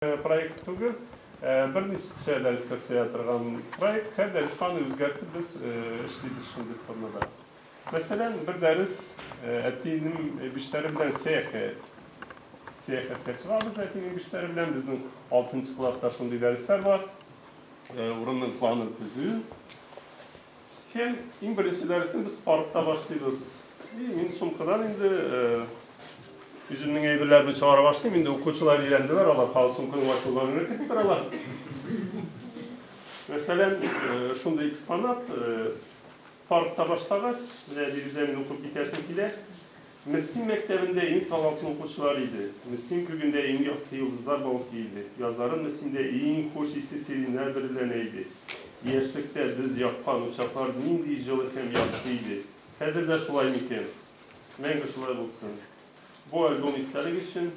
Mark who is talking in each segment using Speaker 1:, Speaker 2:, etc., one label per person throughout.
Speaker 1: Проект түгел, берничә дәрескә сыя торган проект. Һәр дәрескә аны үзгәртеп без эшлибез шундый формада. Мәсәлән, бер дәрес әтинең бишләре белән сәяхәт. Сәяхәткә чыгабыз әтинең бишләре белән. Безнең алтынчы класста шундый дәресләр бар. Урынның планын төзү. Һәм иң беренче дәресне без паркта башлыйбыз. И мин сумкадан инде үземнең әйберләремне чыгара башлыйм. Инде укучылар өйрәнделәр, алар калын сумканың ачылганын көтеп торалар. Мәсәлән, шундый экспонат паркта башлагач, менә биредә мин укып китәсем килә. Мөслим мәктәбендә иң талантлы укучылар иде. Мөслим күгендә иң якты йолдызлар балкый иде. Язларын Мөслимдә иң хуш исле сиреньнәр бөреләнә иде. Яшьлектә без яккан учаклар нинди җылы һәм якты иде. Хәзер дә шулай микән? Мәңге шулай булсын. Бу альбом истәлек өчен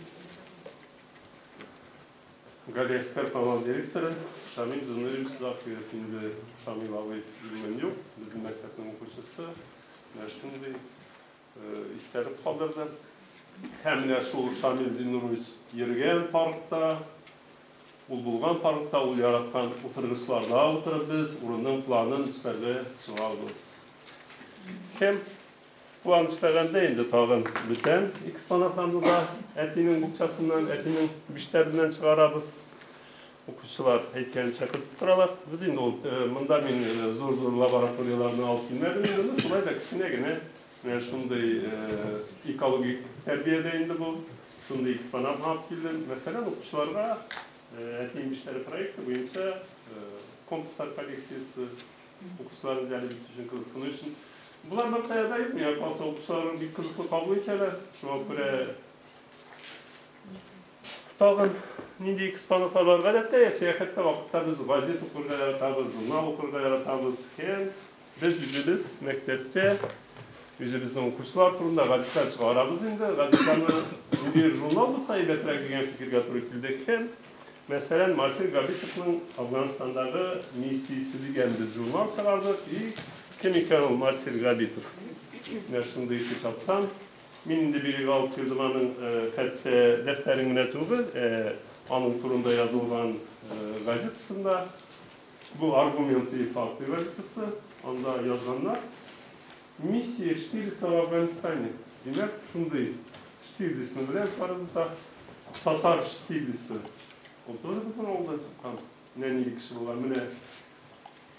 Speaker 1: Галиәскәр Камал директоры Шамил Зиннурович Закиров, инде Шамил абый бүген юк, безнең мәктәпнең укучысы, менә шундый истәлек калдырды. Һәм менә шул Шамил Зиннурович йөргән паркта, ул булган паркта, ул яраткан утыргычларда утырып без урынның планын эшләргә чыгабыз. Һәм план эшләгәндә инде тагын бүтән экспонатларны да әтинең букчасыннан, әтинең биштәреннән чыгарабыз. Укучылар әйткәнчә көтеп торалар. Без инде ул монда мин зур-зур лабораторияләрне алып килмәдем инде, ну шулай да кечкенә генә менә шундый экологик тәрбия дә инде бу. Шундый экспонатны алып килдем. Мәсәлән, укучыларга Әтием биштәре проекты буенча компаслар коллекциясе укучыларны җәлеп итү өчен, кызыксыну өчен. Болар беркая да юк, миңа калса, укучылар бик кызыклы кабул итәләр. Шуңа күрә Тагын нинди экспонатлар бар? Гадәттә, сәяхәттә вакытта без газет укырга яратабыз, журнал укырга яратабыз. Һәм без үзебез мәктәптә үзебезнең укучылар турында газетлар чыгарабыз инде. Газетаны ниндидер журнал булса әйбәтрәк дигән фикергә туры килдек. Һәм, мәсәлән, Марсель Габитовның Афганстандагы миссиясе дигән без журнал чыгардык. И кем икән ул Марсель Габитов? Менә шундый китаптан Мин инде бирегә алып килдем аның хәтта дәфтәрен генә түгел, ә аның турында язылган газетасын да. Бу Аргументы и факты газетасы, анда язганнар. Миссия Штирлица в Афганистане. Димәк, шундый Штирлицны беләбез барыбыз да. Татар Штирлицы. Ул тоже безнең авылдан чыккан. Менә нинди кеше булган. Менә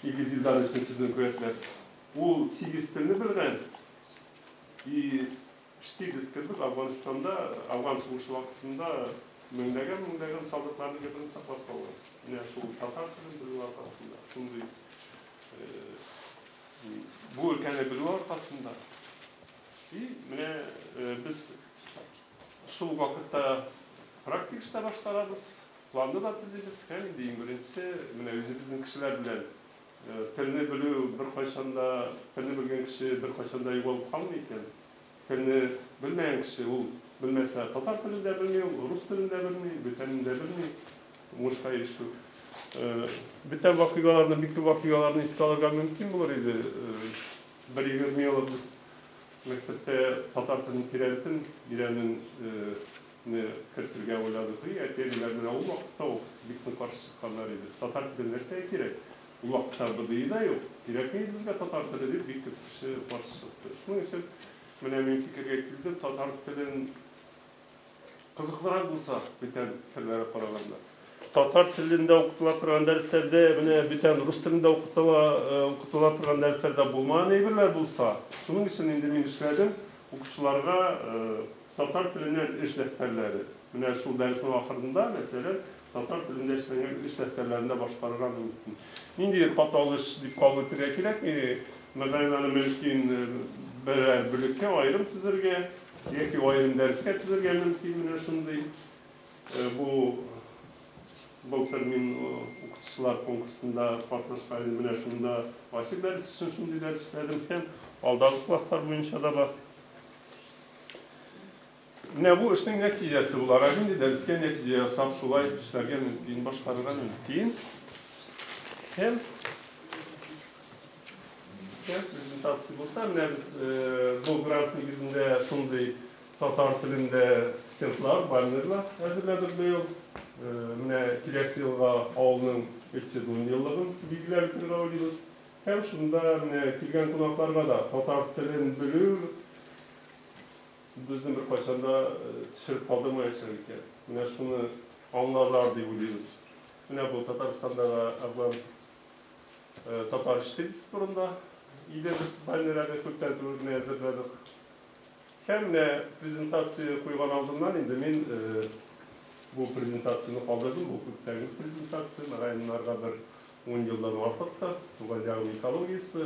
Speaker 1: Илгиз Илдаровичның сүзен куәтләп. Ул сигез телне белгән. И Штирлиц кебек Әфганстанда, Әфган сугышы вакытында меңләгән-меңләгән солдатларның гомерен саклап калган. Менә шул татар телен белү аркасында, шундый бу өлкәне белү аркасында. И менә без шул вакытта практик эштә башкарабыз, планны да төзибез һәм инде иң беренче менә үзебезнең кешеләр белән Телне белү беркайчан да, телне белгән кеше беркайчан да югалып калмый икән. Телне белмәгән кеше, ул белмәсә, татар телен дә белми, ул рус телен дә белми, бүтәнен дә белми. Уңышка ирешү. Бүтән вакыйгаларны, бик күп вакыйгаларны искә алырга мөмкин булыр иде. Бер 20 еллык без мәктәптә татар телен тирәнтен өйрәнүне кертергә уйладык. И әти-әниләр менә ул вакытта ук бик нык каршы чыкканнар иде. Татар теле нәрсәгә кирәк? Ул вакытта БДИ да юк. Кирәкми иде безгә татар теле дип бик күп кеше каршы чыкты. Шуның өчен менә мин фикергә килдем, татар телен кызыклырак булса бүтән телләргә караганда. Татар телендә укытыла торган дәресләрдә, менә бүтән рус телендә укытыла, укытыла торган дәресләрдә булмаган әйберләр булса, шуның өчен инде мин эшләдем, укучыларга Татар теленнән эш дәфтәрләре. Менә шул дәреснең ахырында, мәсәлән, татар телендә эшләнгән эш дәфтәрләрен дә башкарырга мөмкин. Ниндидер катлаулы эш дип кабул итәргә кирәкми. Мөгаен, аны мөмкин берәр бүлеккә аерым төзергә яки аерым дәрескә төзергә мөмкин менә шундый. Бу былтыр мин укытучылар конкурсында катнашкан идем. Менә шунда ачык дәрес өчен шундый дәрес эшләдем һәм алдагы класслар буенча да бар. Менә бу эшнең нәтиҗәсе буларак инде дәрескә нәтиҗә ясап шулай эшләргә мөмкин, башкарырга мөмкин. Һәм презентация булса, менә без бу грант нигезендә шундый татар телендә стендлар, баннерлар әзерләдек быел. Менә киләсе елга авылның 310 еллыгын билгеләп үтәргә уйлыйбыз. Һәм шунда менә килгән кунакларга да татар телен белү безне беркайчан да төшереп калдырмаячак икән. Менә шуны аңларлар дип уйлыйбыз. Менә бу Татарстандагы Әфган татар эшкедисе турында иде, без баннер әле күптән түгел генә әзерләдек. Һәм менә презентация куйган алдыннан инде мин бу презентацияне калдырдым. Бу күптәнге презентация, мөгаен, бер 10 елдан артык та. Туган ягым экологиясе,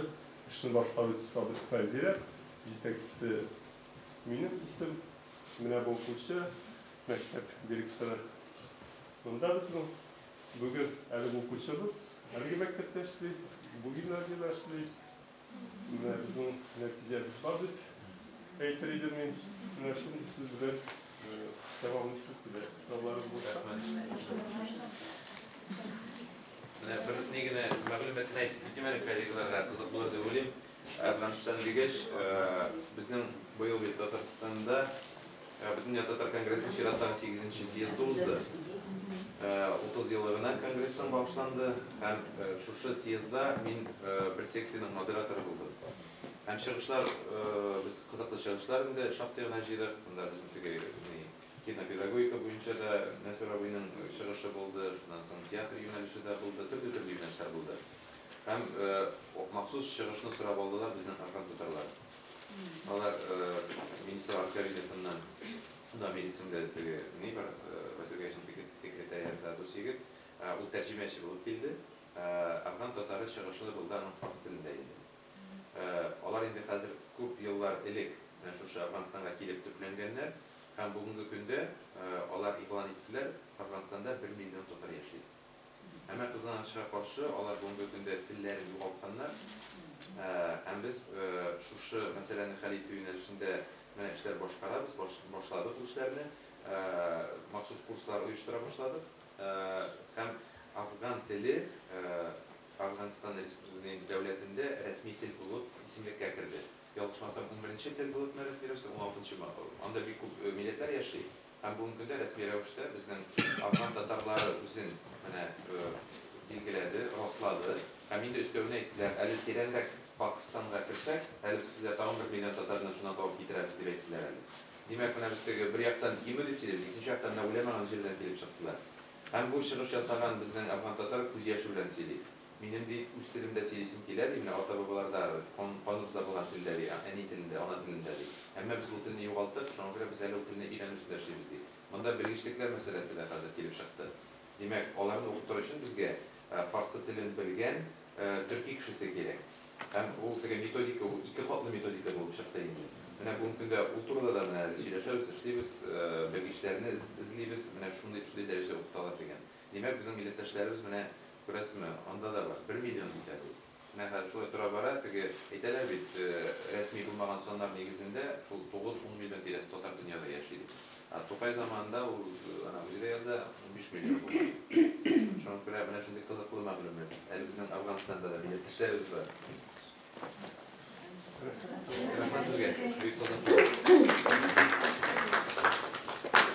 Speaker 1: эшне башкаручы Садыйк Фәзирәк, җитәкчесе минем исем. Менә бу укучы, мәктәп директоры. Монда безнең бүген әлеге укучыбыз әлеге мәктәптә эшли, бу гимназиядә эшли. Менә безнең нәтиҗәбез бар дип әйтер идем мин. Менә шундый сүз белән тәмамлыйсым килә. Сорауларыгыз булса.
Speaker 2: Менә бер ни генә мәгълүматны әйтеп китим әле, коллегаларга кызык булыр дип уйлыйм. Әфганстан дигәч, безнең быел бит Татарстанда Бөтендөнья татар конгрессының чираттагы сигезенче съезды узды. 30 еллыгына конгрессның багышланды һәм шушы съездда мин бер секциянең модераторы булдым. Һәм чыгышлар, без кызыклы чыгышлар инде шактый гына җыйдык. Монда безнең теге ни кинопедагогика буенча да Нәсүр абыйның чыгышы булды, шуннан соң театр юнәлеше дә булды, төрле-төрле юнәлешләр булды. Һәм махсус чыгышны сорап алдылар безнең әфган татарлары. Алар министрлар кабинетыннан Дамир исемле теге ни бар, Василий секретариатта дус егет, ул тәрҗемәче булып килде. Әфган татары чыгышы булды аның фарс телендә инде. Алар инде хәзер күп еллар элек менә шушы Әфганстанга килеп төпләнгәннәр һәм бүгенге көндә алар игълан иттеләр, Әфганстанда бер миллион татар яши. Әмма кызганычка каршы, алар бүгенге көндә телләрен югалтканнар. Һәм без шушы мәсьәләне хәл итү юнәлешендә менә эшләр башкарабыз, башладык ул эшләрне. Махсус курслар оештыра башладык. Һәм афган теле Әфганстан дәүләтендә рәсми тел булып исемлеккә керде. Ялгышмасам, унберенче тел булыпмы рәсми рәвештә, уналтынчымы. Анда бик күп милләтләр яши. Һәм бүгенге көндә рәсми рәвештә безнең афган татарлары үзен менә билгеләде, раслады. Һәм инде өстәвенә әйттеләр, әле тирәнрәк Пакстанга керсәк, әле без сезгә тагын бер миллион татарны шуннан табып китерәбез, дип әйттеләр әле. Димәк, менә без теге бер яктан кимү дип сөйлибез, икенче яктан менә уйламаган җирдән килеп чыктылар. Һәм бу чыгыш ясаган безнең афган татар күз яше белән сөйли. Минем, ди, үз телемдә сөйлисем килә, ди, менә ата-бабаларда, кан, каныбызда булган телдә, ди, әни телендә, ана телендә, ди. Әмма без ул телне югалттык, шуңа күрә без әле ул телне өйрәнү өстендә эшлибез, ди. Монда белгечлекләр мәсьәләсе дә хәзер килеп чыкты. Димәк, аларны укытыр өчен безгә фарсы телен белгән төрки кешесе кирәк. Һәм ул теге методика, ул ике катлы методика булып чыкты инде. Менә бүгенге көндә ул турыда да менә әле сөйләшәбез, эшлибез, белгечләрне эзлибез, менә шундый, шундый дәрәҗәдә укыталар дигән. Димәк, безнең милләттәшләребез менә, күрәсезме, анда да бар. Бер миллион бит әле ул. Менә хәзер шулай тора-бара, теге, әйтәләр бит, рәсми булмаган саннар нигезендә шул тугыз-ун миллион тирәсе татар дөньяда яши дип. Ә Тукай заманында ул, ана үзе дә яза, 15 миллион булган. Шуңа күрә менә шундый кызыклы мәгълүмат. Әле безнең Әфганстанда да милләттәшләребез бар. Рәхмәт сезгә, бик кызыклы.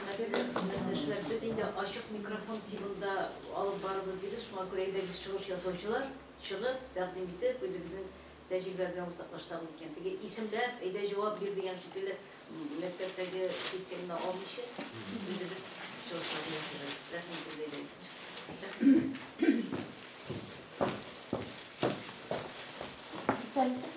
Speaker 3: Кадерле хезмәттәшләр, без инде ачык микрофон тибында алып барырбыз дибез, шуңа күрә әйдәгез чыгыш ясаучылар чыгып, тәкъдим итеп, үзегезнең тәҗрибә белән уртаклашсагыз икән. Теге исемләп, әйдә җавап бир дигән шикелле мәктәптәге системаны алмыйча, үзебез чыгышлар ясыйбыз. Рәхим итегез, әйдәгез. Рәхмәт.
Speaker 4: Исәнмесез.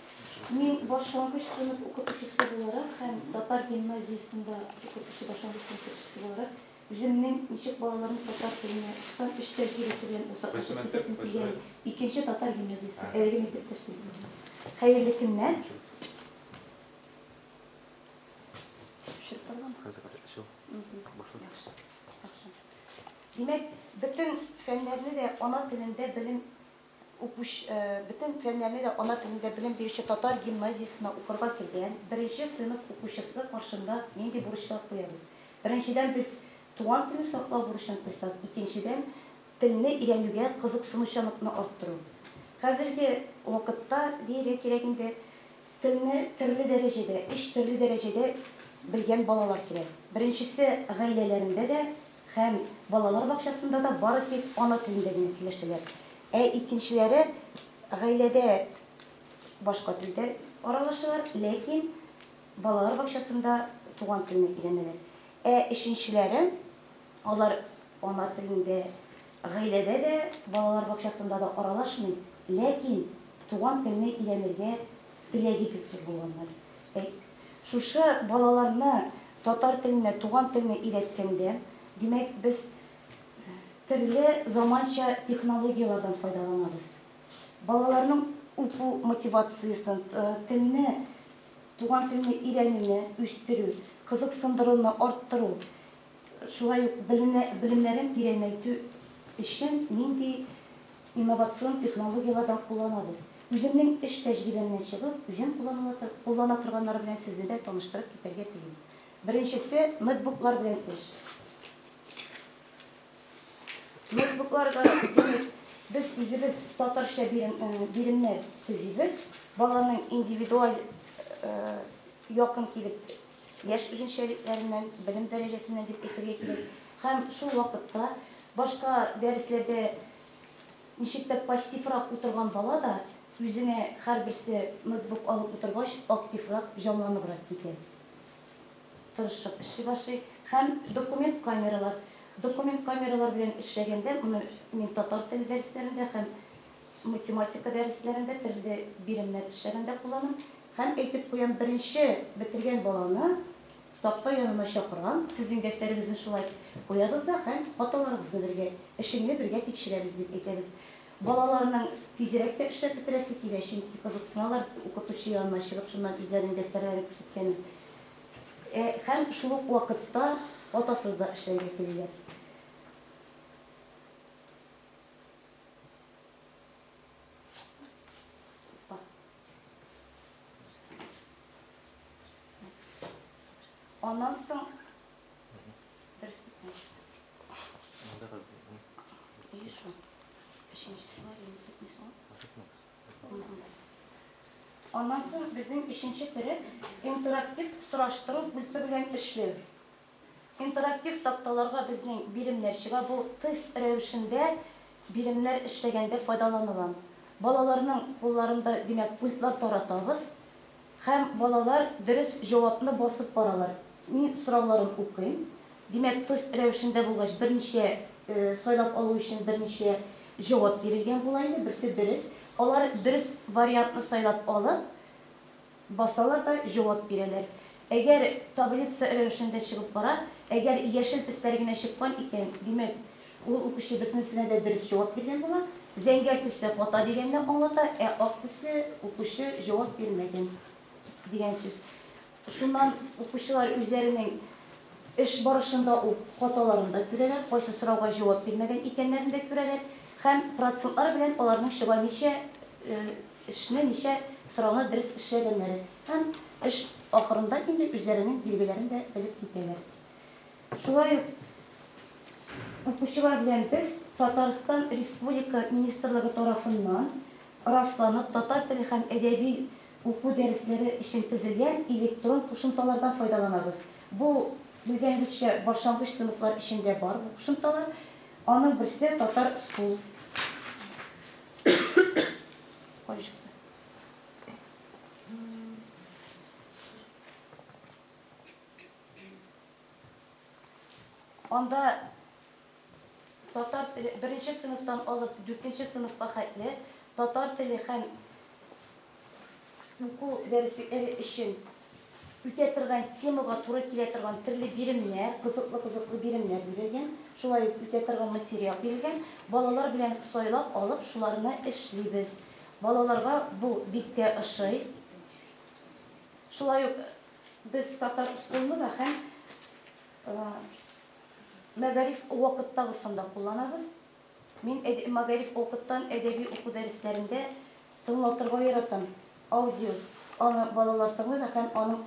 Speaker 4: Мин башлангыч сыйныф укытучысы буларак һәм татар гимназиясендә укытучы башлангыч сыйныф укытучысы буларак үземнең ничек балаларны татар теленә укыткан эш тәҗрибәсе белән уртаклашып китәсем килгән икенче татар гимназиясе әлеге мәктәптә эшлим. Хәерле көннәр. Төшереп барыламы?
Speaker 2: Хәзер чыгып.
Speaker 4: Яхшы. Яхшы. Димәк, бөтен фәннәрне дә ана телендә белем укуч, бөтен фәннәрне дә ана телендә белем бирүче татар гимназиясенә укырга килгән беренче сыйныф укучысы каршында нинди бурычлар куябыз? Беренчедән, без туган телне саклау бурычын куйсак, икенчедән, телне өйрәнүгә кызыксынучанлыкны арттыру. Хәзерге вакытта, диергә кирәк инде, телне төрле дәрәҗәдә, өч төрле дәрәҗәдә белгән балалар килә. Беренчесе, гаиләләрендә дә. Һәм балалар бакчасында да бары тик ана телендә генә сөйләшәләр. Ә икенчеләре гаиләдә башка телдә аралашалар, ләкин балалар бакчасында туган телне өйрәнәләр. Ә өченчеләре, алар ана телендә гаиләдә дә, балалар бакчасында да аралашмый, ләкин туган телне өйрәнергә теләге бик зур булганнар. Шушы балаларны татар теленә, туган телне өйрәткәндә, димәк, без төрле заманча технологияләрдән файдаланабыз. Балаларның уку мотивациясен, телне, туган телне өйрәнүне үстерү, кызыксындыруны арттыру, шулай ук белемнәрен тирәнәйтү өчен нинди инновацион технологияләрдән кулланабыз. Үземнең эш тәҗрибәмнән чыгып, үзем куллана торганнары белән сезне дә таныштырып китәргә телим. Беренчесе, ноутбуклар белән эш. Ноутбукларга, димәк, без үзебез татарча биремнәр төзибез. Баланың индивидуаль якын килеп яшь үзенчәлекләреннән, белем дәрәҗәсеннән дип әйтергә кирәк. Һәм шул вакытта башка дәресләрдә ничек тә пассиврак утырган бала да үзенә һәрберсе ноутбук алып утыргач активрак, җанланыбрак китә. Тырышып эшли башлый. Һәм документ камералар. Документ камералар белән эшләгәндә, моны мин татар теле дәресләрендә һәм математика дәресләрендә төрле биремнәр эшләгәндә кулланам. Һәм әйтеп куям, беренче бетергән баланы такта янына чакырам, сезнең дәфтәрегезне шулай куябыз да һәм хаталарыгызны бергә, эшеңне бергә тикшерәбез дип әйтәбез. Балаларның тизрәк тә эшләп бетерәсе килә, чөнки кызыксыналар укытучы янына чыгып, шуннан үзләренең дәфтәрләрен күрсәткәнен. Һәм шул ук вакытта хатасыз да эшләргә телиләр. Аннан соң дөрес Әйе шул. Өченчесе бар инде бетми соң. Аннан соң безнең өченче төре интерактив сораштыру пульты белән эшләү. Интерактив такталарга безнең биремнәр чыга. Бу тест рәвешендә биремнәр эшләгәндә файдаланыла. Балаларның кулларында, димәк, пультлар таратабыз һәм балалар дөрес җавапны басып баралар. Мин сорауларын укыйм. Димәк, тест рәвешендә булгач, берничә сайлап алу өчен берничә җавап бирелгән була инде, берсе дөрес. Алар дөрес вариантны сайлап алып, басалар да җавап бирәләр. Әгәр таблица рәвешендә чыгып бара, әгәр яшел төсләр генә чыккан икән, димәк, ул укучы бөтенесенә дә дөрес җавап биргән була. Зәңгәр төсе хата дигәнне аңлата, ә ак төсе укучы җавап бирмәгән дигән сүз. Шуннан укучылар үзләренең эш барышында ук хаталарын да күрәләр, кайсы сорауга җавап бирмәгән икәннәрен дә күрәләр һәм процентлар белән аларның чыга ничә эшне, ничә сорауны дөрес эшләгәннәре һәм эш ахырында инде үзләренең билгеләрен дә белеп китәләр. Шулай ук укучылар белән без Татарстан Республика Министрлыгы тарафыннан расланып татар теле һәм әдәби уку дәресләре өчен төзелгән электрон кушымталардан файдаланабыз. Бу, белгәнебезчә, башлангыч сыйныфлар өчен дә бар бу кушымталар. Аның берсе Татар School. Кая чыкты? Анда татар теле беренче сыйныфтан алып дүртенче сыйныфка хәтле татар теле һәм уку дәреслекләре өчен үтә торган темага туры килә торган төрле биремнәр, кызыклы-кызыклы биремнәр бирелгән, шулай ук үтә торган материал бирелгән. Балалар белән сайлап алып, шуларны эшлибез. Балаларга бу бик тә ошый. Шулай ук без татар скулны да һәм мәгариф вакыттагысын да кулланабыз. Мин мәгариф вакыттан әдәби уку дәресләрендә тыңлатырга яратам. Аудио. Аны балалар тыңлыйлар һәм аның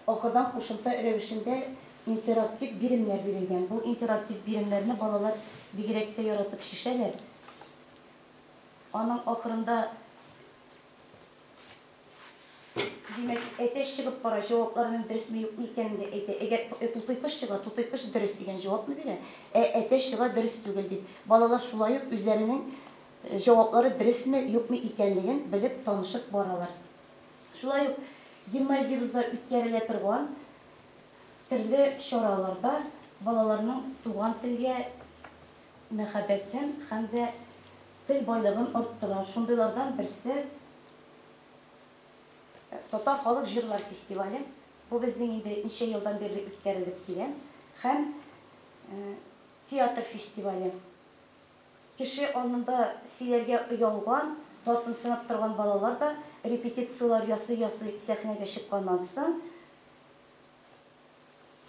Speaker 4: ахырдан кушымта рәвешендә интерактив биремнәр бирелгән. Бу интерактив биремнәрне балалар бигрәк тә яратып чишәләр. Аның ахырында Димәк, әтәч чыгып бара, җавапларының дөресме юкмы икәнен дә әйтә. Әгәр тутый кош чыга, тутый кош дөрес дигән җавапны бирә, ә әтәч чыга дөрес түгел дип. Балалар шулай ук үзләренең җаваплары дөресме, юкмы икәнлеген белеп, танышып баралар. Шулай ук гимназиябездә үткәрелә торган төрле чараларда балаларның туган телгә мәхәббәтен һәм дә тел байлыгын арттыра. Шундыйлардан берсе, Татар халык җырлар фестивале. Бу безнең инде ничә елдан бирле үткәрелеп килә. Һәм театр фестивале. Кеше алдында сөйләргә оялган, тартынсынып торган балалар да репетицияләр ясый-ясый сәхнәгә чыкканнан соң,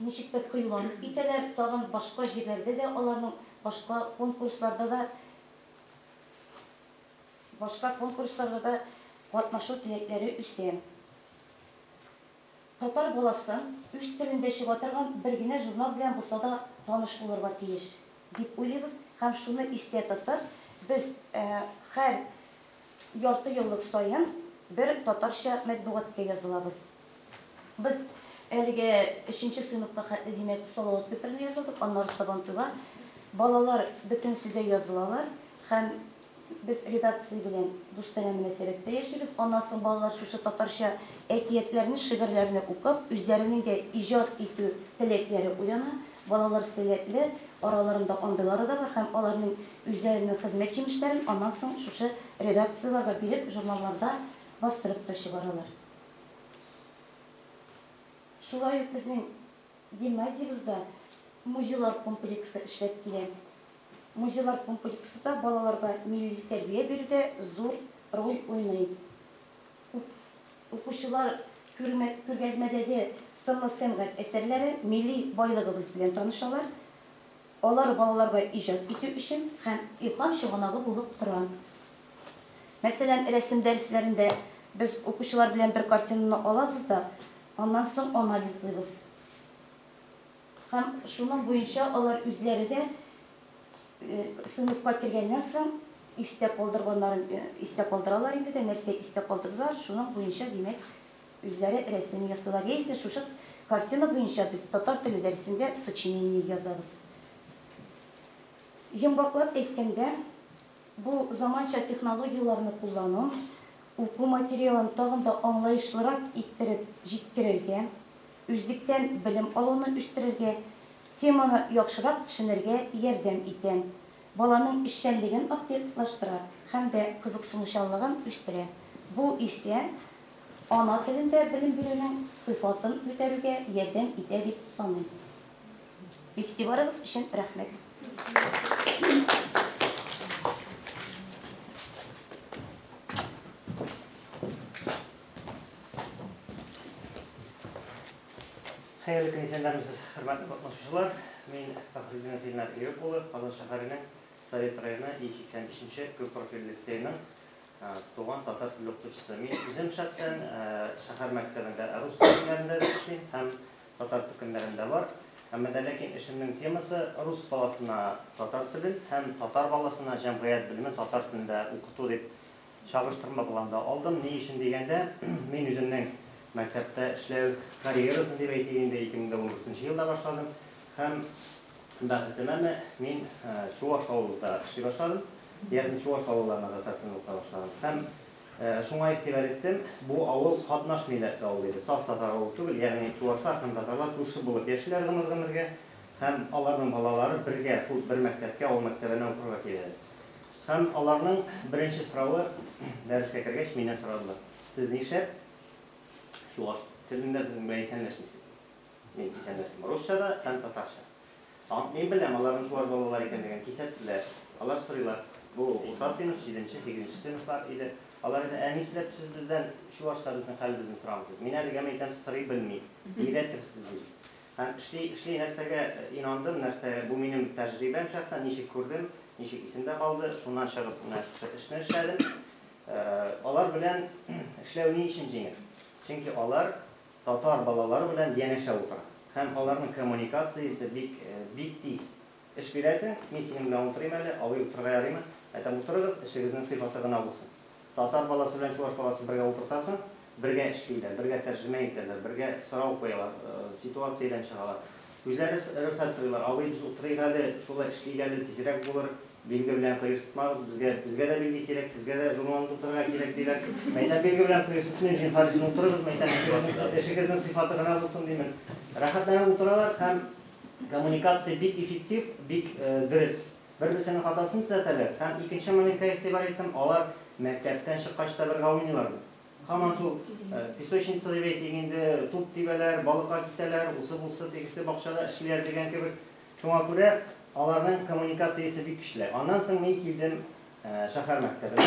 Speaker 4: ничектер кыюланып китәләр, тагын башка җирләрдә дә аларның башка конкурсларда да Башка конкурсларда да катнашу теләкләре үсә. Татар баласы үз телендә чыга торган бер генә журнал белән булса да таныш булырга тиеш, дип уйлыйбыз һәм шуны истә тотып, без һәр ярты еллык саен бер татарча матбугатка язылабыз. Без әлегә өченче сыйныфка хәтле, димәк, Салават күперенә язылдык, аннары Сабантуйга. Балалар бөтенесе дә язылалар һәм Без редакция белән дустанә мөнәсәбәттә яшибез. Аннан соң балалар шушы татарча әкиятләрне, шигырьләрне укып, үзләренең дә иҗат итү теләкләре уяна. Балалар сәләтле, араларында андыйлары да бар һәм аларның үзләренең хезмәт җимешләрен аннан соң шушы редакцияләргә биреп, журналларда бастырып та чыгаралар. Шулай ук безнең гимназиябездә музейлар комплексы эшләп килә. Музейлар комплексы да балаларга милли тәрбия бирүдә зур роль уйный. Укучылар күргәзмәдәге сынлы сәнгать әсәрләре, милли байлыгыбыз белән танышалар. Алар балаларга иҗат итү өчен һәм илһам чыганагы булып тора. Мәсәлән, рәсем дәресләрендә без укучылар белән бер картинаны алабыз да, аннан соң анализлыйбыз. Һәм шуның буенча алар үзләре дә сыйныфка кергәннән соң истә калдырганнарын истә калдыралар инде дә, нәрсә истә калдырдылар, шуның буенча, димәк, үзләре рәсем ясыйлар. Яисә шушы картина буенча без татар теле дәресендә сочинение язабыз. Йомгаклап әйткәндә, бу заманча технологияләрне куллану уку материалын тагын да аңлаешлырак иттереп җиткерергә, үзлектән белем алуны үстерергә, теманы яхшырак төшенергә ярдәм итә, баланың эшчәнлеген активлаштыра һәм дә кызыксынучанлыгын үстерә. Бу исә ана телендә белем бирүнең сыйфатын күтәрүгә ярдәм итә дип саныйм. Игътибарыгыз өчен рәхмәт.
Speaker 5: Хәерле көн, исәннәрмесез, хөрмәтле катнашучылар. Мин Фәхретдинов Илнар Июп улы, Казан шәһәренең Совет районы И-85 нче күп профильле лицееның туган татар теле укытучысы. Мин үзем шәхсән шәһәр мәктәбендә рус төркемнәрендә дә эшлим һәм татар төркемнәрендә бар. Әмма дә ләкин эшемнең темасы рус баласына татар телен һәм татар баласына җәмгыять белемен татар телендә укыту дип чагыштырма планда алдым. Ни өчен дигәндә, мин үземнең мәктәптә эшләү карьерасын дип әйтик инде, 2014 нче елда башладым. Һәм бәхетемәме, мин чуаш авылында эшли башладым. Ягъни чуаш авылларына татар телен укыта башладым. Һәм шуңа игътибар иттем, бу авыл катнаш милләтле авыл иде. Саф татар авылы түгел, ягъни чуашлар һәм татарлар күрше булып яшиләр гомер-гомергә. Һәм аларның балалары бергә шул бер мәктәпкә, авыл мәктәбенә укырга киләләр. Һәм аларның беренче соравы, дәрескә кергәч, миннән сорадылар, Сез нишләп чуаш телендә безнең белән исәнләшмисез? Мин исәнләштем русча да һәм татарча. Мин беләм, аларның чуаш балалары икәнлеген кисәттеләр. Алар сорыйлар, бу урта сыйныф, җиденче, сигезенче сыйныфлар иде. Алар әйтә, ә нишләп сез бездән чуашча безнең хәлебезне сорамыйсыз? Мин әлегә, мәйтәм, сорый белмим, өйрәтерсез, дим. Һәм эшли, эшли нәрсәгә инандым, нәрсә, бу минем тәҗрибәм шәхсән, ничек күрдем, ничек исемдә калды, шуннан чыгып менә шушы эшне эшләдем. Алар белән эшләү ни өчен җиңел? Чөнки алар татар балалары белән янәшә утыра. Һәм аларның коммуникациясе бик, бик тиз. Эш бирәсең, мин синең белән утырыйм әле, абый утырырга ярыймы? Әйтәм, утырыгыз, эшегезнең сыйфаты гына булсын. Татар баласы белән чуаш баласын бергә утыртасың. Бергә эшлиләр, бергә тәрҗемә итәләр, бергә сорау куялар, ситуациядән чыгалар. Үзләре рөхсәт сорыйлар, абый, без утырыйк әле, шулай эшлик әле, тизрәк булыр, билге белән кыерсытмагыз, безгә, безгә дә билге кирәк, сезгә дә журналны тутырырга кирәк, диләр. Мәйтәм, билге белән кыерсытмыйм, зинһар өчен утырыгыз, мәйтәм, эшегезнең, эшегезнең сыйфаты гына булсын, димен. Рәхәтләнеп утыралар һәм коммуникация бик эффектив, бик дөрес. Бер-берсенең хатасын төзәтәләр һәм икенче моментка игътибар иттем, алар мәктәптән чыккач та бергә уйныйлар бит. Һаман шул песочница дип әйтик инде, туп тибәләр, балыкка китәләр, усы-бусы, тегесе бакчада эшлиләр дигән кебек. Шуңа күрә аларның коммуникациясе бик көчле. Аннан соң мин килдем шәһәр мәктәбенә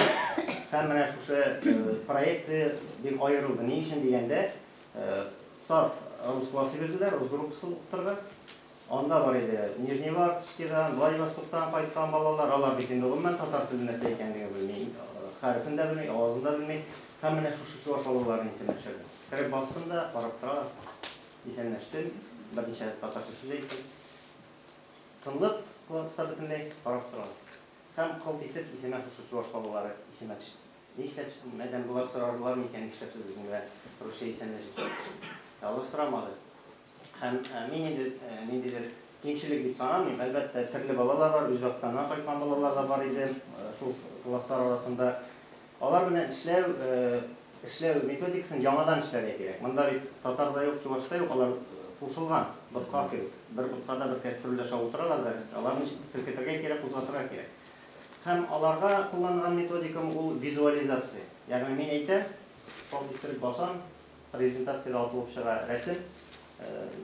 Speaker 5: һәм менә шушы проекция бик аерылды. Ни өчен дигәндә, саф рус классы бирделәр, рус группасы укытырга. Анда бар иде Нижневартовскидан, Владивостоктан кайткан балалар, алар бит инде гомумән татар теле нәрсә икәнлеген белми, хәрефен дә белми, авазын да белми. Һәм менә шушы чуаш балаларын исемә төшердем. Кереп бастым да, карап торалар. Исәнләштем, берничә татарча сүз әйттем. Тынлык класста бөтенләй, карап торалар. Һәм кылт итеп исемә шушы чуаш балалары исемә төште. Нишләп, мәдәм болар сорарлар микән, нишләп сез безнең белән русча исәнләшәсез? Ә алар сорамады. Һәм мин инде ниндидер кимчелек дип санамыйм. Әлбәттә, төрле балалар бар, Үзбәкстаннан кайткан балалар да бар иде шул класслар арасында. Алар белән эшләү, эшләү методикасын яңадан эшләргә кирәк. Монда бит татар да юк, чуваш та юк, алар кушылган ботка кебек. Бер боткада, бер кәстрүлдә ашап утыралар дәрестә. Аларны ничек селкетергә кирәк, кузгатырга кирәк. Һәм аларга кулланган методикам ул визуализация. Ягъни мин әйтәм, шалт иттереп басам, Презентациядә атылып чыга рәсем,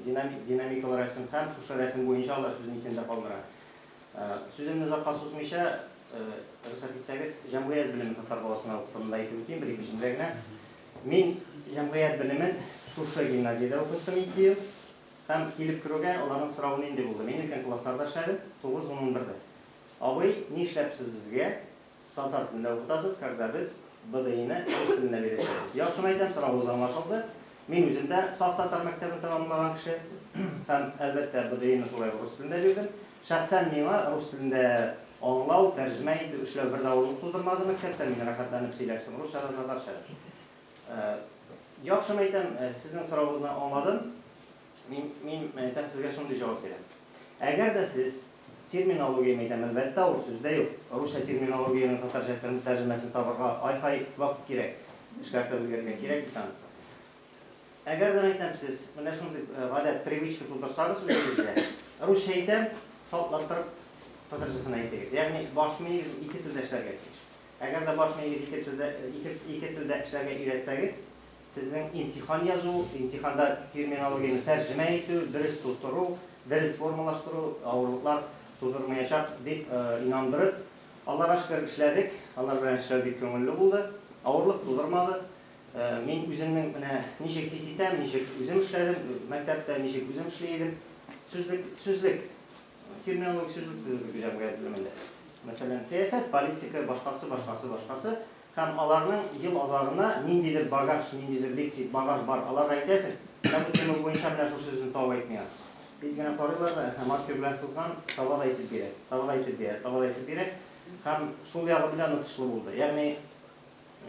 Speaker 5: динамик, динамикалы рәсем һәм шушы рәсем буенча алар сүзне исендә калдыра. Сүземне озакка сузмыйча, рөхсәт итсәгез, җәмгыять белеме татар баласына укытуын да әйтеп үтим, бер-ике җөмлә генә. Мин җәмгыять белемен шушы гимназиядә укыттым 2 ел. Һәм килеп керүгә аларның соравы нинди булды? Мин өлкән классларда эшләдем, 9, 10, 11-дә. Абый, нишләп сез безгә Татар телендә укытасыз, когда без БДИны рус телендә бирәчәкбез. Яхшымы әйтәм, соравыгыз аңлашылды. Мин үзем дә саф татар мәктәбен тәмамлаган кеше һәм, әлбәттә, БДИны шулай ук рус телендә бирдем. Шәхсән миңа рус телендә аңлау, тәрҗемә итү, эшләү бер дә авырлык тудырмады мәктәптә, мин рәхәтләнеп сөйләштем русча да, татарча да. Яхшымы әйтәм, сезнең соравыгызны аңладым. Мин, мин, әйтәм, сезгә шундый җавап бирәм. Әгәр дә сез терминологияне әйтәм, әлбәттә, авыр сүз дә юк. Русча терминологиянең татарча тәрҗемәсен табарга ай-һай вакыт кирәк. Эшкәртеп өлгерергә кирәк бит аны. Әгәр дә, әйтәм, сез менә шундый гадәт, привычка тудырсагыз үзегездә, русча әйтәм, шартлаттырып татарчасын әйтегез. Ягъни баш миегез ике телдә эшләргә тиеш. Әгәр дә баш миегез ике телдә, ике, ике телдә эшләргә өйрәтсәгез, Сезнең имтихан язу, имтиханда терминологияне тәрҗемә итү, дөрес тутыру, дөрес формалаштыру авырлыклар тудырмаячак, дип инандырып, Аллага шөкер, эшләдек. Алар белән эшләү бик күңелле булды. Авырлык тудырмады. Мин үземнең менә ничек хис итәм, ничек үзем эшләдем, мәктәптә ничек үзем эшли идем. Сүзлек, сүзлек, терминологик сүзлек төзедек җәмгыять белемендә. Мәсәлән, сәясәт, политика, башкасы, башкасы, башкасы. Һәм аларның ел азагына ниндидер багаж, ниндидер лексик багаж бар. Аларга әйтәсең, менә бу тема буенча менә шушы сүзне табып әйт миңа. Тиз генә карыйлар да, әһә, маркер белән сызган, таба да әйтеп бирә, таба да әйтеп бирә, таба да әйтеп бирә. Һәм шул ягы белән отышлы булды. Ягъни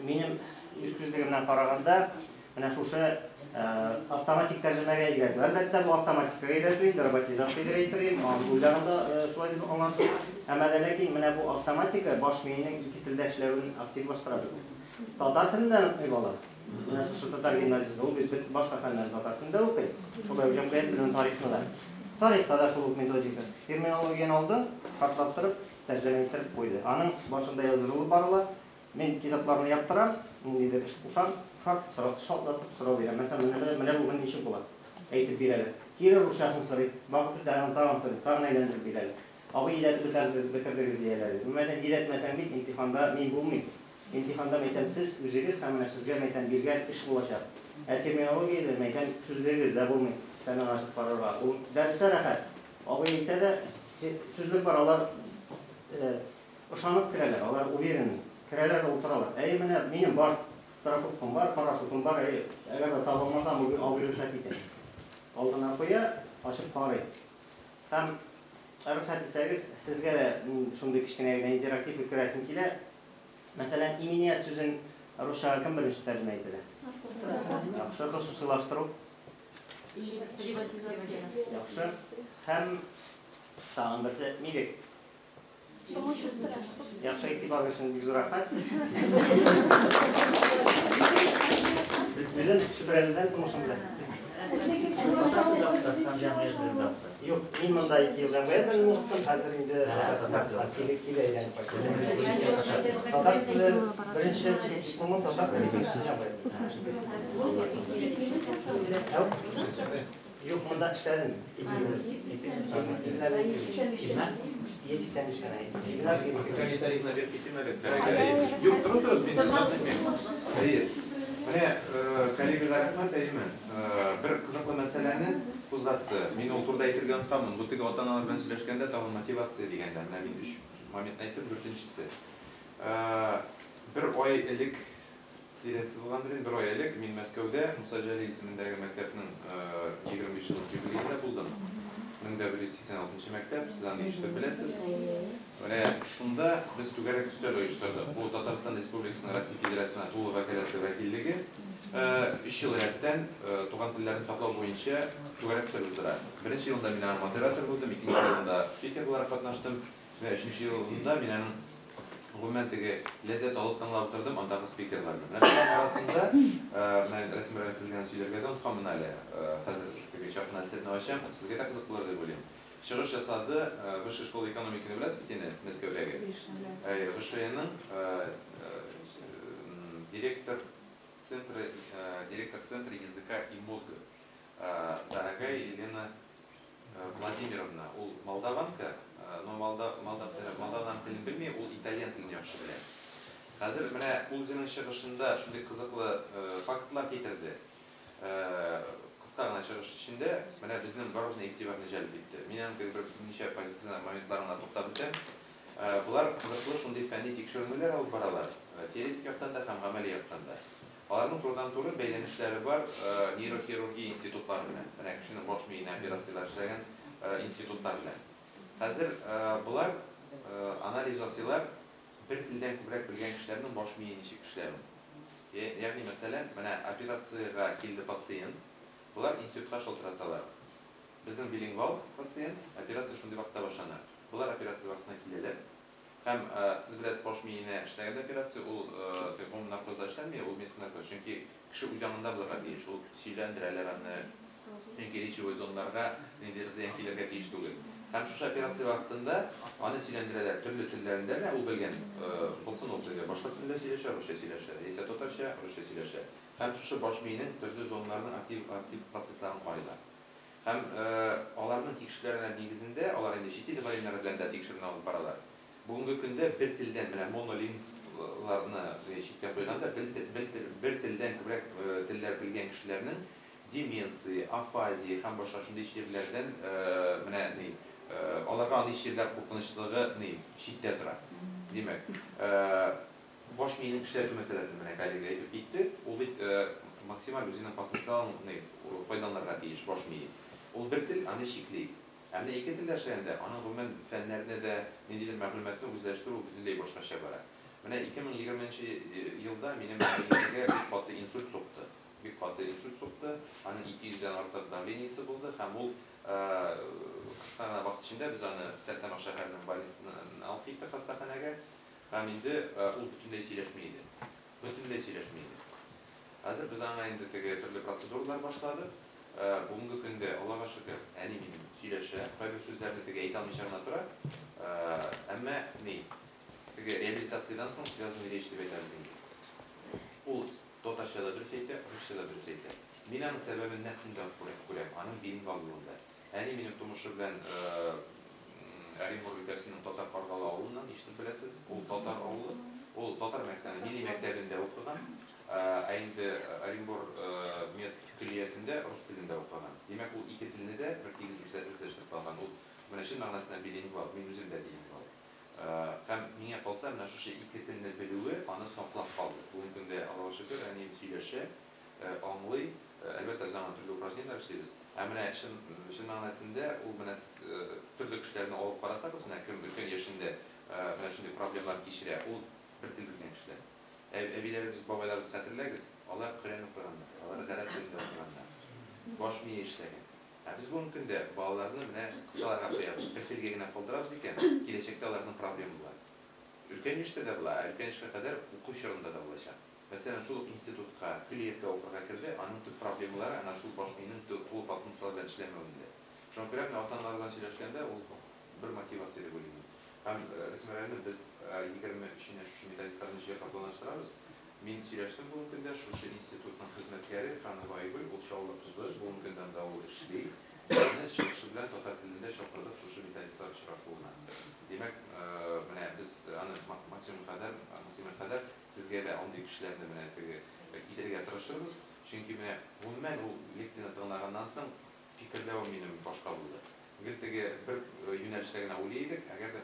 Speaker 5: минем үз күзлегемнән караганда, менә шушы автоматик тәрҗемәгә өйрәтү. Әлбәттә, бу автоматикага өйрәтү инде, роботизация дип әйтер идем, ул ягын да шулай дип аңларсыз. Әмма дә ләкин менә бу автоматика баш миенең ике телдә эшләвен активлаштыра бит. Татар телен дә онытмый бала. Менә шушы татар гимназиясендә ул бит башка фәннәрне татар телендә укый. Шулай ук җәмгыять белемен, тарихны да. Тарихта да шул ук методика. Терминологияне алды, шартлаттырып, тәрҗемә иттереп куйды. Аның башында яздырылып барыла. Мин китапларны яптырам, ниндидер эш кушам, шарт сорау, шартлатып сорау бирәм. Мәсәлән, менә менә бүген ничек була? Әйтеп бирәләр. Кире русчасын сорый, вакыт үтә, аны тагын сорый, тагын әйләндереп бирәләр. Абый, йөдәтеп бетәрде, бетердегез, дияләр. Мин әйтәм, йөдәтмәсәң бит, имтиханда мин булмыйм. Имтиханда, мәйтәм, сез үзегез һәм менә сезгә, мәйтәм, биргән эш булачак. Ә терминологиядә, мәйтәм, сүзлегегез дә булмый, сәнән ачып карарга. Ул дәрестә рәхәт. Абый әйтә дә, сүзлек бар, алар Ышанып керәләр, алар уверенный. Керәләр дә утыралар. Әйе, менә минем бар, страховкам бар, парашютым бар, әйе, әгәр дә таба алмасам, абый рөхсәт итә. Алдына куя, ачып карый. Һәм, рөхсәт итсәгез, сезгә дә шундый кечкенә генә интерактив үткәрәсем килә. Мәсәлән, иминият сүзен Русчага кем беренче тәрҗемә ителә? Яхшы, хосусыйлаштыру. Яхшы. Һәм тагын берсе милек. Яхшы, игътибар өчен бик зур рәхмәт. Үзем Чүпрәледән, тумышым белән. Сез Юк, мин монда 2 ел җәмгыять белән укыттым, хәзер инде килә килә әйләнеп кайттым. Татар теле беренче дипломым татар теле, икенчесе җәмгыять. Юк, монда эшләдем. 2 ел. Е85 тән.
Speaker 2: Тарихына биреп китим әле. Юк, дөрес, дөрес, мин озак итмим. Әйе. Менә коллегага рәхмәт, әйеме? Бер кызыклы мәсьәләне кузгатты. Мин ул турыда әйтергә онытканмын. Бу теге ата-аналар белән сөйләшкәндә тагын мотивация дигәндә. Менә мин өч моментны әйттем, дүртенчесе. Бер ай элек тирәсе булгандыр инде, бер ай элек мин Мәскәүдә Муса Җәлил исемендәге мәктәпнең 25 еллык юбилеенда булдым. 1186 мәктәп, сез аны ишетеп беләсез. Менә шунда без түгәрәк өстәл оештырдык. Бу Татарстан Республикасының Россия Федерациясенә тулы вәкаләтле вәкиллеге 3 ел рәттән туган телләрне саклау буенча түгәрәк өстәл уздыра. Беренче елында мин аның модератор булдым, икенче елында спикер буларак катнаштым. Менә өченче елында мин аның гомумән теге ләззәт алып тыңлап утырдым андагы спикерларны. Менә шулар арасында, менә Рәсим Рәмис сезгә сөйләргә дә онытканмын әле. Хәзер теге чак кына серне ачам, сезгә дә кызык булыр дип уйлыйм. Чыгыш ясады Высшая школа экономиканы беләсез бит инде, Мәскәүдәге. ВШЭның директор центра, директор центра языка и мозга. Дорогая Елена Владимировна, ул молдаванка, но молдаван телен белми, ул итальян телен яхшы белә. Хәзер менә ул үзенең чыгышында шундый кызыклы фактлар китерде. Кыска гына чыгыш эчендә менә безнең барыбызның игътибарны җәлеп итте. Мин аның теге бер ничә позиция моментларына туктап үтәм. Болар кызыклы шундый фәнни тикшеренүләр алып баралар, теоретик яктан да һәм гамәли яктан да. Аларның турыдан-туры бәйләнешләре бар нейрохирургия институтлары белән. Менә кешенең баш миенә операцияләр эшләгән институтлар белән. Хәзер болар анализ ясыйлар, бер телдән күбрәк белгән кешеләрнең баш мие ничек эшләвен. Ягъни, мәсәлән, менә операциягә килде пациент, болар институтка шалтыраталар. Безнең билингвал пациент, операция шундый вакытта башлана. Болар операция вакытына киләләр. Һәм сез беләсез, баш миенә эшләгәндә операция, ул гомум наркозда эшләнми, ул местный наркоз. Чөнки кеше үз аңында булырга тиеш, ул сөйләндерәләр аны, чөнки речевой зоналарга ниндидер зыян килергә тиеш түгел. Һәм шушы операция вакытында аны сөйләндерәләр төрле телләрендә дә, ул белгән булсын, ул теге башкорт телендә сөйләшә, русча сөйләшә, яисә татарча, русча сөйләшә. Һәм шушы баш миенең төрле зоналарының актив актив процессларын карыйлар. Һәм аларның тикшерүләренә нигезендә, алар инде чит ил галимнәре белән дә тикшерүне алып баралар. Бүгенге көндә бер телдән, менә монолингвларны читкә куйганда, бер телдән күбрәк телләр белгән кешеләрнең деменция, афазия һәм башка шундый чирләрдән менә ни, аларга андый чирләр куркынычлыгы ни, читтә тора. Димәк, баш миенең эшләтү мәсьәләсен менә коллега әйтеп китте. Ул бит максималь үзенең потенциалын ни, файдаланырга тиеш баш мие. Ул бер тел аны чикли. Ә менә ике телдә эшләгәндә, аның гомумән фәннәрне дә, ниндидер мәгълүматны үзләштерү бөтенләй башкача бара. Менә 2020 елда минем әниемгә бик каты инсульт сукты. Бик каты инсульт сукты. Аның 200 дән артык давлениесе булды һәм ул кыска гына вакыт эчендә без аны Стәрлетамак шәһәренең больницасына алып киттек хастаханәгә. Һәм инде ул бөтенләй сөйләшми иде. Бөтенләй сөйләшми иде. Хәзер без аңа инде теге төрле процедуралар башладык. Бүгенге көндә, Аллага шөкер, әни минем сөйләшә, кайбер сүзләрне теге әйтә алмыйча гына тора. Әмма ни, теге реабилитациядән соң связанный речь дип әйтәбез инде. Ул татарча да дөрес әйтә, русча да дөрес әйтә. Мин аның сәбәбен нәкъ шунда күрәм, аның билингвал булуында. Әни минем тумышы белән Оренбург өлкәсенең Татар Каргалы авылыннан, ишетеп беләсез. Ул татар авылы. Ул татар мәктәбе, милли мәктәбендә укыган. Ә инде Оренбур мед көллиятендә рус телендә укыган. Димәк, ул ике телне дә бер тигез үзләштереп алган. Ул менә чын мәгънәсенә билингвал, мин үзем дә билингвал. Һәм миңа калса, менә шушы ике телне белүе аны саклап калды. Бүгенге көндә, Аллага шөкер, әнием сөйләшә, аңлый. Әлбәттә, без аңа төрле упражнениеләр эшлибез. Ә менә чын чын мәгънәсендә ул менә сез төрле кешеләрне алып карасагыз, менә кем өлкән яшендә менә шундый проблемалар кичерә, ул бер тел белгән кешеләр. Әбиләребез, бабайларыбыз хәтерләгез, алар Коръән укыганнар, алар гарәп телендә укыганнар. Баш мие эшләгән. Ә без бүгенге көндә балаларны менә кысаларга куябыз, бер телгә генә калдырабыз икән, киләчәктә аларның проблема була. Өлкән яшьтә дә була, ә өлкән яшькә кадәр уку чорында да булачак. Мәсәлән, шул ук институтка, көллияткә укырга керде, аның төп проблемалары әнә шул баш миенең тулы потенциалы белән эшләмәвендә. Шуңа күрә менә ата-аналар белән сөйләшкәндә, ул бер мотивация дип уйлыйм мин. Һәм, Рәсимә Галимовна, без 23-не шушы методистларны җыярга планлаштырабыз. Мин сөйләштем бүгенге көндә шушы институтның хезмәткәре Ханова Айгөл, ул Чаллы кызы, бүгенге көндә анда ул эшли. Без аны чыгышы белән татар телендә чакырдык шушы методистлар очрашуына. Димәк, менә без аны максимум кадәр, максималь кадәр сезгә дә андый кешеләрне менә теге китерергә тырышырбыз. Чөнки менә гомумән ул лекцияне тыңлаганнан соң фикерләвем минем башка булды. Гел теге бер юнәлештә генә уйлый идек, әгәр дә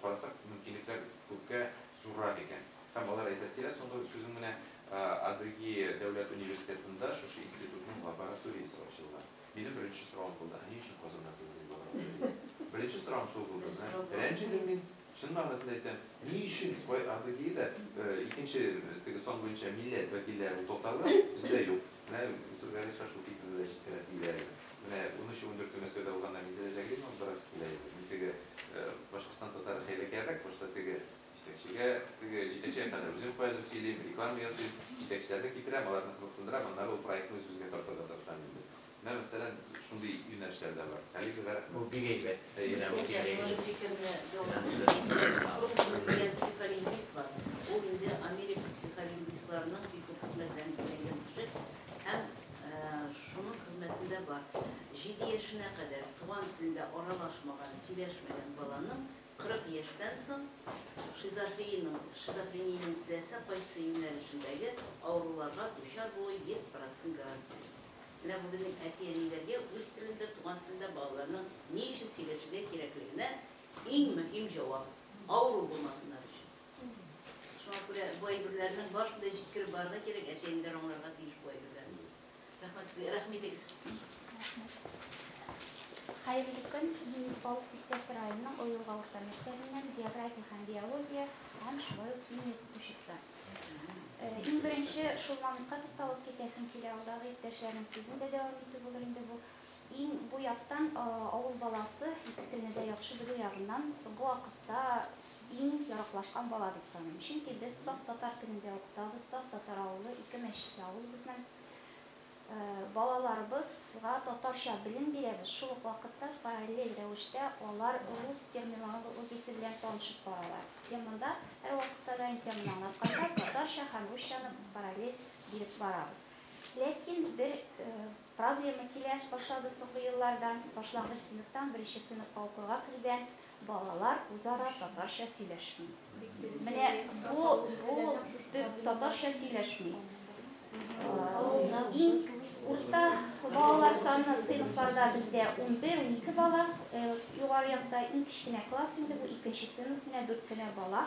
Speaker 2: карасак, мөмкинлекләр күпкә зуррак икән. Һәм алар әйтәсе килә, соңгы сүзем менә Адыгея дәүләт университетында шушы институтның лабораториясе ачылган. Минем беренче соравым булды, ә ни өчен Казанда түгел ди лаборатория? Беренче соравым шул булды. Менә рәнҗедем мин, чын мәгънәсендә әйтәм, ни өчен Адыгеяда икенче теге сан буенча милләт вәкилләре ул татарлар, бездә юк. Менә Илсур Галишка шул фикерне дә җиткерәсе килә иде. Менә 13-14 Мәскәүдә булганда Минзәлә Җәгәримова барасы килә иде. Мин теге Башкортстан татары хәйләкәррәк, башта теге җитәкчегә, теге җитәкчегә кадәр үзем каядыр сөйлим, реклама ясыйм, җитәкчеләрне китерәм, аларны кызыксындырам, аннары ул проектны үзебезгә тартырга тырышам инде. Менә, мәсәлән, шундый юнәлешләр дә бар. Коллегалар, рәхмәт.
Speaker 6: Бу бик әйбәт. Менә бу бик әйбәт.
Speaker 3: Фикерне дигән психолингвист бар. Ул инде Америка психолингвистларының бик күп хезмәтләрен өйрәнгән кеше һәм шуның хезмәтендә бар. 7 яшенә кадәр туган телендә аралашмаган, сөйләшмәгән баланың 40 яшьтән соң шизофрениянең, шизофрениянең теләсә кайсы юнәлешендәге авыруларга дучар булу 100% гарантия. Менә бу безнең әти-әниләргә үз телендә, туган телендә балаларның ни өчен сөйләшергә кирәклегенә иң мөһим җавап. Авыру булмасыннар өчен. Шуңа күрә бу әйберләрнең барысын да җиткереп барырга кирәк, әти-әниләр аңларга тиеш бу әйберләрне. Рәхмәт сезгә, рәхмәт итегез.
Speaker 7: Хәерле көн, мин Балык Бистәсе районының Оелга урта мәктәбеннән география һәм биология һәм шулай ук химия укытучысы. Иң беренче шул моментка тукталып китәсем килә, алдагы иптәшләрнең сүзен дә дәвам итү булыр инде бу. Иң бу яктан авыл баласы ике телне дә яхшы белү ягыннан соңгы вакытта иң яраклашкан бала дип саныйм. Чөнки без саф татар телендә укытабыз, саф татар авылы, ике мәчетле авыл безнең. Балаларыбызга татарча белем бирәбез, шул ук вакытта параллель рәвештә алар рус терминологиясе белән танышып баралар. Темада һәрвакытта да теманы аңлатканда татарча һәм русчаны параллель биреп барабыз. Ләкин бер проблема килә башлады соңгы елларда. Башлангыч сыйныфтан беренче сыйныфка укырга кергән балалар үзара татарча сөйләшми. Менә бу татарча сөйләшми. Иң урта балалар саны сыйныфларда бездә 11-12 бала, югары якта иң кечкенә класс инде бу икенче сыйныф, менә 4 кенә бала.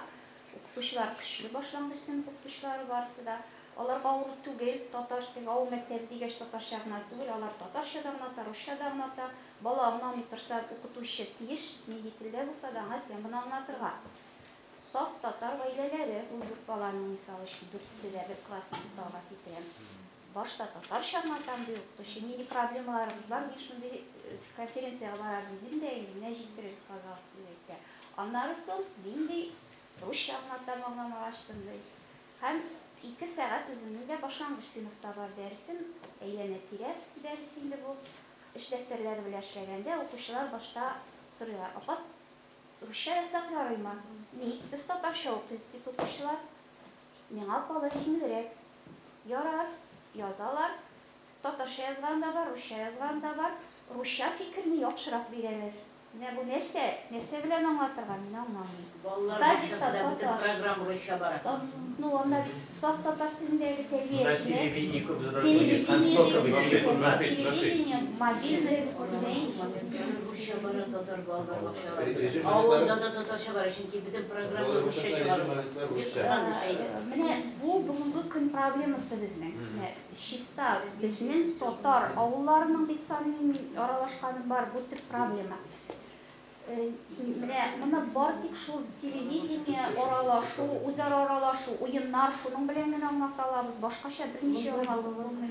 Speaker 7: Укытучылар көчле, башлангыч сыйныф укытучылары барысы да. Аларга авыр түгел, татар теге авыл мәктәбе дигәч татарча гына түгел, алар татарча да аңлата, русча да аңлата. Бала аңламый торса, укытучы тиеш, нинди телдә булса да аңа теманы аңлатырга. Саф татар гаиләләре, ул дүрт баланың мисал өчен, дүртесе дә бер классны мисалга китерәм. Башта татарча аңлатам ди укытучы, нинди проблемаларыбыз бар, мин шундый конференциягә барабыз дим дә инде, менә җиткерегез, пожалуйста, дип әйтә. Аннары соң нинди русча аңлатам, аңламагач ди. Һәм 2 сәгать үземнең дә башлангыч сыйныфта бар дәресем, әйләнә-тирә дәрес инде бу. Эш дәфтәрләре белән эшләгәндә укучылар башта сорыйлар: "Апа, русча язсак ярыймы?" Ник? Без татарча укыйбыз бит укучылар. Миңа кала җиңелрәк. Ярар, язалар. Татарча язган да бар, русча язган да бар. Русча фикерне яхшырак бирәләр. Менә бу нәрсә, нәрсә белән аңлатырга, мин аңламыйм.
Speaker 3: Балалар
Speaker 7: Садикта
Speaker 3: бакчасында бөтен
Speaker 7: татар.
Speaker 3: программа русча бара.
Speaker 7: Ну, анда бит саф татар телендәге тәрбиячеләр.
Speaker 6: Телевидение күп зур
Speaker 7: Телевидение, мобильный,
Speaker 3: Русча бара татар балалар бакчаларында. Авылда да татарча бара, чөнки бөтен программа русча чыгарыла. Бик кызганыч, әйе.
Speaker 7: Менә бу бүгенге көн проблемасы безнең. Менә чиста безнең татар авылларының дип саныйм мин, аралашканым бар, бу төп проблема. Менә моны бар тик шул телевидение, аралашу, үзара аралашу, уеннар шуның белән генә аңлата алабыз. Башкача берничә аңлатып булмый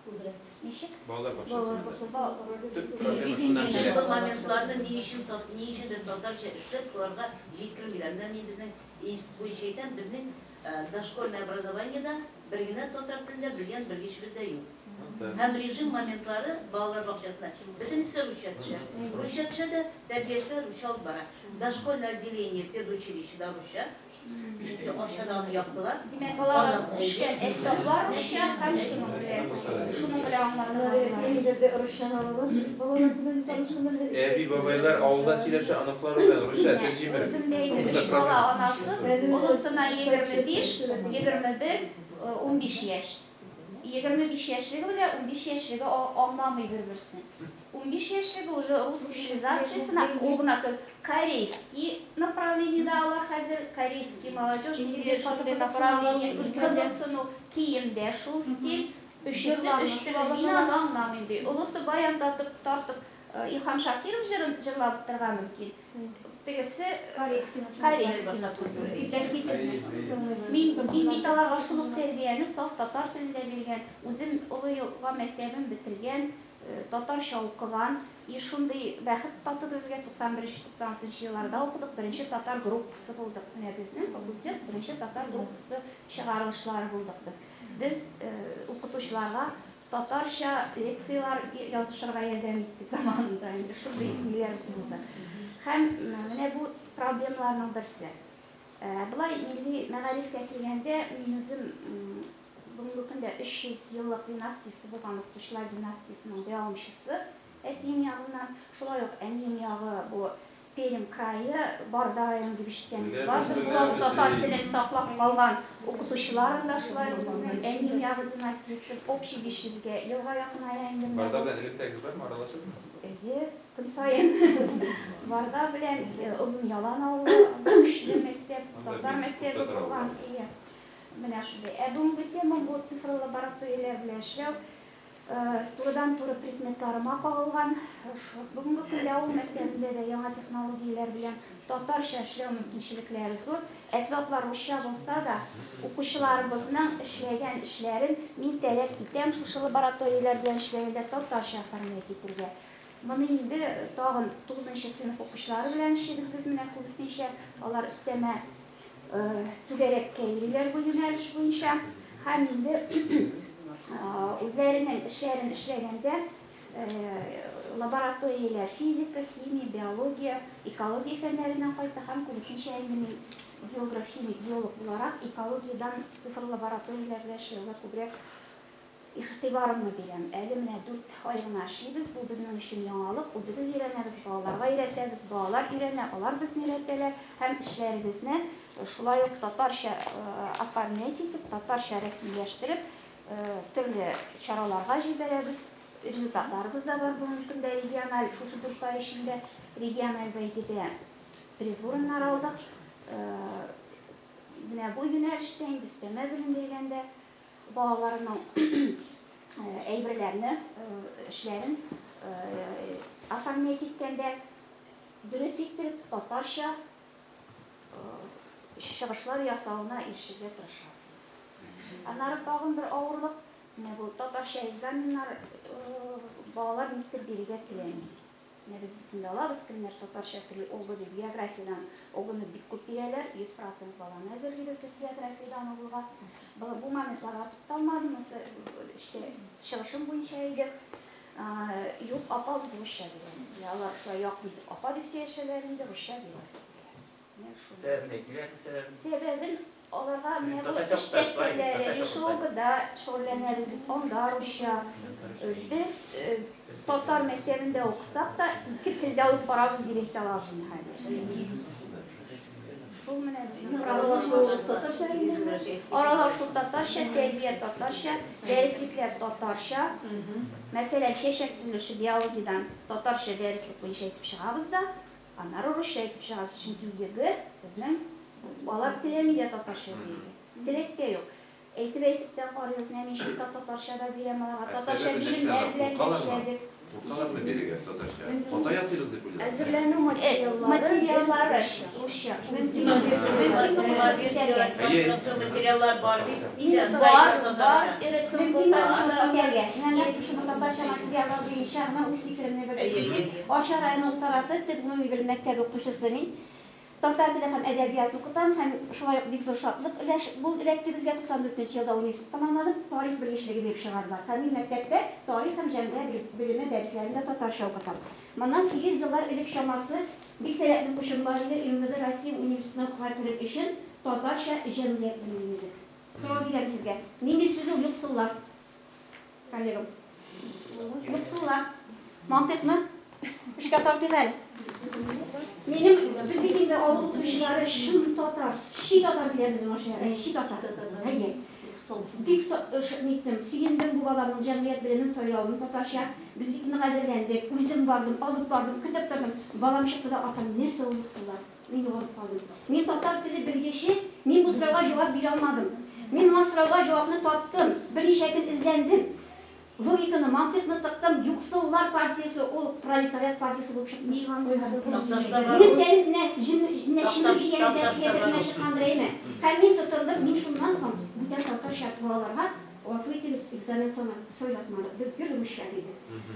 Speaker 7: монда. Ничек?
Speaker 2: Балалар бакчасында. Төп проблема шуннан килә.
Speaker 3: Бу моментларны ни өчен ни өчен дә татарча эшләп шуларга җиткермиләр. Менә мин безнең институт буенча әйтәм, безнең дошкольное образованиедә бер генә татар телендә белгән белгечебез дә юк. Һәм режим моментлары балалар бакчасында бөтенесе русча төшә. Русча төшә дә, тәрбиячеләр русча алып бара. Дошкольное отделение педучилищеда русча. Чөнки Арчада аны яптылар.
Speaker 7: Димәк, аларга төшкән әсбаплар русча һәм шуның белән шуның белән аңлатырга була.
Speaker 8: Русчаны алалар, балалар белән танышалар.
Speaker 2: Әби бабайлар авылда сөйләшә, оныклары белән русча тел җимереп.
Speaker 7: Үзем дә инде өч бала анасы, олысына 25, 21, 15 яшь. 25 яшьлеге белән 15 яшьлеге аңламый бер-берсен. 15 яшьлеге уже рус цивилизациясенә, ул гына түгел, корейский направлениедә алар хәзер, корейский молодежь, ниндидер шундый направление, кызыксыну, киемдә шул стиль, өчесе өч төрле, мин аны аңламыйм ди. Олысы баян татып, тартып, Илһам Шакиров җырын җырлап утырырга мөмкин. Тегесе
Speaker 8: Корейский.
Speaker 7: Корейский. Мин мин бит аларга шул ук тәрбияне саф татар телендә биргән, үзем Олы Елга мәктәбен бетергән, татарча укыган. И шундый бәхет татыды безгә, 91-96 елларда укыдык, беренче татар группасы булдык. Менә безнең факультет беренче татар группасы чыгарылышлары булдык без. Без укытучыларга татарча лекцияләр язышырга ярдәм иттек заманында, инде шундый ниләр булды. Һәм менә бу проблемаларның берсе. Болай милли мәгарифкә килгәндә, мин үзем бүгенге көндә 300 еллык династиясе булган укытучылар династиясенең дәвамчысы әтием ягыннан. Шулай ук әнием ягы бу Пермь крае, Барда районы дип ишеткәнегез бардыр. Саф татар телен саклап калган укытучыларым да шулай ук безнең әнием ягы династиясе общий 500 гә елга якыная инде менә
Speaker 2: Барда
Speaker 7: бу.
Speaker 2: белән элемтәгез бармы, аралашасызмы?
Speaker 7: Әйе, көн саен. Барда белән Озын Ялан авылы, анда көчле мәктәп,
Speaker 2: Анда
Speaker 7: татар
Speaker 2: бик күп
Speaker 7: мәктәбе
Speaker 2: татар
Speaker 7: булган.
Speaker 2: авылы.
Speaker 7: Әйе. Менә шундый. Ә бүгенге тема бу цифрлы лабораторияләр белән эшләү. Турыдан-туры предметларыма кагылган. Бүгенге көндә авыл мәктәбендә дә яңа технологияләр белән татарча эшләү мөмкинчелекләре зур. Әсбаплар русча булса да, укучыларыбызның эшләгән эшләрен мин таләп итәм шушы лабораторияләр белән эшләгәндә татарча оформлять итәргә. Моны инде тагын 9 сыйныф укучылары белән эшлибез без менә күбесенчә. Алар өстәмә түгәрәккә йөриләр бу юнәлеш буенча. Һәм инде үзләренең эшләрен эшләгәндә лабораторияләр физика, химия, биология, экология фәннәреннән кайта һәм күбесенчә инде мин географ, химик, биолог буларак экологиядән цифрлы лабораторияләр белән эшләүгә күбрәк игътибарымны бирәм. Әле менә 4 ай гына эшлибез, бу безнең өчен яңалык, үзебез өйрәнәбез, балаларга өйрәтәбез, балалар өйрәнә, алар безне өйрәтәләр һәм эшләребезне шулай ук татарча оформлять итеп, татарча рәсмиләштереп, төрле чараларга җибәрәбез. Результатларыбыз да бар бүгенге көндә региональ, шушы 4 ай эчендә региональ бәйгедә приз урыннар алдык. Менә бу юнәлештә инде өстәмә белем биргәндә балаларның әйберләрне, эшләрен оформлять иткәндә дөрес иттереп татарча чыгышлар ясавына ирешергә тырышабыз. Аннары тагын бер авырлык, менә бу татарча экзаменнар балалар никтер бирергә теләми. Менә без бит инде алабыз, кемнәр татарча тели, ОГЭ дип географиядән ОГЭны бик күп бирәләр, 100% баланы әзерлибез без географиядән ОГЭга. Бу моментларга тукталмадым, эштә чыгышым буенча иде. Юк, апа, без русча бирәбез. Алар шулай якын итеп апа дип сөйләшәләр инде, русча бирәбез.
Speaker 6: Сәбәбен әйтмиләрме сәбәбен?
Speaker 7: Сәбәбен аларга
Speaker 6: Сез
Speaker 7: менә бу
Speaker 6: татарча
Speaker 7: эш
Speaker 6: укытасыз, шулай бит?
Speaker 7: дәфтәрләре,
Speaker 6: Татарча
Speaker 7: ШОГда шөгыльләнәбез без, анда русча. Без татар мәктәбендә укысак та, ике телдә алып барабыз дип әйтә алабыз инде хәзер. Шул менә безнең
Speaker 8: Аралашуыбыз татарча инде.
Speaker 7: Аралашу татарча, тәрбия татарча, дәреслекләр татарча. Мәсәлән, чәчәк төзелеше биологиядән татарча дәреслек буенча әйтеп чыгабыз да, аннары русча әйтеп чыгабыз. Чөнки ЕГЭ безнең алар теләми дә татарча бирергә. Теләк тә юк. Әйтеп-әйтеп тә карыйбыз, менә мин чиста татарча да бирәм аларга,
Speaker 2: Ә
Speaker 7: татарча
Speaker 2: сәбәбе нәрсә
Speaker 7: биремнәр
Speaker 2: алар?
Speaker 7: белән
Speaker 2: Куркалармы?
Speaker 7: эшләдек.
Speaker 2: Куркалармы бирегә татарча? Хата ясыйбыз дип уйлыйлар.
Speaker 8: Әзерләнү материаллары
Speaker 7: Материаллары русча.
Speaker 3: Материаллар бар бит.
Speaker 7: Бар, бар, өйрәтсен булса,
Speaker 4: Мөмкин итәргә. Менә шушы татарча материаллар буенча гына үз фикеремне белдердем. Арча районы Уктараты төп гомуми белем мәктәбе укытучысы мин. Татар теле һәм әдәбият укытам һәм шулай ук бик зур шатлык өләш бу эләкте безгә 94 елда университет тәмамладым, тарих белгечлеге биреп чыгардылар. Һәм мин мәктәптә тарих һәм җәмгыять белеме дәресләрендә татарча укытам. Моннан 8 еллар элек чамасы бик сәләтле укучым бар иде, МВД Россия университетына укырга керер өчен татарча җәмгыять белеме бирде. Сорау бирәм сезгә. Нинди сүз ул юксыллар? Коллегам. Юксыллар. Мантыйкны эшкә тартыйк әле. Минем без бит инде авыл укытучылары чын татар, чи татар диләр безнең Арчада, чи татар. Әйе. Бик ниттем, сөендем бу баламның җәмгыять белемен сайлавын татарча. Без бик нык әзерләндек, үзем бардым, алып бардым, көтеп тордым. Балам чыкты да, атам, нәрсә ул юксыллар? Мин югалып калдым. Мин татар теле белгече, мин бу сорауга җавап бирә алмадым. Мин моңа сорауга җавапны таптым, берничә көн эзләндем. Логиканы, мантыйкны тыктым, юксыллар партиясе ул пролетариат партиясе булып чыкты. Минем тәнем менә менә чемер дигәндә кыяфәтемә чыккандыр, әйме? Һәм мин тотындым, мин шуннан соң бүтән татарча балаларга, гафу итегез, экзамен сайлатмадык. Без гел русча дидек.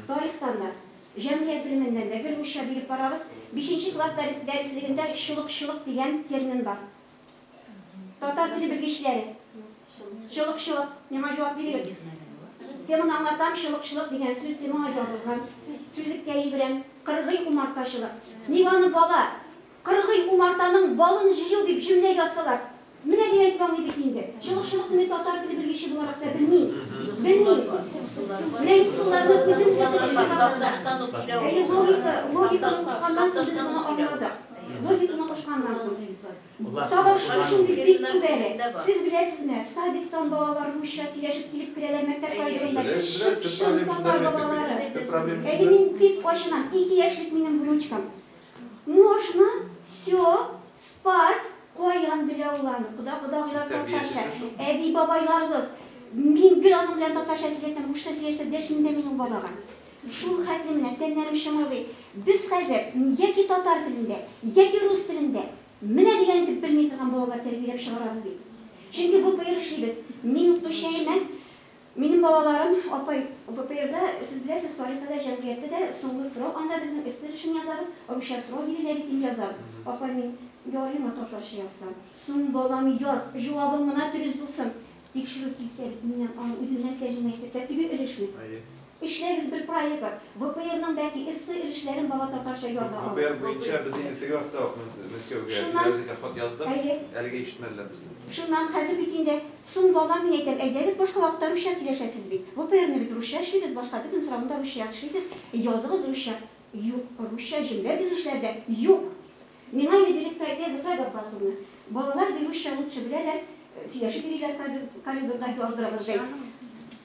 Speaker 4: Тарихтан да, җәмгыять белеменнән дә гел русча биреп барабыз. 5 класс дәреслегендә чолык-чолык дигән термин бар. Татар теле белгечләре. Чолык-чолык, миңа җавап бирегез. Теманы аңлатам, чолык-чолык дигән сүз темага язылган. Сүзлеккә йөгерәм. Кыргый умартачылык. Ник аны бала? Кыргый умартаның балын җыю дип җөмлә язсалар. Менә дигән дип аңлый бит инде. Чолык-чолыкны мин татар теле белгече буларак та белмим. Белмим. Менә юксылларны үзем чолык-чолык. Әйе, логика, логиканы кушканнан соң без моны аңладык. Логиканы кушканнан соң. Тагын шушындый бик күп әле. Сез беләсезме, садиктан балалар русча сөйләшеп килеп керәләр мәктәп коридорында. Чып-чын татар балалары. Әле мин бик ачынам. 2 яшьлек минем внучкам. Можно все спать, каян белә ул аны? Кода-кодагыйлар татарча, әби-бабайларыбыз. Мин гел аның белән татарча сөйләсәм, русча сөйләшсә, дәшмим дә мин ул балага. Шул хәтле менә тәннәрем чымырдый. Без хәзер яки татар телендә, яки рус телендә менә дигән итеп белми торган балалар тәрбияләп чыгарабыз бит. Чөнки ВПР эшлибез. Мин укытучы әймен. Минем балаларым, апай, ВПРда, сез беләсез, тарихта да, җәмгыятьтә дә соңгы сорау, анда безнең эссе эшен язабыз, русча сорау бирелә бит инде язабыз. Апай, мин ярыймы татарча язсам? Соң балам яз, җавабың гына дөрес булсын. Тикшерү килсә бит миннән аны үземнән тәрҗемә итеп, теге өлешне. Эшләгез бер проект. ВПРның бәлки эссе өлешләрен бала татарча яза ала.
Speaker 2: ВПР буенча без инде теге вакытта ук Мәскәүгә Фирәзигә хат яздык. Әлегә ишетмәделәр безне.
Speaker 4: Шуннан хәзер бит инде соң балам мин әйтәм, әйдәгез башка вакытта русча сөйләшәсез бит. ВПРны бит русча эшлибез, башка бөтен сорауны да русча эшлисез. Языгыз русча. Юк, русча җөмлә төзешләрдә юк. Миңа инде директор әйтә, Зөһрә Габбасовна, балалар ди русча лучше беләләр, сөйләшеп йөриләр коридорда, яздырыгыз ди.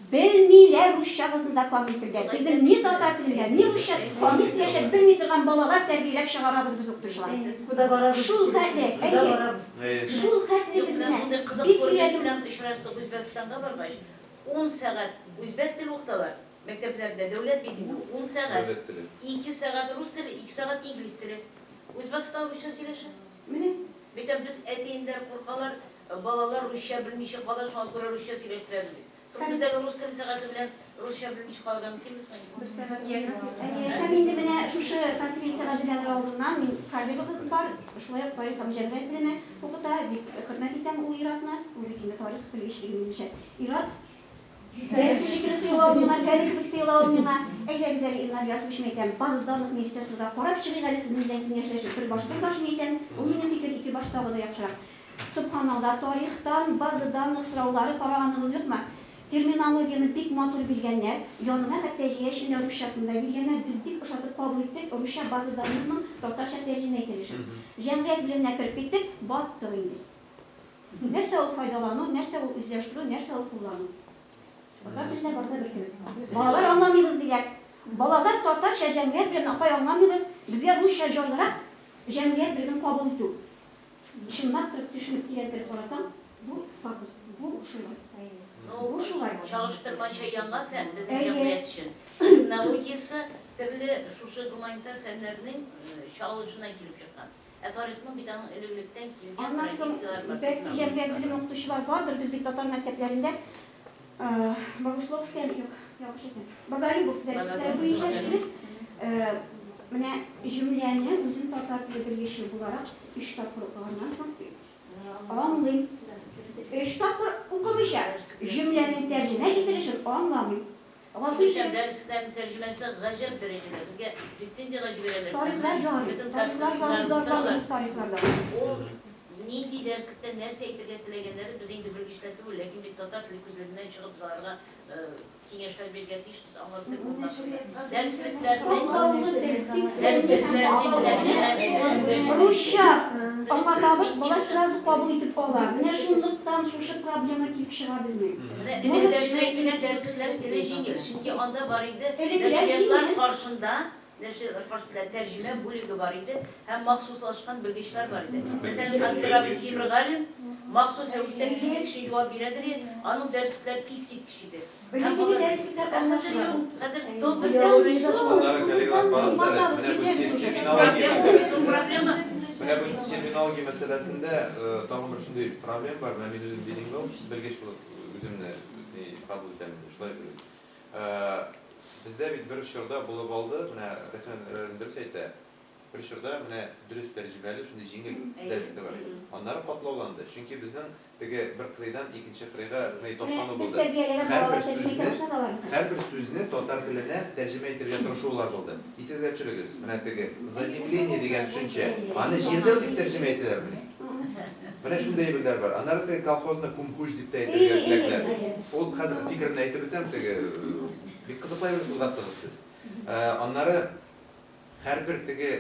Speaker 4: Белмиләр русчабызны да камил телдә. Безнең ни татар телендә, ни русча камил сөйләшә белми торган балалар тәрбияләп чыгарабыз без укытучылар.
Speaker 3: Куда барабыз?
Speaker 4: Шул хәтле, әйе. Шул хәтле без менә бик йөрәгем
Speaker 3: белән очраштык Үзбәкстанга баргач, 10 сәгать үзбәк теле укыталар. Мәктәпләрдә дәүләт бит инде 10 сәгать. 2 сәгать рус теле, 2 сәгать инглиз теле. Үзбәкстан русча сөйләшә.
Speaker 4: Менә
Speaker 3: бит без әти-әниләр куркалар, балалар русча белмичә кала, шуңа күрә русча сөйләштерәбез дип. Соң бездәге рус теле сәгате белән русча белмичә калырга мөмкинме соң?
Speaker 8: Бер сәгать ярым.
Speaker 4: Һәм инде менә шушы конференциягә әзерләнер алдыннан мин коллегабыз бар, шулай ук тарих һәм җәмгыять белеме укыта, бик хөрмәт итәм ул ир-атны, ул бит инде тарих белгечлеге минемчә. Ир-ат дәресе шикелле тоела ул миңа, фәне кебек тоела ул миңа. Әйдәгез әле, Илнар Ясович, мин әйтәм, база данных министерствода карап чыгыйк әле сезнең белән киңәшләшеп, бер баш бер баш мин әйтәм, ул минем фикер, ике баш тагы да яхшырак. Субханалла, тарихтан база данных сораулары караганыгыз юкмы? Терминологияне бик матур биргәннәр, янына хәтта җәя эчендә русчасын да биргәннәр, без бик ошатып кабул иттек, русча база данныхның татарча тәрҗемә ителешен. Җәмгыять белеменә кереп киттек, баттык инде. Нәрсә ул файдалану, нәрсә ул үзләштерү, нәрсә ул куллану? Татар телендә барда бер кебек. Балалар аңламыйбыз диләр. Балалар татарча җәмгыять белемен апай аңламыйбыз, безгә русча җайлырак җәмгыять белемен кабул итү. Чынлап торып төшенеп тирән кереп карасаң, Бу факт, бу шулай.
Speaker 3: Ну,
Speaker 4: Бу шулай.
Speaker 3: Чагыштырмача яңа фән безнең
Speaker 4: Әйе.
Speaker 3: җәмгыять өчен. Терминологиясе төрле шушы гуманитар фәннәрнең чагылышыннан килеп чыккан. Ә тарихның бит аның элек-электән килгән
Speaker 4: Аннан соң
Speaker 3: традицияләре бар.
Speaker 4: бәлки җәмгыять белеме укытучылар бардыр, без бит татар мәктәпләрендә Богословская, юк, ялгыш әйтәм. Боголюбов дәресләре буенча эшлибез. Менә җөмләне үзем татар теле белгече буларак өч тапкыр укыганнан соң аңлыйм. Өч тапкыр укымыйча җөмләнең тәрҗемә ителешен аңламыйм. Гафу
Speaker 3: Шушы
Speaker 4: итегез.
Speaker 3: дәресләрнең тәрҗемәсе гаҗәп дәрәҗәдә. Безгә рецензиягә җибәрәләр.
Speaker 4: Тарихлар ярый.
Speaker 3: Бөтен
Speaker 4: Тарихлар ярый,
Speaker 3: тарихлар
Speaker 4: зарланабыз тарихлардан.
Speaker 3: Ул нинди дәреслектә нәрсә әйтергә теләгәннәре без инде белгечләр түгел, ләкин бит татар теле күзлегеннән чыгып без аларга киңәшләр бирергә тиешбез, аңлап бетереп булмас. Дәреслекләрнең
Speaker 4: Катлаулы тел, бик
Speaker 3: дәреслекләрнең тәрҗемәсе
Speaker 4: Русча аңлатабыз, бала сразу кабул итеп ала. Менә шунлыктан шушы проблема килеп чыга безнең.
Speaker 3: Менә элек тәрҗемә ителгән дәреслекләр эле җиңел, чөнки анда бар иде
Speaker 4: Элекләр
Speaker 3: нәшриятлар
Speaker 4: җиңел.
Speaker 3: каршында нәшриятлар каршында тәрҗемә бүлеге бар иде һәм махсуслашкан белгечләр бар иде. Мәсәлән, Абдурабин Тимергалин махсус рәвештә физик өчен җавап бирәдер иде, аның дәреслекләре искиткеч иде. Һәм
Speaker 4: Элеккеге
Speaker 3: алар-
Speaker 4: дәреслекләр
Speaker 3: Ә хәзер
Speaker 4: аңлашыла.
Speaker 3: юк, хәзер тулы
Speaker 4: Тулысы
Speaker 3: тәрҗемә.
Speaker 2: Аннары коллегалар
Speaker 4: тулыдан
Speaker 2: барыгыз әле.
Speaker 4: батабыз,
Speaker 2: Менә бу
Speaker 4: китәбез уже.
Speaker 2: терминология
Speaker 3: Проблема,
Speaker 2: мәсьәләсендә
Speaker 3: проблема.
Speaker 2: Менә бу терминология мәсьәләсендә тагын бер шундый проблема бар. Менә мин үзем билингвал белгеч булып үземне кабул итәм инде, шулай беләм. Бездә бит бер чорда булып алды, менә рәсмән дөрес әйтә. Бер чорда менә дөрес тәрҗемәле шундый җиңел дәреслек бар. Аннары катлауланды. Чөнки безнең теге бер кырыйдан икенче кырыйга ни ташлану
Speaker 4: Без
Speaker 2: булды.
Speaker 4: тәрбияләгән
Speaker 2: Һәрбер
Speaker 4: балалар тәрҗемә итә
Speaker 2: сүзне
Speaker 4: башладылар.
Speaker 2: һәрбер сүзне татар теленә тәрҗемә итәргә тырышулар булды. Исегезгә төшерегез. Менә теге заземление дигән төшенчә. Аны җирләү дип тәрҗемә итәләр менә. Менә шундый әйберләр бар. Аннары теге колхозны күмхуҗ дип тә әйтергә теләкләр. Ул хәзер фикерен әйтеп бетәм, теге бик кызыклы әйбер кузгаттыгыз сез. Аннары һәрбер теге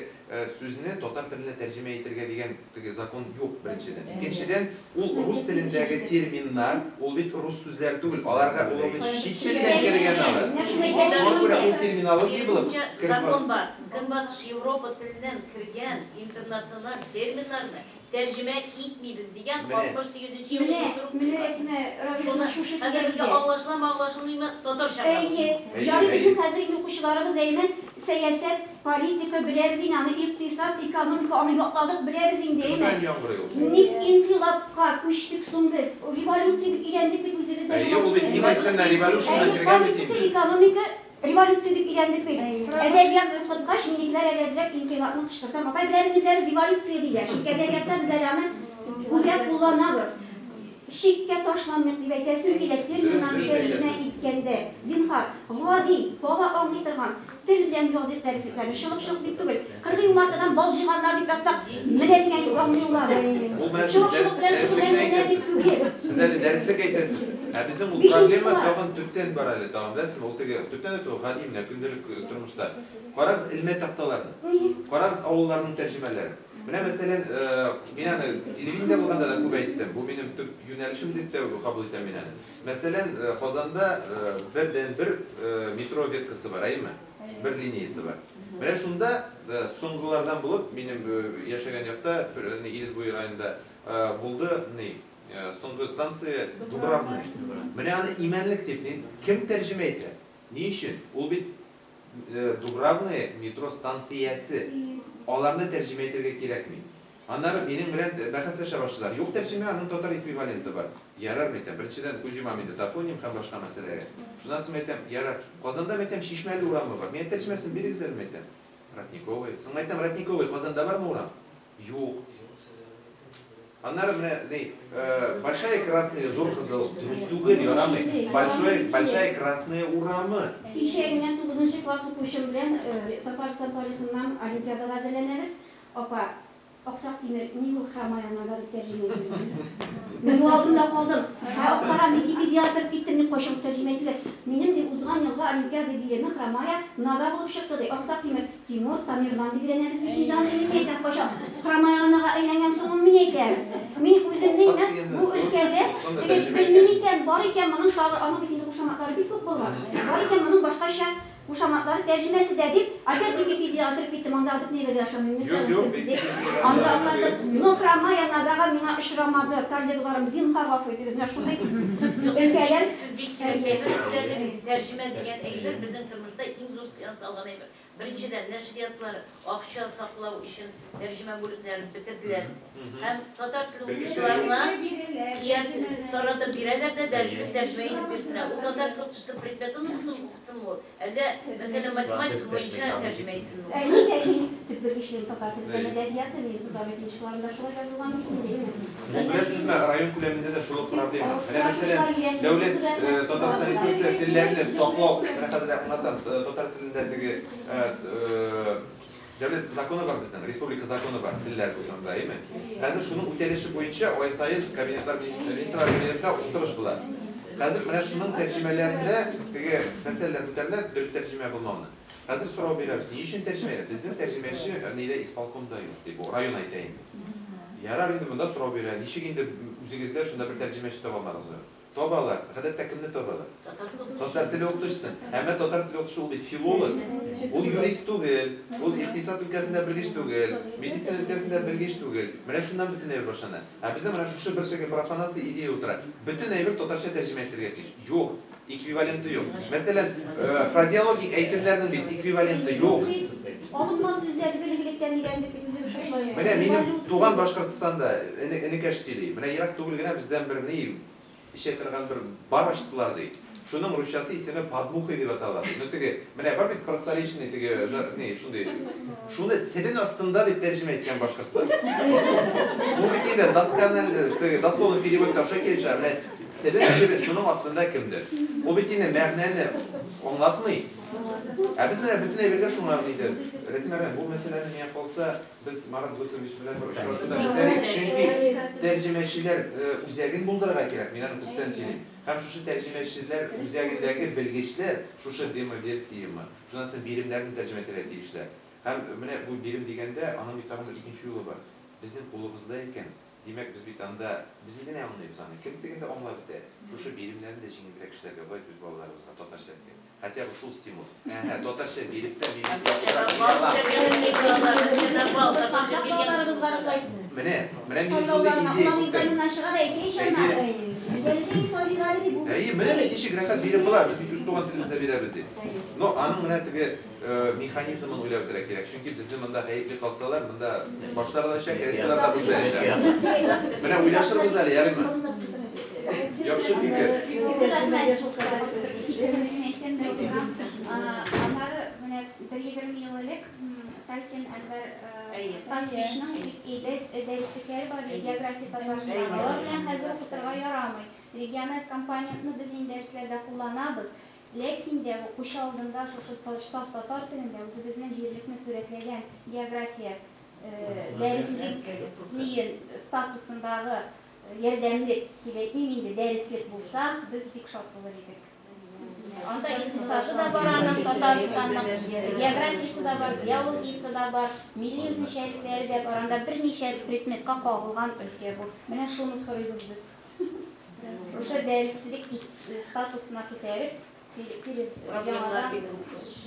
Speaker 2: сүзне татар теленә тәрҗемә итәргә дигән теге закон юк беренчедән. Икенчедән, ул рус телендәге терминнар, ул бит рус сүзләре түгел, аларга ул бит чит телдән кергән алар.
Speaker 4: Менә шуны
Speaker 2: Шуңа күрә
Speaker 4: әйтәсем
Speaker 2: ул терминология булып
Speaker 3: Киресенчә,
Speaker 2: кереп
Speaker 3: закон бар. Көнбатыш Европа теленнән кергән интернациональ терминнарны тәрҗемә итмибез дигән
Speaker 2: Менә.
Speaker 3: 68 елгы
Speaker 4: Менә,
Speaker 3: инструкция
Speaker 4: менә
Speaker 3: бар.
Speaker 4: Рәсимә
Speaker 3: Шуны
Speaker 4: Равиловна шушы
Speaker 3: хәзер безгә
Speaker 4: дигәнегезгә.
Speaker 3: аңлашыламы, аңлашылмыймы, татарча
Speaker 4: Әйе,
Speaker 2: Әйе,
Speaker 4: ярый
Speaker 2: әйе.
Speaker 4: безнең хәзер инде укучыларыбыз әйме сәясәт, политика беләбез инде, аны икътисад, экономика, аны ятладык, беләбез инде,
Speaker 2: Көн
Speaker 4: әйме.
Speaker 2: саен яңгырый ул.
Speaker 4: Ник инкыйлабка күчтек соң без? Революция дип өйрәндек бит үзебездә.
Speaker 2: Әйе, ул бит немецтән революционнан
Speaker 4: Әйе,
Speaker 2: кергән бит
Speaker 4: политика,
Speaker 2: инде.
Speaker 4: экономика, революция дип өйрәндек бит. Әдәбият укыткач, минекләр әле әзрәк инкыйлабны кычкырсам, апай беләбез, беләбез, революция диләр. Чөнки әдәбиятта без әле аны күбрәк кулланабыз. Шиккә ташланмыйк дип әйтәсем килә, терминнарны
Speaker 2: Дөрес, дөрес
Speaker 4: тәрҗемә
Speaker 2: әйтәсез.
Speaker 4: иткәндә. Зинһар, гади, бала аңлый торган тел белән языйк дәреслекләрне. Шылык-шылык дип түгел. Кыргый умартадан бал җыйганнар дип язсак, менә дигән юк аңлыйлар.
Speaker 2: Ул менә сез
Speaker 4: Шылык-шылык белән
Speaker 2: дәреслекне
Speaker 4: шөгыльләнгәннәр дип
Speaker 2: әйтәсез.
Speaker 4: түгел.
Speaker 2: Сез әле дәреслек әйтәсез. Ә безнең ул
Speaker 4: Бишенче
Speaker 2: проблема
Speaker 4: класс.
Speaker 2: тагын төптән бар әле, тагын беләсезме? Ул теге төптән дә түгел, гади менә көндәлек тормышта. Карагыз элмә такталарны. Карагыз авылларның тәрҗемәләрен. Менә мәсәлән, мин аны телевидениедә булганда да күп әйттем. Бу минем төп юнәлешем дип тә кабул итәм мин аны. Мәсәлән, Казанда бердән бер метро веткасы бар, әйеме? Бер линиясе бар. Менә шунда соңгылардан булып минем яшәгән якта, Идел буе районында булды, ни, соңгы станция Дубравная. Менә аны Имәнлек дип кем тәрҗемә итә? Ни өчен? Ул бит Дубравная метро станциясе. Аларны тәрҗемә итәргә кирәкми. Аннары минем белән бәхәсләшә башладылар. Юк тәрҗемә, аның татар эквиваленты бар. Ярар, әйтәм. Беренчедән күз йомам инде топоним һәм башка мәсьәләгә. Шуннан соң әйтәм, ярар. Казанда әйтәм, Чишмәле урамы бар. Мин тәрҗемәсен бирегез әле, әйтәм. Родниковый. Соң әйтәм, Родниковый Казанда бармы урам? Юк. Аннары менә ни, Большая Красная, Зур Кызыл, дөрес түгел, ярамый. Большой, Большая Красная урамы.
Speaker 4: Кичә генә 9 класс укучым белән Татарстан тарихыннан олимпиадага әзерләнәбез. Апа, Аксак Тимер, ни ул хромая нога дип тәрҗемә ителде. Мин алдымда калдым. Ә актарам, Википедияга кереп киттем, дип кайчан тәрҗемә ителә. Минем ди узган елгы олимпиада билеме хромая нога булып чыкты ди. Аксак Тимер, Тимур, Тамерлан дип өйрәнәбез бит инде аны, мин әйтәм, кайчан хромая нога әйләнгән соң ул, мин әйтәм. Мин үземнең бу өлкәдә теге белмим икән, бар икән моның тагы, аның бит инде кушаматлары бик күп булган. Бар икән моның башкача
Speaker 8: Кушаматлары тәрҗемәсе дә дип, опять Википедиягә кереп киттем, андагы бөтен әйбергә ышанмыйм.
Speaker 2: Юк, юк, бик
Speaker 8: Анда аңлатып, но хромая ногага миңа очрамады, коллегаларым, зинһар гафу итегез, менә шундый өлкәләр.
Speaker 3: Сез бик кирәк әйбер күтәрдегез. Тәрҗемә дигән әйбер безнең тормышта иң зур зыян салган әйбер. Беренчедән, нәшриятлар акча саклау өчен тәрҗемә бүлекләрен бетерделәр. Һәм татар теле укытучыларына таратып бирәләр дә, дәреслек тәрҗемә итеп бирсеннәр. Ул татар теле укытучысы предметын укысын, укытсын ул. Әллә, мәсәлән, математика буенча тәрҗемә итсен ул.
Speaker 8: Ә нигә мин төп белгечлегем татар теле һәм әдәбияты, минем трудовой книжкаларымда шулай язылган бит инде, әйеме?
Speaker 2: Бу беләсезме, район күләмендә дә шул ук проблема. Менә мәсәлән, дәүләт Татарстан Республикасы телләрне саклау, менә хәзер аңлатам, татар телендә теге дәүләт законы бар безнең, республика законы бар, телләр турында, әйеме? Хәзер шуның үтәлеше буенча ай саен кабинетлар, министрлар кабинетында утырыш була. Хәзер менә шуның тәрҗемәләрендә теге мәсьәләләр күтәрелә, дөрес тәрҗемә булмауны. Хәзер сорау бирәбез, ни өчен тәрҗемә? Безнең тәрҗемәче нидә исполкомда юк, ди бу, район әйтә инде. Ярар инде монда сорау бирә, ничек инде үзегездә шунда бер тәрҗемәче таба алмадыгыз? Табалар. Гадәттә кемне табалар? Татар теле укытучысын. Әмма татар теле укытучысы ул бит филолог, ул юрист түгел, ул икътисад өлкәсендә белгеч түгел, медицина өлкәсендә белгеч түгел. Менә шуннан бөтен әйбер башлана. Ә безнең менә шушы бер теге профанация идея утыра. Бөтен әйбер татарча тәрҗемә ителергә тиеш. Юк, эквиваленты юк. Мәсәлән, фразеологик әйтемнәрнең бит эквиваленты юк.
Speaker 8: Алынма сүзләр элек-электән өйрәндек бит үзебез шулай.
Speaker 2: Менә минем туган Башкортстанда энекәш сөйли. Менә ерак түгел генә бездән бер ни эчә торган бер бар ачтылар ди. Шуның русчасы исеме подмухой дип атала. Ну теге, менә бар бит просторечный теге, ни, шундый. Шуны себен астында дип тәрҗемә иткән башкортлар. Бу бит инде доскональ, теге дословный перевод аша килеп чыга. Менә себен, чебен, шуның астында кемдер. Ул бит инде мәгънәне аңлатмый. Ә без менә бөтен әйбергә шуңа инде. Рәсим әфәнде, бу мәсьәләне миңа калса, без Марат Готович белән бер очрашуда күтәрик, чөнки тәрҗемәчеләр үзәген булдырырга кирәк, мин аны күптән сөйлим. Һәм шушы тәрҗемәчеләр үзәгендәге белгечләр шушы демо-версияме, шуннан соң биремнәрне тәрҗемә итәргә тиешләр. Һәм менә бу бирем дигәндә, аның бит тагын бер икенче юлы бар. Безнең кулыбызда икән, димәк, без бит анда, без генә аңлыйбыз аны, кем тегендә аңлап бетә. Шушы биремнәрне дә җиңелрәк эшләргә була үз балаларыбызга, татарча әйткән. Хотя бы шул стимул. Әһә, татарча биреп тә мин бит яхшырак бирә алам.
Speaker 8: Балаларыбызга шулай.
Speaker 2: Менә, менә мин шундый идея
Speaker 8: Улан экзаменнан чыга да әйтә ич ана.
Speaker 2: Әйе, менә бит ничек рәхәт биреп була, без бит үз туган телебездә бирәбез дип. Но аның менә теге механизмын уйлап бетерә кирәк. Чөнки безне монда гаепли калсалар, монда башлар да чак, креслолар да бушаячак. Менә уйлашырбыз әле, ярыймы? Яхшы фикер.
Speaker 7: Аннары менә бер 20 ел элек Тайсин Әнвәр Сафишның бик әйбәт дәреслекләре бар география Татарстан. Алар белән хәзер укытырга ярамый. Региональ компонентны без инде дәресләрдә кулланабыз. Ләкин дә укучы алдында шушы саф татар телендә үзебезнең җирлекне сурәтләгән география дәреслек статусындагы ярдәмлек дип әйтмим инде, дәреслек булса, без бик шат булыр идек. Анда икътисады да бар аның, Татарстанның географиясе дә бар, биологиясе дә бар, милли үзенчәлекләре дә бар. Анда берничә предметка кагылган өлкә бу. Менә шуны сорыйбыз без. Шушы дәреслек статусына күтәреп, яңадан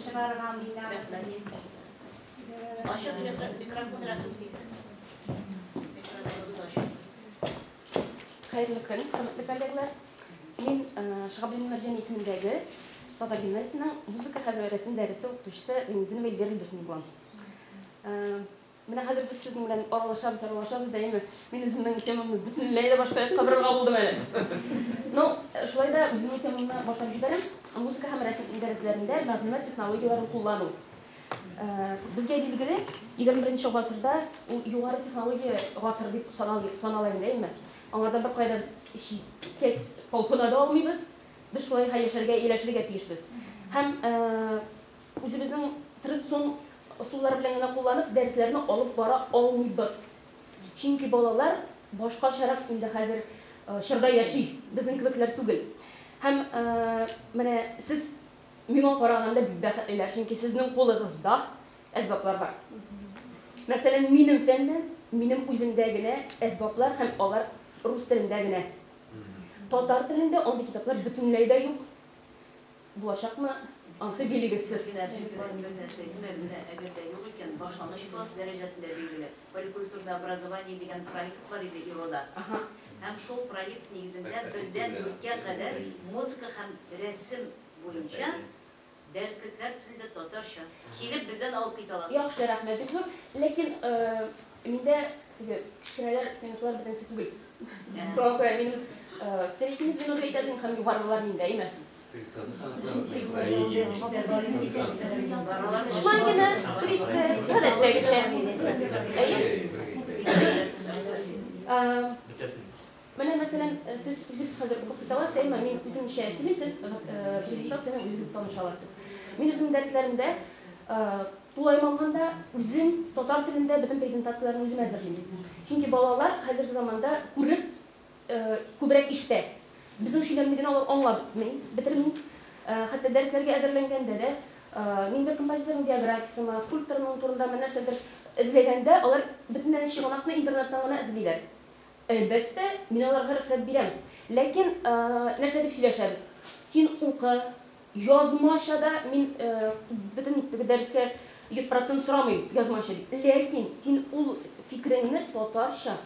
Speaker 7: чыгарырга мина.
Speaker 3: Ачык микрофон рәхим итегез. Микрофоныбыз ачык.
Speaker 9: Хәерле көн, хөрмәтле коллегалар. Мин Шиһабетдин Мәрҗани исемендәге татар гимназиясенең музыка һәм рәсем дәресе укытучысы Гыйнетдинова Эльвира Илдусовна булам. Менә хәзер без сезнең белән аралашабыз, аралашабыз да, әйеме? Мин үземнең темамны бөтенләй дә башка якка борырга булдым әле. Ну, шулай да үземнең темамны башлап җибәрәм. Музыка һәм рәсем дәресләрендә мәгълүмат технологияләрен куллану. Безгә билгеле, 21 гасырда ул югары технология гасыры дип санала инде, әйеме? Аңардан бер кайда без читкә талпына да алмыйбыз. Без шулай яшәргә, ияләшергә тиешбез. Һәм үзебезнең традицион ысуллар белән генә кулланып дәресләрне алып бара алмыйбыз. Чөнки балалар башкачарак инде хәзер чорда яши, безнең кебекләр түгел. Һәм менә сез миңа караганда бик бәхетлеләр, чөнки сезнең кулыгызда әсбаплар бар. Мәсәлән, минем фәннән, минем үземдә генә әсбаплар һәм алар рус телендә генә. Татар телендә андый китаплар бөтенләй дә юк. Булачакмы, анысы билгесез.
Speaker 3: Бер нәрсә әйтим әле, менә әгәр дә юк икән, башлангыч класс дәрәҗәсендә билгеле. Поликультурное образование дигән проект бар иде ИРОда. Һәм шул проект нигезендә бердән дүрткә кадәр музыка һәм рәсем буенча дәреслекләр төзелде татарча. Килеп бездән алып китә аласыз.
Speaker 9: Яхшы, рәхмәт бик зур. Ләкин миндә теге кечкенәләр сыйныфлар бөтенесе түгел. Шуңа күрә минем средний звено дип әйтәдең һәм югарылар миндә, әйме? Шмангина, Крицкая, гадәттәгечә. Әйе. Менә, мәсәлән, сез үзегез хәзер укып китә аласыз, әмма мин үземчә сөйлим, сез презентацияне үзегез таныша аласыз. Мин үземнең дәресләремдә тулаем алганда үзем татар телендә бөтен презентацияләрне үзем әзерлим. Чөнки балалар хәзерге заманда күреп күбрәк ишетә. Безнең сөйләмне генә алар аңлап бетми, бетерми. Хәтта дәресләргә әзерләнгәндә дә, ниндидер композиторның биографиясенә, скульпторның турында менә нәрсәдер эзләгәндә, алар бөтенләй чыганакны интернеттан гына эзлиләр. Әлбәттә, мин аларга рөхсәт бирәм. Ләкин нәрсә дип сөйләшәбез? Син укы, язмача да мин бөтен теге дәрескә 100% сорамыйм язмача дип. Ләкин син ул фикереңне татарча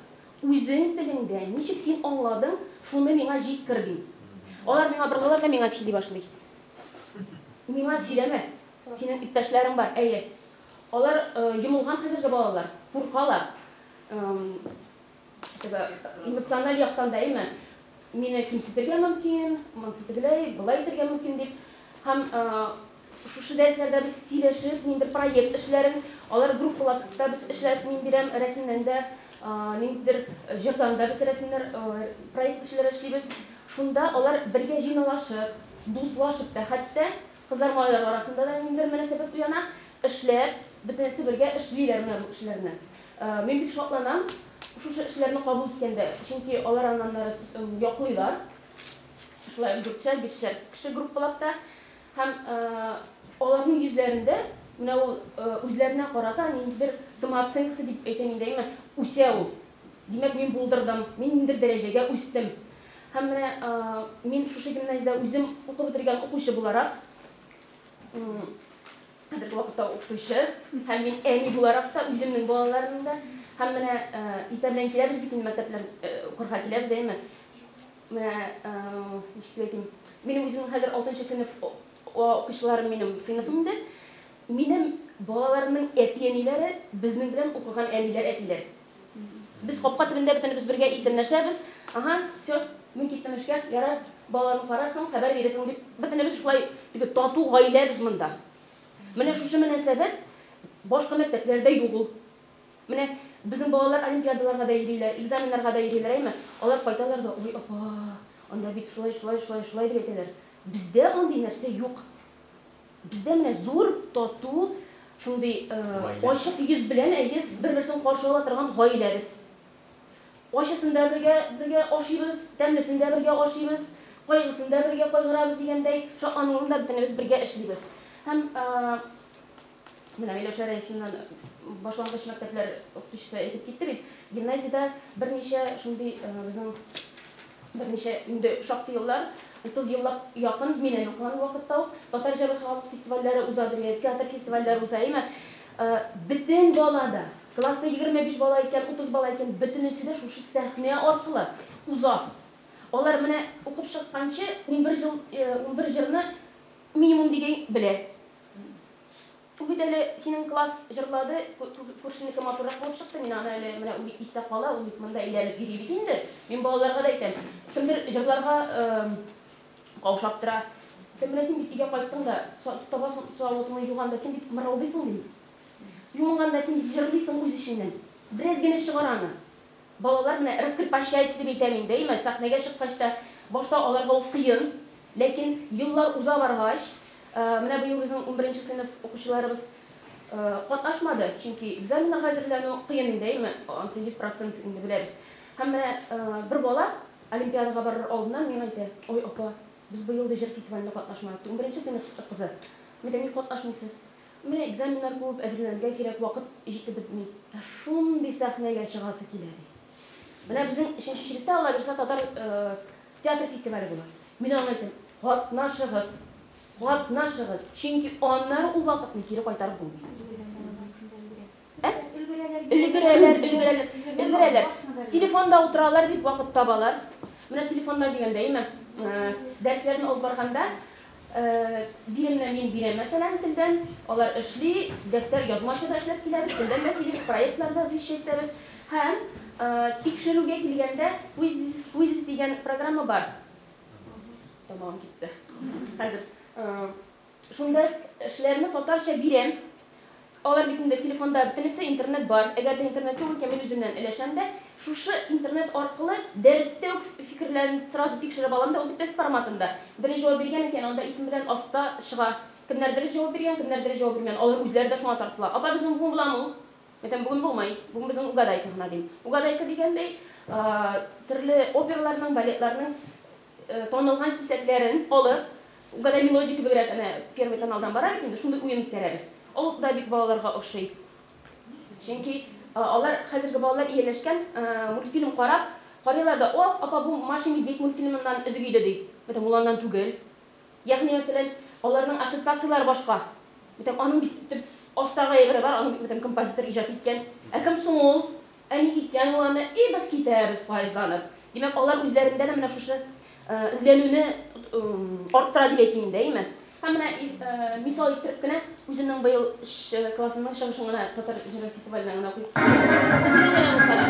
Speaker 9: Үзең телеңдә ничек син аңладың, шуны миңа җиткер, дим. Алар миңа борылалар да миңа сөйли башлый. Миңа сөйләмә, синең иптәшләрең бар, әйе. Алар йомылган хәзерге балалар, куркалар. Теге эмоциональ яктан да, әйме, мине кимсетергә мөмкин, монысы тегеләй, болай итергә мөмкин дип. Һәм шушы дәресләрдә без сөйләшеп, ниндидер проект эшләрен, алар группалап та без эшләп мин бирәм, рәсемнән дә, ниндидер җырдан да без рәсемнәр, проект эшләре эшлибез. Шунда алар бергә җыйналашып, дуслашып та хәтта, кызлар-малайлар арасында да ниндидер мөнәсәбәт уяна, эшләп, бөтенесе бергә эшлиләр менә бу эшләрне. Мин бик шатланам шушы эшләрне кабул иткәндә, чөнки алар аннан ары яклыйлар. Шулай ук дүртшәр, бишшәр кеше группалап та. Һәм аларның йөзләрендә менә ул үзләренә карата ниндидер самооценкасы дип әйтәм инде, әйме, үсә ул. Димәк, мин булдырдым, мин ниндидер дәрәҗәгә үстем. Һәм менә мин шушы гимназиядә үзем укып бетергән укучы буларак, хәзерге вакытта укытучы, һәм мин әни буларак та үземнең балаларымның да, һәм менә иртә белән киләбез бит инде мәктәпләр укырга киләбез, әйме. Менә ничек дип әйтим, минем үземнең хәзер алтынчы сыйныф укучыларым минем сыйныфым инде. Минем балаларымның әти-әниләре безнең белән укыган әниләр, әтиләр. Без капка төбендә бөтенебез бергә исәнләшәбез. Ага, все, мин киттем эшкә, ярар, балаларны карарсың, хәбәр бирерсең дип, бөтенебез шулай теге тату гаилә без монда. Менә шушы мөнәсәбәт башка мәктәпләрдә юк ул. Менә безнең балалар олимпиадаларга да йөриләр, экзаменнарга да йөриләр, әйме? Алар кайталар да, ой, апа, анда бит шулай, шулай, шулай, шулай дип әйтәләр. Бездә андый нәрсә юк. Бездә менә зур, тату, шундый ачык йөз белән, әйе, бер-берсен каршы ала торган гаилә без. Ачысын да бергә, бергә ашыйбыз, тәмлесен дә бергә ашыйбыз, кайгысын да бергә кайгырабыз дигәндәй, шатлануын да бөтенебез бергә эшлибез. Һәм Менә Миләүшә Рәисовна башлангыч мәктәпләр укытучысы әйтеп китте бит, гимназиядә берничә шундый безнең берничә инде шактый еллар, 30 еллап якын мин әле укыган вакытта ук татар җыры халык фестивальләре уза, театр фестивальләре уза, әйме? Бөтен бала да, класста 25 бала икән, 30 бала икән, бөтенесе дә шушы сәхнә аркылы уза. Алар менә укып чыкканчы 11 җыл, 11 җырны минимум дигән белә. Ул бит әле синең класс җырлады, күршенеке матуррак булып чыкты, мин аны әле, менә ул бит истә кала, ул бит монда әйләнеп йөри бит инде. Мин балаларга да әйтәм, кемдер җырларга каушап тора. Әйтәм, менә син бит өйгә кайттың да, таба савытыңны юганда син бит мырылдыйсың, дим. Юынганда син бит җырлыйсың үз эчеңнән. Бераз генә чыгар аны. Балалар менә раскрепощается дип әйтәм инде, әйме, сәхнәгә чыккач та, башта аларга ул кыен, ләкин еллар уза баргач, менә быел безнең унберенче сыйныф укучыларыбыз катнашмады, чөнки экзаменнарга әзерләнү кыен инде, әйме, анысы 100% инде беләбез. Һәм менә бер бала олимпиадага барыр алдыннан миңа әйтә, ой, апа, без быел да җыр фестивалендә катнашмадык, ди, унберенче сыйныф кызы. Мин әйтәм, ник катнашмыйсыз? Менә экзаменнар күп, әзерләнергә кирәк, вакыт җитеп бетми. Ә шундый сәхнәгә чыгасы килә, ди. Менә безнең өченче чиректә, Алла бирса, татар театр фестивале була. Мин аңа әйтәм, катнашыгыз. Катнашыгыз, чөнки аннары ул вакытны кире кайтарып булмый. Ә? Өлгерәләр, өлгерәләр, өлгерәләр. Телефонда утыралар бит, вакыт табалар. Менә телефонда дигәндә, әйме, дәресләрне алып барганда, биремне мин бирәм, мәсәлән, телдән, алар эшли, дәфтәр язмача да эшләп киләбез, телдән дә сөйлибез, проектлар да защищать итәбез. Һәм тикшерүгә килгәндә, Quizizz дигән программа бар. Тамагым кипте. Хәзер шунда эшләрне татарча бирәм. Алар бит инде телефонда бөтенесе интернет бар. Әгәр дә интернет юк икән, мин үземнән өләшәм дә, шушы интернет аркылы дәрестә үк фикерләрен сразу тикшереп алам да, ул бит тест форматында. Дөрес җавап биргән икән, анда исем белән аста чыга. Кемнәр дөрес җавап биргән, кемнәр дөрес җавап бирмәгән. Алар үзләре дә шуңа тартыла. Апа, безнең бүген буламы ул? Әйтәм, бүген булмый. Бүген безнең угадайка гына, дим. Угадайка дигәндәй, төрле операларның, балетларның танылган кисәкләрен алып, угадай мелодию кебегрәк, әнә Первый каналдан бара бит инде, шундый уен үткәрәбез. Ул да бик балаларга ошый. Чөнки алар, хәзерге балалар ияләшкән, мультфильм карап, карыйлар да, О, апа, бу Маша и Медведь мультфильмыннан өзек иде, ди. Әйтәм, ул аннан түгел. Ягъни мәсәлән, аларның ассоциацияләре башка. Мәтәм, аның бит төп астагы әйбере бар, аны бит мәтәм композитор иҗат иткән. Ә кем соң ул? Ә ник иткән ул аны? И без китәбез поездланып. Димәк, алар үзләрендә дә менә шушы эзләнүне арттыра дип әйтим инде, әйеме? Һәм менә мисал иттереп кенә үземнең быел өч классымның чыгышын гына татар җыры фестиваленнән генә укыйм. Үзенең генә булса да.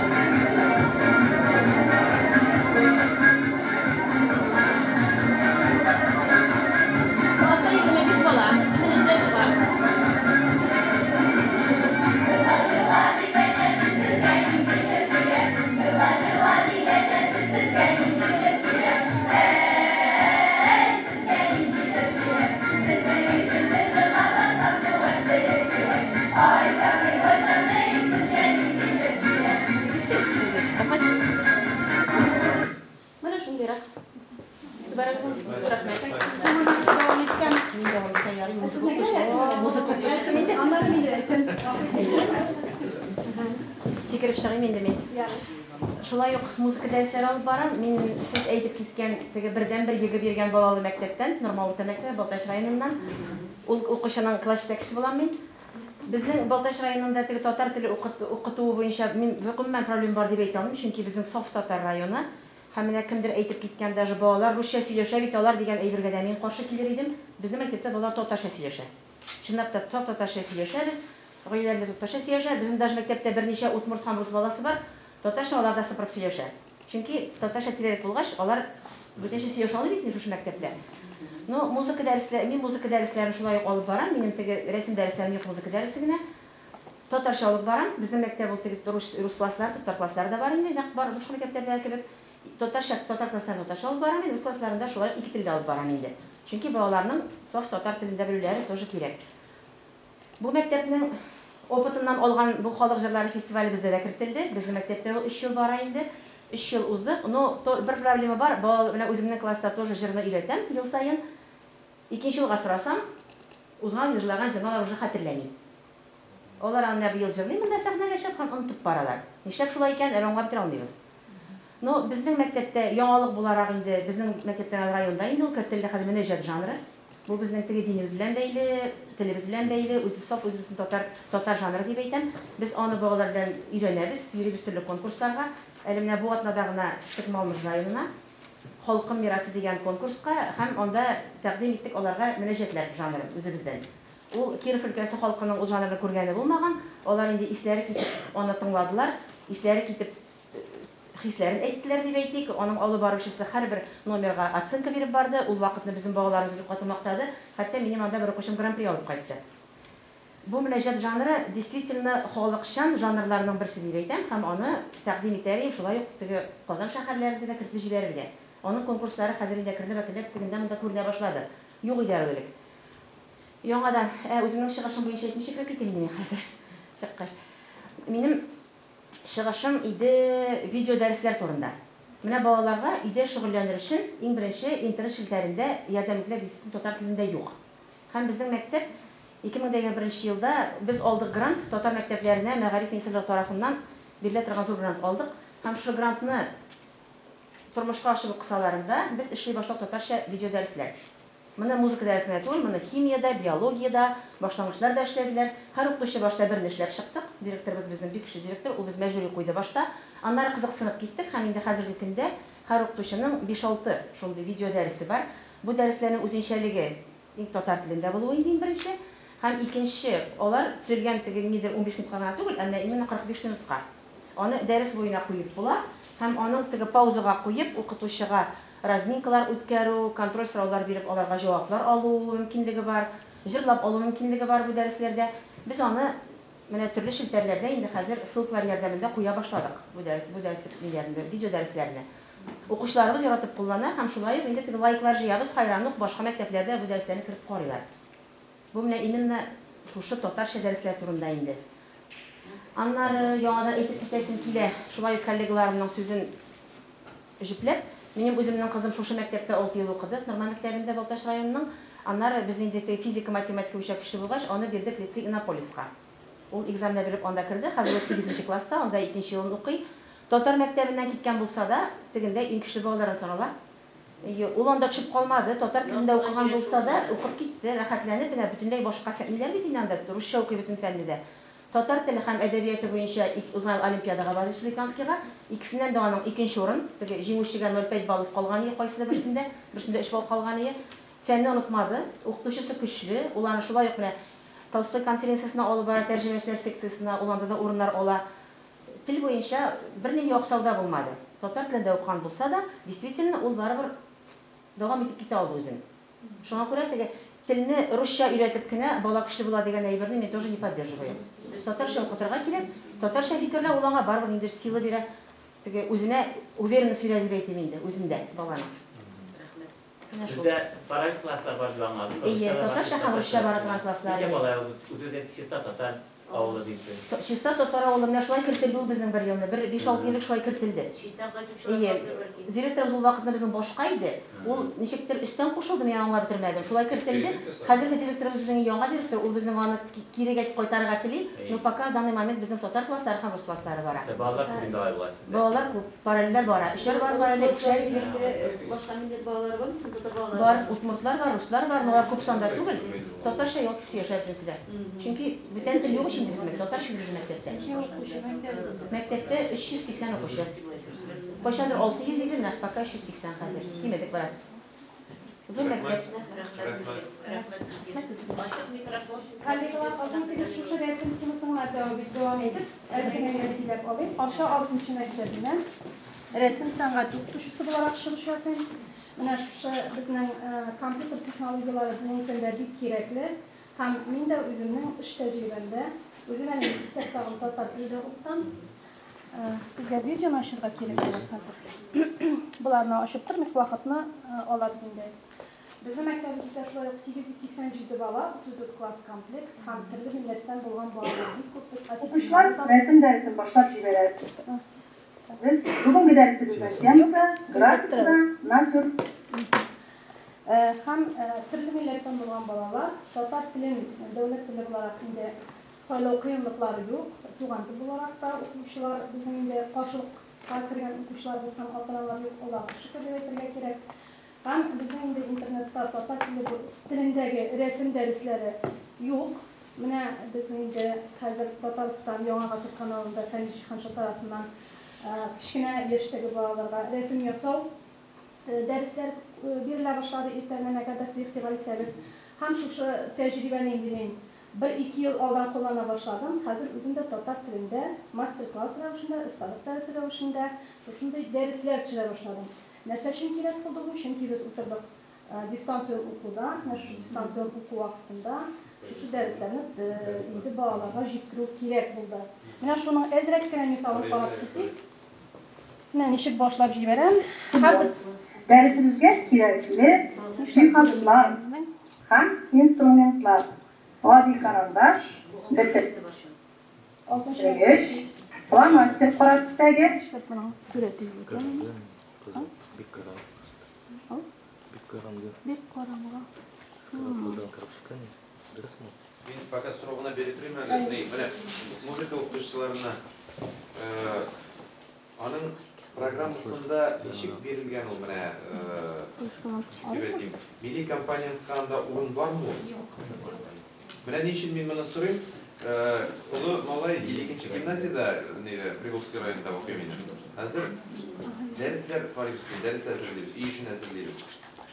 Speaker 9: Класста 25 бала, бөтенесе дә чыга. Менә шундыйрак. Игътибарыгызга бик зур рәхмәт.
Speaker 4: Дәвам итсәм, мин дәвам итсәм ярый, музыка укучысы. Музыка укучысы.
Speaker 8: Аннары мин дә әйтәм.
Speaker 4: Сикереп чыгыйм инде мин. Шулай ук музыка дәресләре алып барам. Мин сез әйтеп киткән теге бердәнбер ЕГЭ биргән балалы мәктәптән, Норма урта мәктәбе, Балтач районыннан. Ул укучының класс җитәкчесе булам мин. Безнең Балтач районында теге татар теле укытуы буенча мин гомумән проблема бар дип әйтә алмыйм, чөнки безнең саф татар районы. Һәм менә кемдер әйтеп киткән, даже балалар русча сөйләшә бит алар дигән әйбергә дә мин каршы килер идем. Безнең мәктәптә балалар татарча сөйләшә. Чынлап та, саф татарча сөйләшәбез. Гаиләләрендә татарча сөйләшә. Безнең даже мәктәптә берничә удмурт һәм рус баласы бар. Татарча алар да сыпырып сөйләшә. Чөнки татарча тирәнрәк булгач, алар бүтәнчә сөйләшә алмый бит инде шушы мәктәптә. Ну, музыка дәреслә, мин музыка дәресләрен шулай ук алып барам. Минем теге рәсем дәресләрем юк, музыка дәресе генә. Татарча алып барам. Безнең мәктәп ул теге рус, рус класслары, татар класслары да бар инде, нәкъ бар башка мәктәпләрдәге кебек. Татарча, татар классларын татарча алып барам мин, рус классларында шулай ук ике телдә алып барам инде. Чөнки балаларның саф татар телендә белүләре тоже кирәк. Бу мәктәпнең опытыннан алган бу халык җырлары фестивале бездә дә кертелде. Безнең мәктәптә ул өч ел бара инде. Өч ел уздык. Но то бер проблема бар, балал менә үземнең класста тоже җырны өйрәтәм ел саен. Икенче елга сорасам, узган ел җырлаган җырны алар уже хәтерләми. Алар аны менә быел җырлый монда сәхнәгә чыгып һәм онытып баралар. Нишләп шулай икән, әле аңлап бетерә алмыйбыз. Но безнең мәктәптә яңалык буларак инде, безнең мәктәптә районда инде ул кертелде хәзер мөнәҗәт жанры. Бу безнең теге динебез белән бәйле, телебез белән бәйле, үз саф үзебезнең татар татар жанры дип әйтәм. Без аны балалар белән өйрәнәбез, йөрибез төрле конкурсларга. Әле менә бу атнада гына төштек Малмыж районына, Халкым мирасы дигән конкурска һәм анда тәкъдим иттек аларга мөнәҗәтләр жанрын үзебездән. Ул Киров өлкәсе халкының ул жанрны күргәне булмаган, алар инде исләре китеп аны тыңладылар, исләре китеп хисләрен әйттеләр дип әйтик. Аның алып баручысы һәрбер номерга оценка биреп барды. Ул вакытны безнең балаларыбыз бик каты мактады. Хәтта минем анда бер укучым гран-при алып кайтты. Бу мөнәҗәт жанры действительно халыкчан жанрларның берсе дип әйтәм һәм аны тәкъдим итәр идем шулай ук теге Казан шәһәрләрендә дә кертеп җибәрергә. Аның конкурслары хәзер инде әкренләп-әкренләп тегендә-монда күренә башлады. Юк иде әле ул элек. Яңадан, ә үземнең чыгышым буенча әйтмичә кереп китим инде мин хәзер чыккач. Минем Чыгышым иде видеодәресләр турында. Менә балаларга өйдә шөгыльләнер өчен иң беренче интернет челтәрендә ярдәмлекләр действительно татар телендә юк. Һәм безнең мәктәп 2021 нче елда без алдык грант, татар мәктәпләренә мәгариф министрлыгы тарафыннан бирелә торган зур грант алдык. Һәм шушы грантны тормышка ашыру кысаларында без эшли башладык татарча видеодәресләр. Моны музыка дәресенә түгел, моны химиядә, биологиядә, башлангычлар да эшләделәр. Һәр укытучы башта берне эшләп чыктык. Директорыбыз безнең бик көчле директор, ул без мәҗбүри куйды башта. Аннары кызыксынып киттек һәм инде хәзерге көндә һәр укытучының 5-6 шундый видео дәресе бар. Бу дәресләрнең үзенчәлеге иң татар телендә булуы инде иң беренче. Һәм икенче, алар төзелгән теге нидер 15 минутка гына түгел, ә менә именно 45 минутка. Аны дәрес буена куеп була һәм аның теге паузага куеп укытучыга разминкалар үткәрү, контроль сораулар биреп аларга җаваплар алу мөмкинлеге бар, җырлап алу мөмкинлеге бар бу дәресләрдә. Без аны менә төрле челтәрләрдә инде хәзер ссылкалар ярдәмендә куя башладык бу дәрес, бу дәрес ниләрне, видео дәресләрне. Укучыларыбыз яратып куллана һәм шулай ук инде теге лайклар җыябыз, хәйран ук башка мәктәпләрдә бу дәресләрне кереп карыйлар. Бу менә именно шушы татарча дәресләр турында инде. Аннары яңадан әйтеп китәсем килә, шулай ук коллегаларымның сүзен җөпләп, минем үземнең кызым шушы мәктәптә 6 ел укыды, Норман мәктәбендә Балтач районының. Аннары без инде теге физика, математика буенча көчле булгач, аны бирдек лицей Иннополиска. Ул экзаменнар биреп анда керде, хәзер ул 8 класста, анда икенче елын укый. Татар мәктәбеннән киткән булса да, тегендә иң көчле балалардан санала. Әйе, ул анда төшеп калмады, татар телендә укыган булса да, укып китте, рәхәтләнеп, менә бөтенләй башка фәнниләр бит инде анда, русча укый бөтен фәнне дә. Татар теле һәм әдәбияты буенча узган олимпиадага барды республиканскийга. Икесеннән дә аның икенче урын, теге җиңүчегә 0,5 балл калган ие кайсыдыр берсендә, берсендә 3 балл калган ие. Фәнне онытмады, укытучысы көчле, ул аны шулай ук менә Толстой конференциясенә алып бара, тәрҗемәчеләр секциясенә, ул анда да урыннар ала. Тел буенча бернинди аксау да булмады. Татар телендә укыган булса да, действительно, ул барыбер дәвам итеп китә алды үзен. Шуңа күрә теге телне русча өйрәтеп кенә бала көчле була дигән әйберне мин тоже не поддерживаю. Татарча укытырга кирәк, татарча фикерләү ул аңа барыбер ниндидер сила бирә, теге үзенә уверенность бирә дип әйтим инде, үзендә баланың.
Speaker 6: Сездә параллель класслар бар дип аңладым.
Speaker 4: Әйе, татарча һәм русча бара торган класслар.
Speaker 6: Ничек алай ул? Үзегез чиста татар авылы дисез.
Speaker 4: Чиста татар авылы менә шулай кертелде ул безнең бер елны, бер 5-6 ел элек шулай кертелде.
Speaker 3: Читтән кайтучылар бардыр бәлки.
Speaker 4: Директорыбыз ул вакытны безнең башка иде. Ул ничектер өстән кушылды, мин аңлап бетермәдем. Шулай кертелде. Хәзерге директорыбыз безнең яңа директор, ул безнең аны кирегә кайтарырга тели, но пока данный момент безнең татар класслары һәм рус класслары бара.
Speaker 6: Балалар күп инде алай була сездә.
Speaker 4: Балалар күп, параллельләр бара. Өчәр бар параллель, икешәр.
Speaker 3: Башка милләт балалары бармы соң, татар балалары?
Speaker 4: Бар, удмуртлар бар, руслар бар, но алар күп санда түгел. Татарча ялт сөйләшә бөтенесе дә. Чөнки бүтән тел юк ич инде безнең, татарча безнең мәктәптә.
Speaker 8: Ничә укучы мәктәптә?
Speaker 4: Мәктәптә 380 укучы. Кайчандыр 600 иде, менә пока 380 хәзер. Кимедек бераз. Зур мәктәп.
Speaker 3: Рәхмәт сезгә. Ачык микрофон.
Speaker 10: Коллегалар, озын тигез шушы рәсем темасын гына дәвам итеп, әз генә сөйләп алыйм. Арча 6 мәктәбеннән рәсем сәнгате укытучысы буларак чыгыш ясыйм. Менә шушы безнең компьютер технологияләре бүгенге көндә бик кирәкле. Һәм мин дә үземнең эш тәҗрибәмдә, үзем әле өстәп тагын татар теле дә укытам. Безгә видеоны ачырга кирәк булыр хәзер. Боларны ачып тормыйк, вакытны алабыз инде. Безнең мәктәбебездә шулай ук 887 бала, 34 класс комплект һәм төрле милләттән булган балалар бик күп. Без
Speaker 11: Укучылар рәсем дәресен башлап җибәрә. Без бүгенге дәресебезнең темасы графикада натюрморт.
Speaker 10: Һәм төрле милләттән булган балалар татар телен дәүләт теле буларак инде сайлау кыенлыклары юк. Туган тел буларак та укучылар безнең инде каршылыкка кергән укучыларыбыз һәм ата-аналар юк, Аллага шөкер дип әйтергә кирәк. Һәм безнең инде интернетта татар телендәге рәсем дәресләре юк. Менә безнең инде хәзер Татарстан Яңа гасыр каналында Фәнис Җиһанша тарафыннан кечкенә яшьтәге балаларга рәсем ясау дәресләр бирелә башлады иртәннән, әгәр дә сез игътибар итсәгез. Һәм шушы тәҗрибәне инде мин 1-2 ел алдан куллана башладым. Хәзер үзем дә татар телендә мастер-класс рәвешендә, осталык дәресе рәвешендә шушындый дәресләр төшерә башладым. Нәрсә өчен кирәк булды бу? Чөнки без утырдык дистанцион укуда, менә шушы дистанцион уку вакытында шушы дәресләрне инде балаларга җиткерү кирәк булды. Менә шуның әзрәк кенә мисалын карап китик. Менә ничек башлап җибәрәм. Һәрбер
Speaker 11: Дәресебезгә кирәкле җиһазлар һәм инструментлар: гади карандаш, бөтергеч, фломастер кара төстәге,
Speaker 10: сурәте юк икән.
Speaker 12: Бик караңгы. Бик караңгы.
Speaker 10: Бик караңгы.
Speaker 12: Кереп чыккан, дөресме?
Speaker 2: Мин пока сорау гына биреп торыйм әле. Ни, менә музыка укытучыларына аның Программасында ничек бирелгән ул менә, ничек дип әйтим, милли компонентка анда урын бармы ул?
Speaker 9: Юк.
Speaker 2: Менә ни өчен мин моны сорыйм, олы малай 52 нче гимназиядә, нидә, Приволжский районында укый минем. Хәзер дәресләр карыйбыз, дәрес әзерлибез, өй эшен әзерлибез.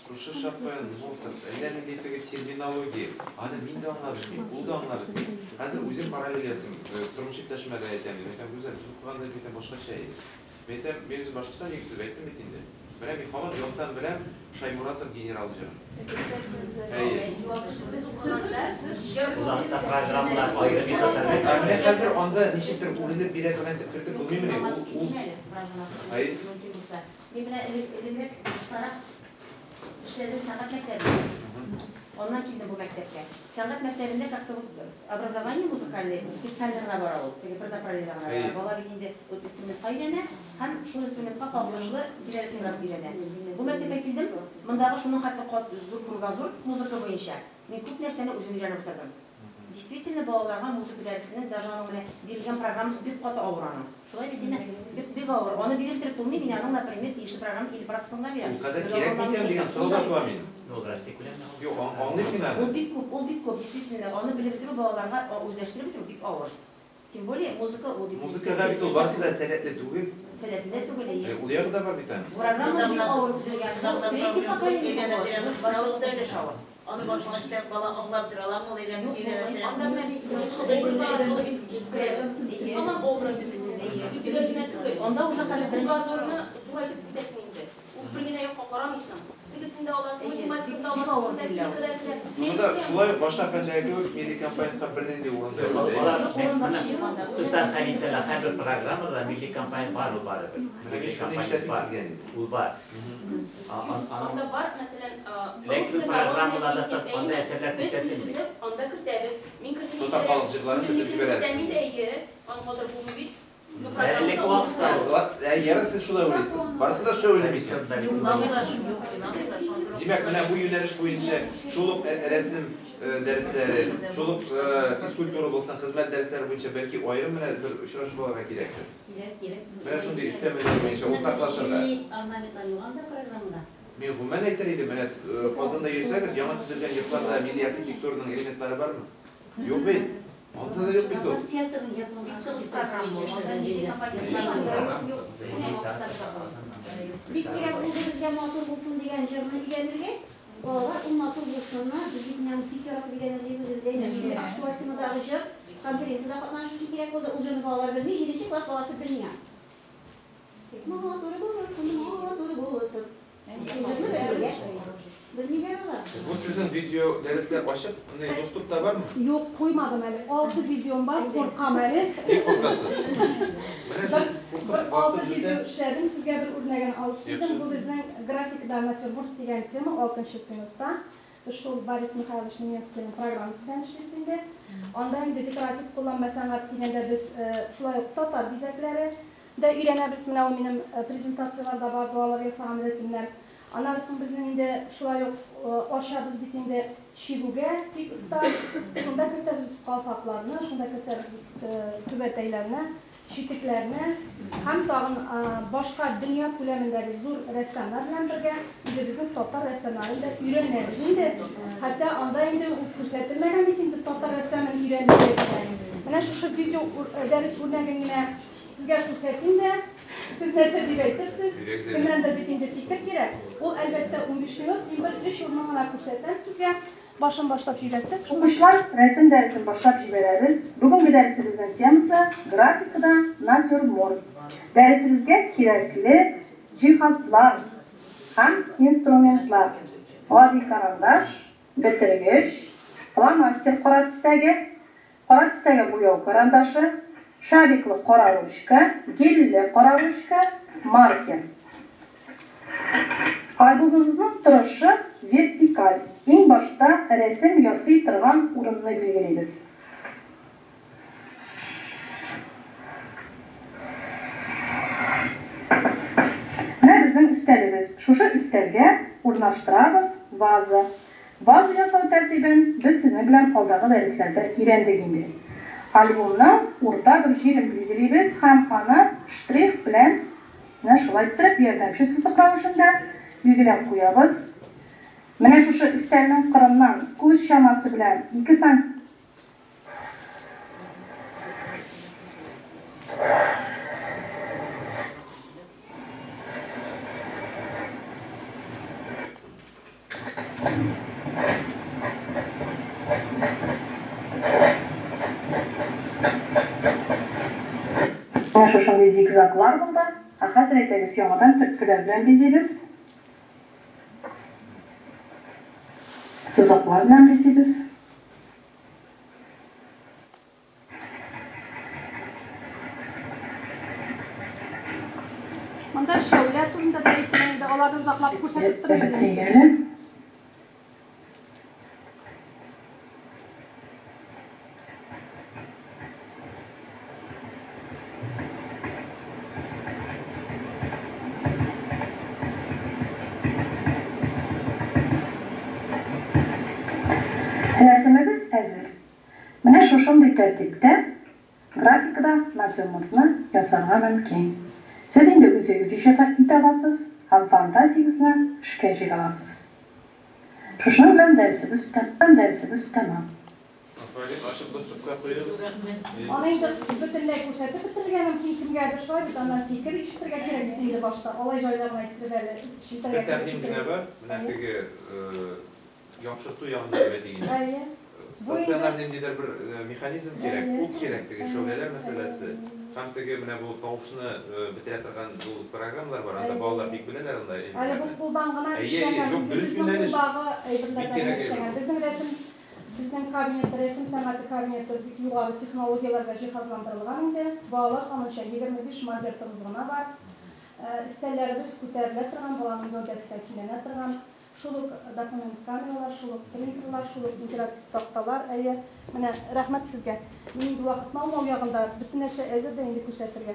Speaker 2: Шушы Шопен, Моцарт, әллә нинди теге терминология, аны мин дә аңлап бетмим, ул да аңлап бетми. Хәзер үзем параллель ясыйм, тормыш иптәшемә дә әйтәм, мин әйтәм, Гүзәл, без укыганда бит башкача иде. Мин әйтәм, мин үзем Башкортстан егете дип әйттем бит инде. Менә мин һаман яттан беләм Шаймуратов генерал җырын. Әйе.
Speaker 6: Ул вакытта программалар аерым иде.
Speaker 2: Ә менә хәзер анда ничектер үрелеп бирә торган итеп кертеп булмыймыни? Ул, ул. Әйе.
Speaker 4: Мөмкин булса. Мин менә элек, элегрәк баштарак эшләдем сәнгать мәктәбендә. Аннан килдем бу мәктәпкә. Сәнгать мәктәбендә как-то вот образование музыкальное специально гына бара ул. Теге бер направление гына бара. Бала бит инде вот инструментка өйрәнә һәм шул инструментка кагылышлы тирәлекне бераз өйрәнә. Бу мәктәпкә килдем, мондагы шуның хәтле кат зур кругозор музыка буенча. Мин күп нәрсәне үзем өйрәнеп утырдым. Действительно, балаларга музыка дәресенең, даже аның менә бирелгән программасы бик каты авыр аның. Шулай бит, димә? Бик, бик авыр. Аны бирелтереп булмый, мин аның, например, тиешле программа 50 процентын гына бирәм.
Speaker 2: Ул кадәр кирәк микән дигән сорау да туа минем.
Speaker 6: Ул Россия күләмендә ул.
Speaker 2: Юк, аңлыйм мин аны.
Speaker 4: Ул бик күп, ул бик күп, действительно. Аны белеп бетерү балаларга, үзләштереп бетерү бик авыр. Тем более, музыка ул бит.
Speaker 2: Музыкага бит ул барысы да сәләтле түгел.
Speaker 4: Сәләтле дә түгел, әйе.
Speaker 2: Ул ягы да бар бит аның.
Speaker 4: Программа бик авыр төзелгән. Бу третий поколение вопрос. Бу авыр.
Speaker 3: Аны башлангычта бала аңлап бетерә аламы, ул өйрәнә, өйрәнә.
Speaker 9: Анда менә бит образлар аркылы бит җиткерәбез. Һаман образ. Төгәл генә түгел.
Speaker 4: Анда уже хәзер беренче
Speaker 9: Кругозорны зурайтып китәсең инде. Ул бер генә якка карамыйсың. Тегесен дә аласың, математиканы да аласың, шунда физика да керә.
Speaker 2: Монда шулай ук башка фәндәге кебек милли компонентка бернинди урын да юк.
Speaker 6: Алар менә укытучылар хәл итәләр, һәрбер программада милли компонент бар ул барыбер.
Speaker 2: Менә мин шуны ишетәсем килгән иде.
Speaker 6: Ул бар.
Speaker 9: Анда бар, мәсәлән,
Speaker 6: Ләкин программаларда анда әсәрләр
Speaker 9: Без
Speaker 6: күрсәтелми.
Speaker 9: үзебезне анда кертәбез. Мин кертеп
Speaker 2: Татар халык җырларын кертеп җибәрәсез.
Speaker 9: Кертәм инде, әйе. Аны калдырып булмый бит. Ну,
Speaker 6: Элек вакытта
Speaker 2: Ә ярый сез шулай уйлыйсыз. Барысы да шулай уйлый микән? Димәк, менә бу юнәлеш буенча шул ук рәсем дәресләре, шул ук физкультура булсын, хезмәт дәресләре буенча бәлки аерым менә бер очрашып алырга кирәктер.
Speaker 8: Кирәк, кирәк.
Speaker 2: Менә шундый өстәмәләр буенча уртаклашырга.
Speaker 8: Милли орнаментлар юк анда программада.
Speaker 2: Мин гомумән әйтер идем, менә Казанда йөрсәгез, яңа төзелгән йортларда милли архитектураның элементлары бармы? Юк бит. Анда да юк бит ул.
Speaker 8: Татар театрының
Speaker 4: Бик тыгыз программа ул. Анда милли компонентлар юк.
Speaker 8: Бик кирәк булды безгә матур булсын дигән җырны өйрәнергә. Балалар ул матур булсынны, без бит менә бик яратып өйрәнә дибез, Зәйнәп. Шундый актуаль темадагы җыр конференциядә катнашу өчен кирәк булды. Ул җырны балалар белми, җиденче класс баласы белми. Матур булсын, матур булсын. Җырны белмиләр. Белмиләр алар.
Speaker 2: Бу сезнең видео дәресләр ачык, менә доступта бармы?
Speaker 10: Юк, куймадым әле. Алты видеом бар, куркам әле.
Speaker 2: Ник куркасыз? Менә
Speaker 10: Бер
Speaker 2: куркып
Speaker 10: бер алты
Speaker 2: вакыт
Speaker 10: видео
Speaker 2: җитә.
Speaker 10: эшләдем, сезгә бер үрнәген алып килдем.
Speaker 2: Яхшы.
Speaker 10: Бу безнең графикада натюрморт дигән тема 6 сыйныфта. Без шул Борис Михайлович Минецкийның программасы белән эшлибез инде. Анда инде декоратив кулланма сәнгать дигәндә без шулай ук татар бизәкләре дә өйрәнәбез. Менә ул минем презентацияләрдә бар, балалар ясаган рәсемнәр. Аннан соң безнең инде шулай ук ачабыз бит инде чигүгә бик оста. Шунда кертәбез без калфакларны, шунда кертәбез без түбәтәйләрне, читекләрне һәм тагын башка дөнья күләмендәге зур рәссамнар белән бергә үзебезнең татар рәссамнарын да өйрәнәбез инде. Хәтта анда инде ул күрсәтелмәгән бит инде татар рәссамын өйрәнергә дигән. Менә шушы видео дәрес үрнәген генә сезгә күрсәтим дә, сез нәрсә дип әйтерсез? Кемнәндер бит инде фикер кирәк. Ул әлбәттә 15 минут, мин бер 3 урынын гына күрсәтәм сезгә. Башын башлап җибәрсәк, шуннан.
Speaker 11: Укучылар, рәсем дәресен башлап җибәрәбез. Бүгенге дәресебезнең темасы, графикада натюрморт. Дәресебезгә кирәкле җиһазлар һәм инструментлар, гади карандаш, бетергеч, фломастер кара төстәге, кара төстәге буяу карандашы, шариклы кара ручка, гельле кара ручка, маркер. Альбомыбызның торышы вертикаль. Иң башта рәсем ясый торган урынны билгелибез. Менә безнең өстәлебез. Шушы өстәлгә урнаштырабыз ваза. Ваза ясау тәртибен без сезнең белән алдагы дәресләрдә өйрәндек инде. Альбомның урта бер җирен билгелибез һәм аны штрих белән. Менә шулай иттереп, ярдәмче сызык рәвешендә билгеләп куябыз. Менә шушы өстәлнең кырыннан күз чамасы белән 2 см. Менә шушындый зигзаглар булды. Ә хәзер әйдәгез яңадан төрткеләр белән бизибез. Сызыклар белән бизибез.
Speaker 10: Монда шәүлә турында да әйтелә инде, аларны озаклап күрсәтеп тормыйбыз
Speaker 11: инде. Әле. Рәсемебез әзер. Менә шушындый тәртиптә графикада натюрмортны ясарга мөмкин. Сез инде үзегез иҗат итә аласыз һәм фантазиягезне эшкә җигә аласыз. Шушының белән дәресебез дәресебез тәмам.
Speaker 2: Афәрин, ачык доступка куегыз.
Speaker 10: Аны инде бөтенләй күрсәтеп бетерергә мөмкин кемгәдер, шулай бит, аннан фикер ишетергә кирәк бит инде башта. Алай җайлы гына иттереп әле
Speaker 2: ишетергә Бер тәкъдим генә бар, менә теге яхшырту ягында дип әйтик инде.
Speaker 10: Әйе.
Speaker 2: Стационар ниндидер бер механизм кирәк, ут кирәк, теге шәүләләр мәсьәләсе һәм теге менә бу тавышны бетерә торган ул программалар бар, анда балалар бик беләләр анда
Speaker 10: Әле бу әйберләрне. кулдан гына Әйе, әйе, эшләнгән,
Speaker 2: юк, дөрес
Speaker 10: үзебезнең
Speaker 2: юнәлеш.
Speaker 10: кулдагы
Speaker 2: Бик
Speaker 10: әйберләрдән
Speaker 2: кирәк
Speaker 10: генә
Speaker 2: әйбер
Speaker 10: эшләнгән.
Speaker 2: бу.
Speaker 10: Безнең рәсем, безнең кабинет, рәсем сәнгате кабинеты бик югары технологияләргә җиһазландырылган инде. Балалар санынча 25 мольбертыбыз гына бар. Өстәлләребез күтәрелә торган, баланың гәүдәсенә көйләнә торган. Шул ук документ камералар, шул ук принтерлар, шул ук интерактив такталар. Әйе, менә рәхмәт сезгә. Мин инде вакытны алмау ягында, бөтен нәрсә әзер дә инде күрсәтергә.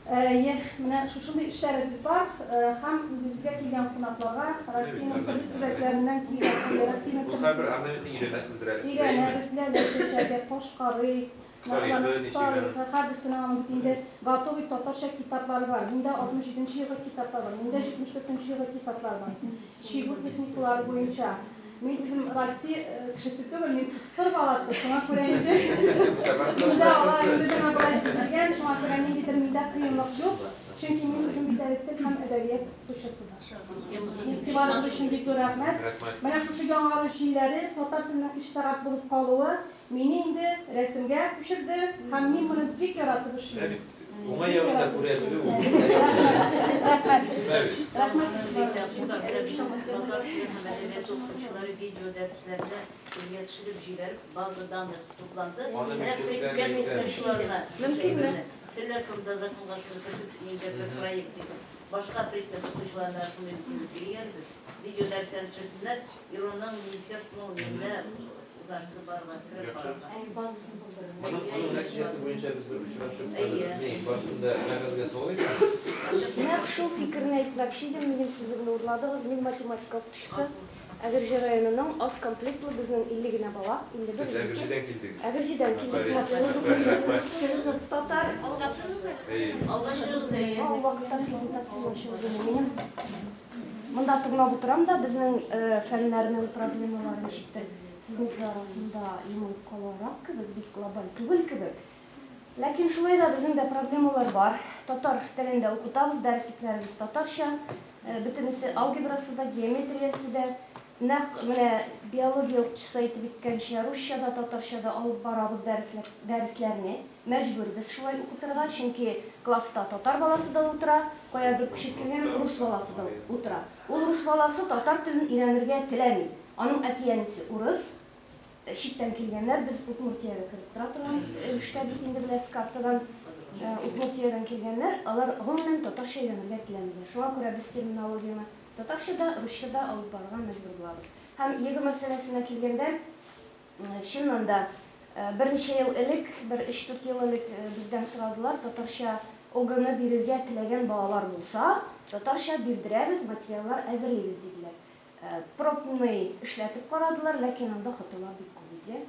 Speaker 10: Әйе, менә шушындый эшләребез бар һәм үзебезгә килгән кунакларга Россиянең төрле төбәкләреннән килгән, әйе, Россиянең
Speaker 2: Ул һәрбер орнаментны өйрәнәсездер әле сез, әйеме?
Speaker 10: Өйрәнәбез, ләлә чәчәге, кашкарый,
Speaker 2: Тарихы ничек аның?
Speaker 10: Тарихы, һәрберсенең аның бит инде готовый татарча китаплары бар. Миндә 67 нче елгы китаплар бар, миндә 74 нче елгы китаплар бар. Чигү техникалары буенча. Мин үзем Россия кешесе түгел, мин СССР баласы, шуңа күрә инде миндә алар инде миңа болай төзелгән, шуңа күрә ниндидер миндә кыенлык юк. Чөнки мин үзем бит әле тел һәм әдәбият укытучысы да. Игътибарыгыз өчен бик зур рәхмәт. Менә шушы яңарыш җилләре, татар теленең өч сәгать булып калуы, Мине инде рәсемгә күчерде һәм мин моны бик яратып
Speaker 2: Менә
Speaker 10: эшлим.
Speaker 2: бит уңай ягын да күрә белү ул.
Speaker 10: Рәхмәт.
Speaker 2: Менә бит.
Speaker 10: Рәхмәт.
Speaker 3: Татар теле һәм әдәбияты укытучылары видео дәресләрне безгә төшереп җибәреп, база данных тупланды.
Speaker 2: Аны
Speaker 3: Менә
Speaker 2: мин күптән
Speaker 3: предмет
Speaker 2: әйтәм.
Speaker 3: укытучыларына шушы
Speaker 9: Мөмкинме?
Speaker 3: әйберне, телләр турында законга шуны кертеп, ниндидер бер проект итеп, башка предмет укытучыларына шундый мөмкинлек бирик әле без. Видео дәресләрне төшерсеннәр, ИРОның, министерствоның нигенә урнаштырып барырга, кереп карарга.
Speaker 4: Әй, базасын булдыру.
Speaker 2: Моның моның нәтиҗәсе буенча без бер очрашып хәзер ни барысын да кәгазьгә салыйк.
Speaker 9: Нәкъ шул фикерне әйтмәкче идем, минем сүземне урладыгыз. Мин математика укытучысы. Әгерҗе районының аз комплектлы, безнең 50 генә бала, 51,
Speaker 2: Сез
Speaker 9: 52.
Speaker 2: Әгерҗедән килдегез.
Speaker 9: Әгерҗедән килдек, махсус.
Speaker 4: Чыгыгыз,
Speaker 9: Татар.
Speaker 7: Алга чыгыгыз әле.
Speaker 2: Әйе.
Speaker 3: Алга чыгыгыз әле.
Speaker 9: Ул вакытта презентация чыгыгыз минем. Монда тыңлап утырам да, безнең фәннәрнең проблемалары ничектер сезнеке арасында йомылып каларак кебек, бик глобаль түгел кебек. Ләкин шулай да безнең дә проблемалар бар. Татар телендә укытабыз, дәреслекләребез татарча, бөтенесе алгебрасы да, геометриясе дә. Нәкъ менә биология укытучысы әйтеп үткәнчә, русча да, татарча да алып барабыз дәресләрне. Мәҗбүрбез шулай укытырга, чөнки класста татар баласы да утыра, каядыр күчеп килгән рус баласы да утыра. Ул рус баласы татар телен өйрәнергә теләми. Аның әти-әнисе урыс, читтән килгәннәр, без Удмуртиягә кереп тора торган өлештә бит инде, беләсез, картадан Удмуртиядән килгәннәр, алар гомумән татарча өйрәнергә теләмиләр. Шуңа күрә без терминологияне татарча да, русча да алып барырга мәҗбүр булабыз. Һәм ЕГЭ мәсьәләсенә килгәндә, Чыннан да, берничә ел элек, бер өч-дүрт ел элек бездән сорадылар, татарча ОГЭны бирергә теләгән балалар булса, татарча бирдерәбез, материаллар әзерлибез, диделәр. Пробный эшләтеп карадылар, ләкин анда хаталар бик күп иде.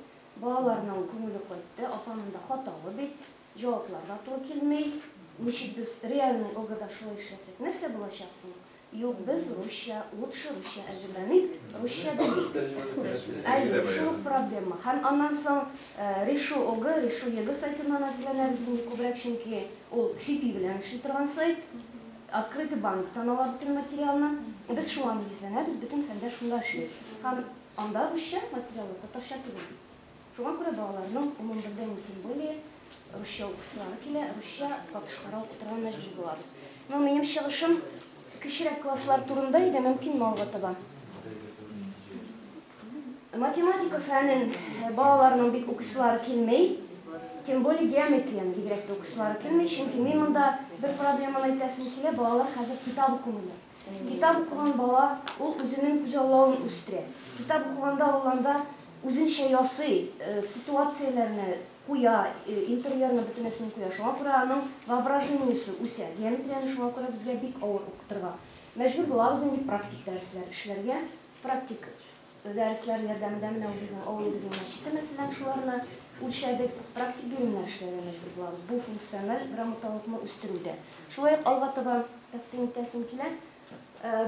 Speaker 9: Балаларның күңеле кайтты, апа, монда хаталы бит, җаваплар да туры килми.
Speaker 4: Ничек без реальный ОГЭда шулай эшләсәк, нәрсә булачак соң? Юк, без русча, лучше русча әзерләник, русча белик. Әйе, шул ук проблема. Һәм аннан соң Решу ОГЭ, Решу ЕГЭ сайтыннан әзерләнәбез инде күбрәк, чөнки ул ФИПИ белән эшли торган сайт. Открытый банктан ала бөтен материалны. Без шуңа нигезләнәбез, бөтен фәндә шунда эшли. Һәм анда русча материаллар, татарча түгел бит. Шуңа күрә балаларның умумбелдән, тем более, русча укысылары килә, русча катышкарак укытырга мәҗбүр булабыз. Ну, минем чыгышым кечерәк класслар турында иде, мөмкинме алга таба? Математика фәнен балаларның бик укысылары килми, тем более геометрияне бигрәк тә укысылары килми, чөнки мин монда бер проблеманы әйтәсем килә, балалар хәзер китап укымыйлар. Китап укыган бала ул үзенең күзаллавын үстерә. Китап укыганда ул анда үзенчә ясый, ситуацияләрне куя, интерьерны бөтенесен куя. Шуңа күрә аның воображениесе үсә. Геометрияне шуңа күрә безгә бик авыр укытырга. Мәҗбүр булабыз инде практик дәресләр эшләргә. Практик дәресләр ярдәмендә менә ул безнең авылыбызның мәчете, мәсәлән, шуларны үлчәдек. Практик биремнәр эшләргә мәҗбүр булабыз. Бу функциональ грамоталыкны үстерүдә. Шулай ук алга таба тәкъдим итәсем килә.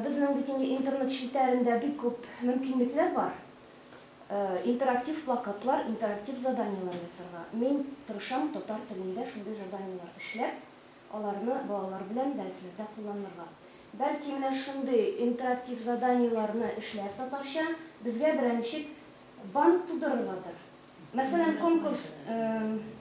Speaker 4: Безнең бит инде интернет челтәрендә бик күп мөмкинлекләр бар. Интерактив плакатлар, интерактив заданиеләр ясарга. Мин тырышам татар телендә шундый заданиеләр эшләп, аларны балалар белән дәресләрдә кулланырга. Бәлки менә шундый интерактив заданиеләрне эшләп татарча безгә берәр ничек банк тудырыргадыр. Мәсәлән, конкурс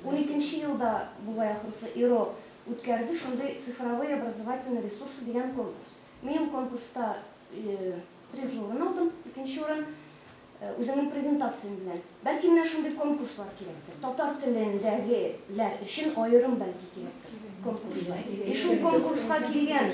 Speaker 4: 12нче елда бугай ахрысы ИРО үткәрде шундый цифровые образовательные ресурсы дигән конкурс. Мин ул конкурста призлы урын алдым, икенче урын, үземнең презентациям белән. Бәлки менә шундый конкурслар кирәктер. Татар телендәгеләр өчен аерым бәлки кирәктер конкурслар. И шул конкурска килгән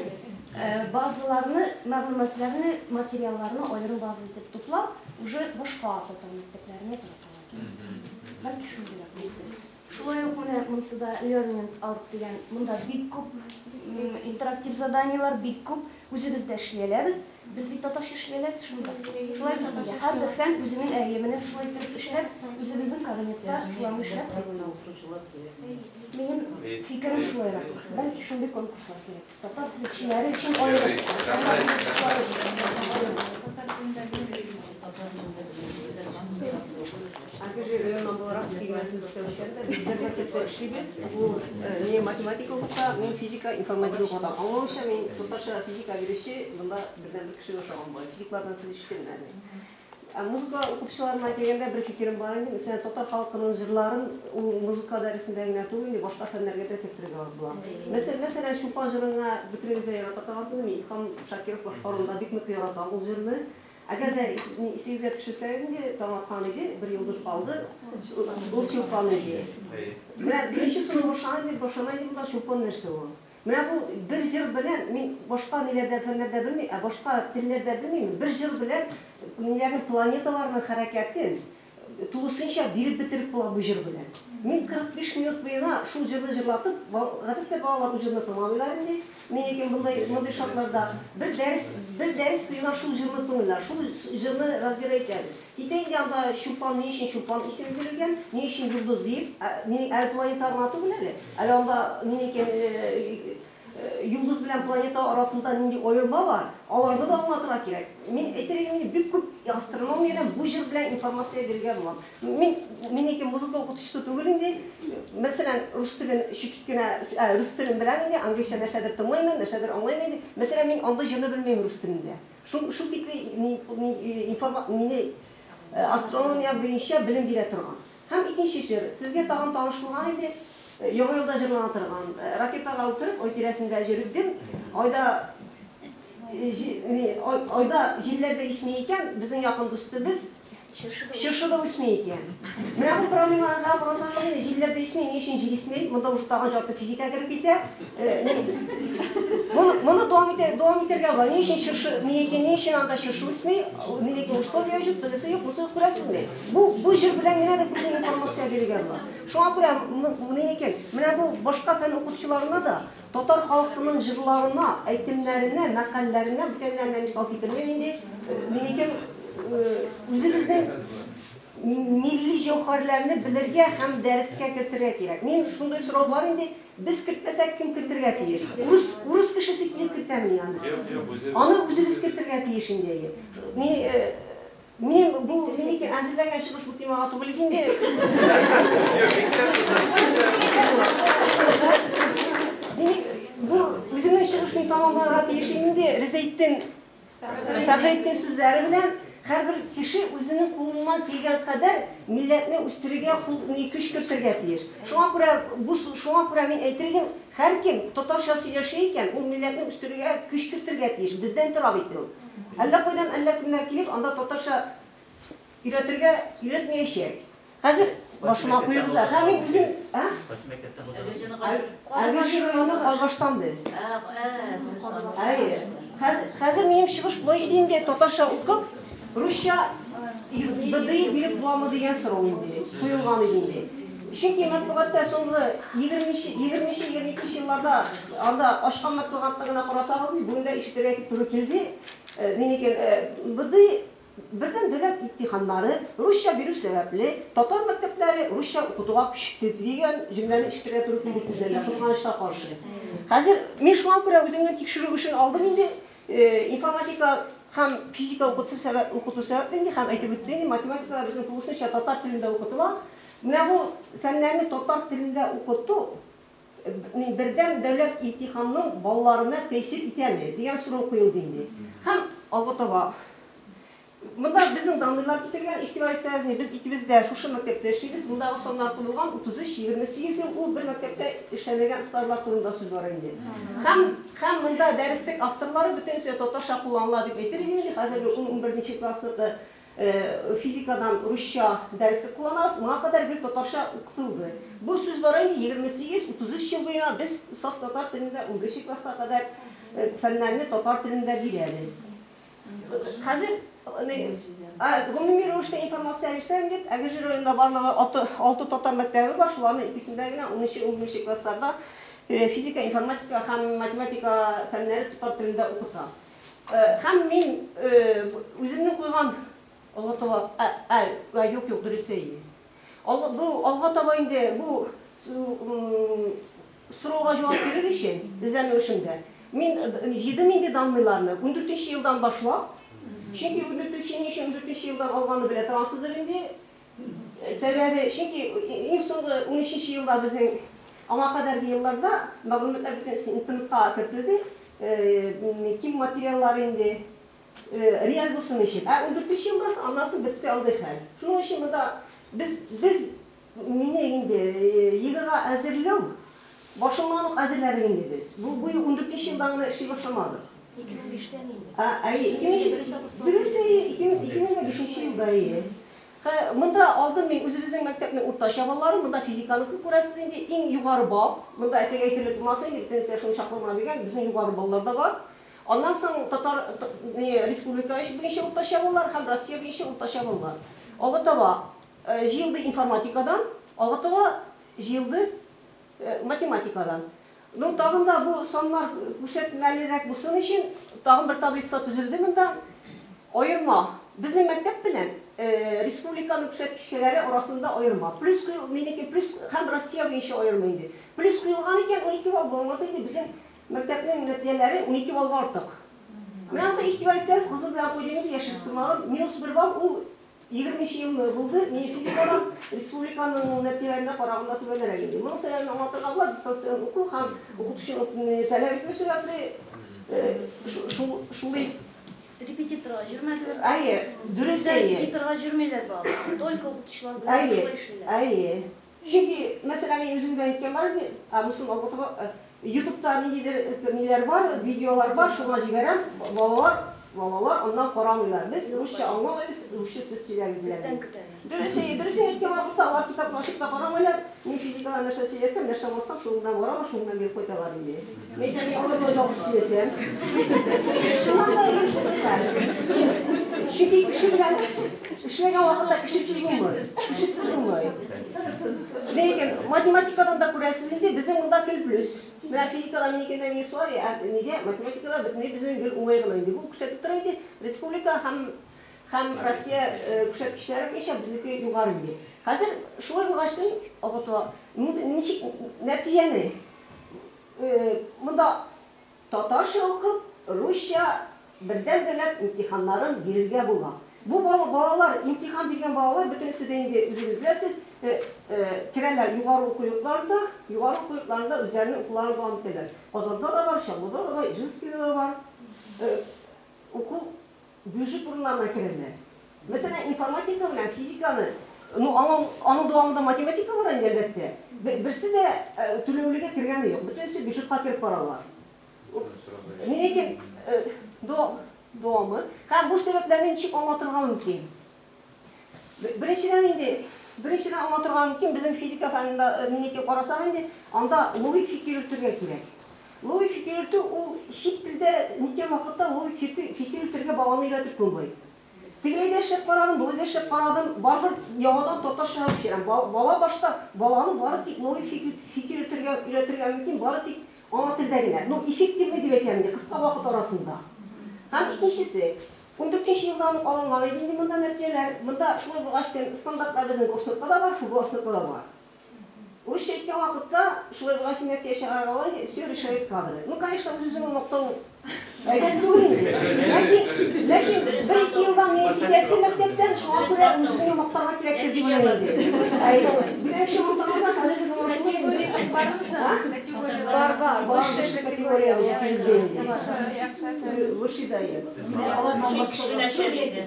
Speaker 4: базаларны, мәгълүматларны, материалларны аерым база итеп туплап, уже башка татар мәктәпләренә таратырга кирәк. Бәлки шундыйрак нәрсә. Шулай ук менә монысы да Learning Art дигән, монда бик күп интерактив заданиелар, бик күп. Үзебез дә эшли алабыз. Без бит татарча эшли алабыз шунда. Шулай бит инде. Һәрбер фән үзенең әйе, менә шулай итеп эшләп, үзебезнең кабинетта шуларны эшләп кулланабыз. Минем фикерем шулайрак. Бәлки шундый конкурслар кирәк. Татар телчеләре өчен аерым.
Speaker 13: Әгерҗе районыннан буларак килгән сүз өстәүчеләр дә без бер мәктәптә эшлибез. Ул не математика укыта, мин физика, информатика укытам. Аңлавымча, мин татарча физика бирүче монда бердәнбер кешегә ошаган бугай. Физиклардан сүз ишеттем әле. Ә музыка укытучыларына килгәндә бер фикерем бар инде. Мәсәлән, татар халкының җырларын ул музыка дәресендә генә түгел, инде башка фәннәргә дә кертергә була. Мәсәлән, мәсәлән, Чулпан җырына бөтенегез дә ярата торгансыз. Мин Илһам Шакиров башкаруында бик нык яратам ул җырны. Әгәр дә исегезгә төшерсәгез инде, таң аткан иде, бер йолдыз калды, ул чулпан иде. Менә беренче сорау башлана инде, башлана инде монда чулпан нәрсә ул? Менә бу бер җыр белән мин башка ниләрдә фәннәрдә белмим, ә башка телләрдә белмим, бер җыр белән ниләрнең планеталарның хәрәкәтен тулысынча биреп бетереп була бу җыр белән. Мин 45 минут буена шул җырны җырлатып, гадәттә балалар бу җырны тыңламыйлар инде, минеке мондый мондый шартларда бер дәрес бер дәрес буена шул җырны тыңлыйлар, шул җырны разбирать итәбез. Китә инде анда Чулпан ни өчен Чулпан исеме бирелгән, ни өчен йолдыз диеп, әле планета гына түгел әле, әле анда минеке Йолдыз белән планета арасында нинди аерма бар, аларны да аңлатырга кирәк. Мин әйтер идем инде, бик күп астрономиядән бу җыр белән информация бирергә була. Мин, минеке музыка укытучысы түгел инде. Мәсәлән, рус телен чүт-чүт кенә, ә, рус телен беләм инде, английча нәрсәдер тыңлыйм, нәрсәдер аңлыйм инде. Мәсәлән, мин андый җырны белмим рус телендә. Шул, шул тикле ни, ни, информа, мине астрономия буенча белем бирә торган. Һәм икенче җыр, сезгә тагын таныш булган инде, Яңа елда җырлана торган. Ракетага утырып, ай тирәсендә җөрдем. Айда айда җилләр дә исми икән, безнең якын дустыбыз чыршы да үсми икән. Менә бу проблемага карасагыз инде, җилләр дә исми, ни өчен җил исми? Монда уже тагын жарты физика кереп китә. Моны, моны дәвам итә, дәвам итәргә була. Ни өчен чыршы, ни өчен, ни өчен анда чыршы үсми? Ни өчен условия юк, тегесе юк, монысы юк, күрәсезме? Бу, бу җыр белән генә дә күпме информация бирергә була. Шуңа күрә, ни икән, менә бу башка фән укытучыларына да татар халкының җырларына, әйтемнәренә, мәкальләренә, бүтәннәренә мисал китермим инде, ни икән, үзебезнең. Милли җәүһәрләрне белергә һәм дәрескә кертергә кирәк. Мин шундый сорау бар инде, без кертмәсәк, кем кертергә тиеш? Урыс, урыс кешесе килеп кертәмени аны?
Speaker 2: Юк, юк, үзебез.
Speaker 13: Аны үзебез кертергә тиеш инде. Мин, минем бу минеке әзерләгән чыгыш бу темага түгел инде.
Speaker 2: Юк, бик тә кызык, бик тә
Speaker 13: Мин бу үземнең чыгыш мин тәмамларга тиеш инде. Резәйтдин Фәхретдин сүзләре белән һәрбер кеше үзенең кулыннан килгән кадәр милләтне үстерергә кул ни көч кертергә тиеш. Шуңа күрә бу шуңа күрә мин әйтер идем, һәркем татарча сөйләшә икән, ул милләтне үстерергә көч кертергә тиеш. Бездән тора бит ул. Әллә кайдан әллә кемнәр килеп, анда татарча өйрәтергә өйрәтмәячәк. Хәзер башыма куегыз, һәм мин үзем, ә?
Speaker 6: Кайсы мәктәптә булдыгыз?
Speaker 13: Әгерҗе районы Калгаштан без. Әйе. Хәзер, хәзер минем чыгыш болай иде инде, татарча укып, русча БДИ биреп буламы дигән сорау инде куелган иде инде. Чөнки матбугатта соңгы 20-нче, 20-22 елларда анда ачкан матбугатны гына карасагыз, бүген дә ишетергә туры килде. Минеке БДИ Бердәм дәүләт имтиханнары русча бирү сәбәпле, татар мәктәпләре русча укытуга күчте дигән җөмләне ишетергә туры килде сездән дә, кызганычка каршы. Хәзер мин шуңа күрә үземнең тикшерү эшен алдым инде, информатика һәм физика укыту сәбәп, укыту сәбәпле инде һәм әйтеп үттем инде, математика да безнең тулысынча татар телендә укытыла. Менә бу фәннәрне татар телендә укыту бердәм дәүләт имтиханының балларына тәэсир итәме дигән сорау куелды инде. Һәм алга таба монда безнең данныйлар китерелгән, игътибар итсәгез, без икебез дә шушы мәктәптә эшлибез. Мондагы саннар куелган 33, 28 ел ул бер мәктәптә эшләнелгән стажлар турында сүз бара инде. Һәм һәм монда дәреслек авторлары бөтенесе татарча кулланыла дип әйтер идем инде. Хәзерге 10-11 классныкы физикадан русча дәреслек кулланабыз, моңа кадәр гел татарча укытылды. Бу сүз бара инде 28-33 ел буена без саф татар телендә 11 класска кадәр фәннәрне татар телендә бирәбез. Хәзер гомуми рәвештә информация бирсәм бит, Әгерҗе районында барлыгы 6 татар мәктәбе бар, шуларның икесендә генә 10-11 классларда физика, информатика һәм математика фәннәре татар телендә укыта. Һәм мин үземне куйган алга таба, юк, юк, дөрес әйе. Бу алга таба инде бу сорауга җавап бирер өчен, эзләнү эшендә. Мин җыйдым инде данныйларны 14 елдан башлап. Чөнки 14 ни өчен 14 елдан алганны белә торасыздыр инде. Сәбәбе, чөнки иң соңгы 13 елда безнең аңа кадәрге елларда мәгълүматлар бөтенесе интернетка кертелде. Ким материаллар инде реаль булсын өчен. Ә 14 елда аннан бетте андый хәл. Шуның өчен монда без без мине инде ЕГЭга әзерләү башыннан ук әзерләдек инде без. Бу бу 14 елдан гына эшли башламадык.
Speaker 4: 2005-тән инде.
Speaker 13: Әйе, 2005 дөрес, әйе, 2005 елда, әйе. Монда алдым мин үзебезнең мәктәпнең уртача баллары, монда физиканыкы күрәсез инде, иң югары балл. Монда әйтергә әйтерлек булмаса инде, бөтенесе шуны чаклы гына биргән, безнең югары баллар да бар. Аннан соң татар республика буенча уртача баллар һәм Россия буенча уртача баллар. Алга таба җыелды информатикадан, алга таба җыелды математикадан. Ну, тагын да бу саннар күрсәтмәлерәк булсын өчен, тагын бер таблица төзелде монда. Аерма. Безнең мәктәп белән республиканың күрсәткечләре арасында аерма. Плюс минеке плюс һәм Россия буенча аерма инде. Плюс куелган икән 12 балл булган инде безнең мәктәпнең нәтиҗәләре 12 баллга артык. Менә анда игътибар итсәгез, кызыл белән куйдым инде, яшереп тормадым. Минус 1 балл ул 20 елны булды. Мин физикадан республиканың нәтиҗәләренә караганда түбәнрәк инде. Моның сәбәбен аңлатырга була, дистанцион уку һәм укытучының таләп итү сәбәпле шулай.
Speaker 8: Репетиторга йөрмәделәр.
Speaker 13: Әйе, дөрес әйе.
Speaker 8: Репетиторга йөрмиләр балалар. Только укытучылар белән шулай эшлиләр.
Speaker 13: Әйе. Чөнки, мәсәлән, мин үзем дә әйткән бар инде, монысын алга таба YouTube'та ниндидер ниләр бар, видеолар бар, шуңа җибәрәм. Балалар, балалар аннан карамыйлар. Без русча аңламыйбыз, русча сүз сөйләгез диләр.
Speaker 8: Бездән көтәләр.
Speaker 13: Дөрес, дөрес әйткән вакытта алар китапны ачып та карамыйлар. Мин физикадан нәрсә сөйләсәм, нәрсә аңлатсам, шул белән баралар, шул белән биреп кайталар инде. Мин әйтәм, мин алар белән ялгыш сөйләсәм. Чыннан да әйе шундый хәл. Чөнки кеше белән эшләгән вакытта кешесез булмый. Кешесез булмый. Ләкин математикадан да күрәсез инде, безнең монда гел плюс. Менә физикадан минекендә минус бар, ә нигә математикада бөтенләй безнең гел уңай гына инде. Бу күрсәтеп тора инде республика һәм Һәм Россия күрсәткечләре буенча безнеке югары инде. Хәзер шулай булгачтын, алга таба ничек нәтиҗәне монда татарча укып, русча бердәм дәүләт имтиханнарын бирергә була. Бу балалар, имтихан биргән балалар бөтенесе дә инде үзегез беләсез, керәләр югары уку йортларында, югары уку йортларында үзләренең укуларын дәвам итәләр. Казанда да бар, Чаллыда да бар, Ижевскида да бар. Уку бюджет урыннарына керәләр. Мәсәлән, информатика белән физиканы, ну, аның, аның дәвамында математика бар инде, әлбәттә. Берсе дә түләүлегә кергәне юк. Бөтенесе бюджетка кереп баралар. Мин әйтәм, дәвамы. Һәм бу сәбәпләрне ничек аңлатырга мөмкин? Беренчедән инде, беренчедән аңлатырга мөмкин, безнең физика фәнендә минеке карасак инде, анда логик фикер йөртергә кирәк. Логик фикер йөртү ул чит телдә ниткән вакытта логик фикер йөртергә баланы өйрәтеп булмый. Тегеләй дә эшләп карадым, болай да эшләп карадым, барыбер яңадан татарчага күчерәм. Бала башта баланы бары тик логик фикер йөртергә өйрәтергә мөмкин, бары тик ана телдә генә. Ну, эффективный дип әйтәм инде, кыска вакыт арасында. Һәм икенчесе, ундүртенче елдан ук алынган иде инде монда нәтиҗәләр. Монда шулай булгач, стандартлар безнең ГОСТ-ныкы да бар, ФГОС-ныкы да бар. Русча әйткән вакытта, шулай булгач, нәтиҗә чыгарырга була инде, все решают кадры. Ну, конечно, үз-үзеңне мактау әйбәт түгел инде. Ләкин, ләкин бер-ике елдан мине китәсе мәктәптән, шуңа күрә үз-үзеңне мактарга кирәктер дип уйлыйм инде. Әйе, бигрәк кеше мактамаса, хәзерге заман шулай инде.
Speaker 14: Категориягез бармы соң? Категория
Speaker 13: Бар, бар, высший категория бездә инде. Высший да есть.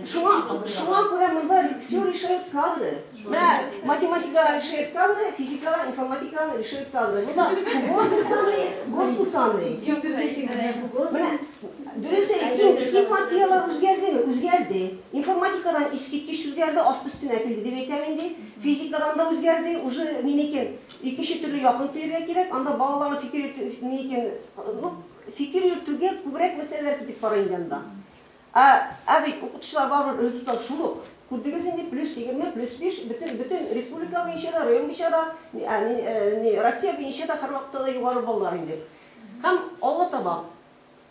Speaker 13: Шуңа, шуңа күрә монда все решают кадры. Менә математикада решают кадры, физикада, информатикада решают кадры. Монда ФГОС саный, ГОС саный.
Speaker 14: Юк, дөрес әйттегез, менә ФГОС.
Speaker 13: Менә дөрес әйттем, хим материаллар үзгәрдеме? Үзгәрде. Информатикадан искиткеч үзгәрде, асты өстенә килде дип әйтәм инде. Физикадан да үзгәрде, уже минеке икенче төрле якын килергә кирәк. Анда балаларның фикер йөртү, минеке, ну, фикер йөртүгә күбрәк мәсьәләләр китеп бара инде анда. Ә бит укытучылар барыбер результат шул ук. Күрдегез инде, плюс 20, плюс 5, бөтен, бөтен республика буенча да, район буенча да, ни, Россия буенча да һәрвакытта да югары баллар инде. Һәм алга таба.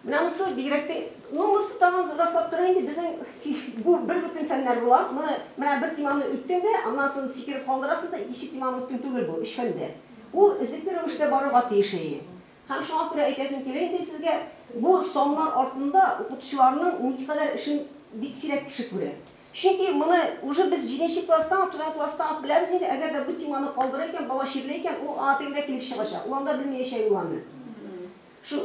Speaker 13: Менә монысы бигрәк тә, ну, монысы тагын раслап тора инде, безнең бу бер бөтен фәннәр була. Моны менә бер теманы үттең дә, аннан соң сикереп калдырасың да, икенче теманы үттең түгел бу, өч фәндә. Ул эзлекле рәвештә барырга тиеш әйе. Һәм шуңа күрә әйтәсем килә инде сезгә, бу саннар артында укытучыларның никадәр эшен бик сирәк кеше күрә. Чөнки моны уже без җиденче класстан ук, түбән класстан ук беләбез инде, әгәр дә бу теманы калдыра икән, бала чирли икән, ул ана телендә килеп чыгачак, ул анда белмәячәк ул аны. Шу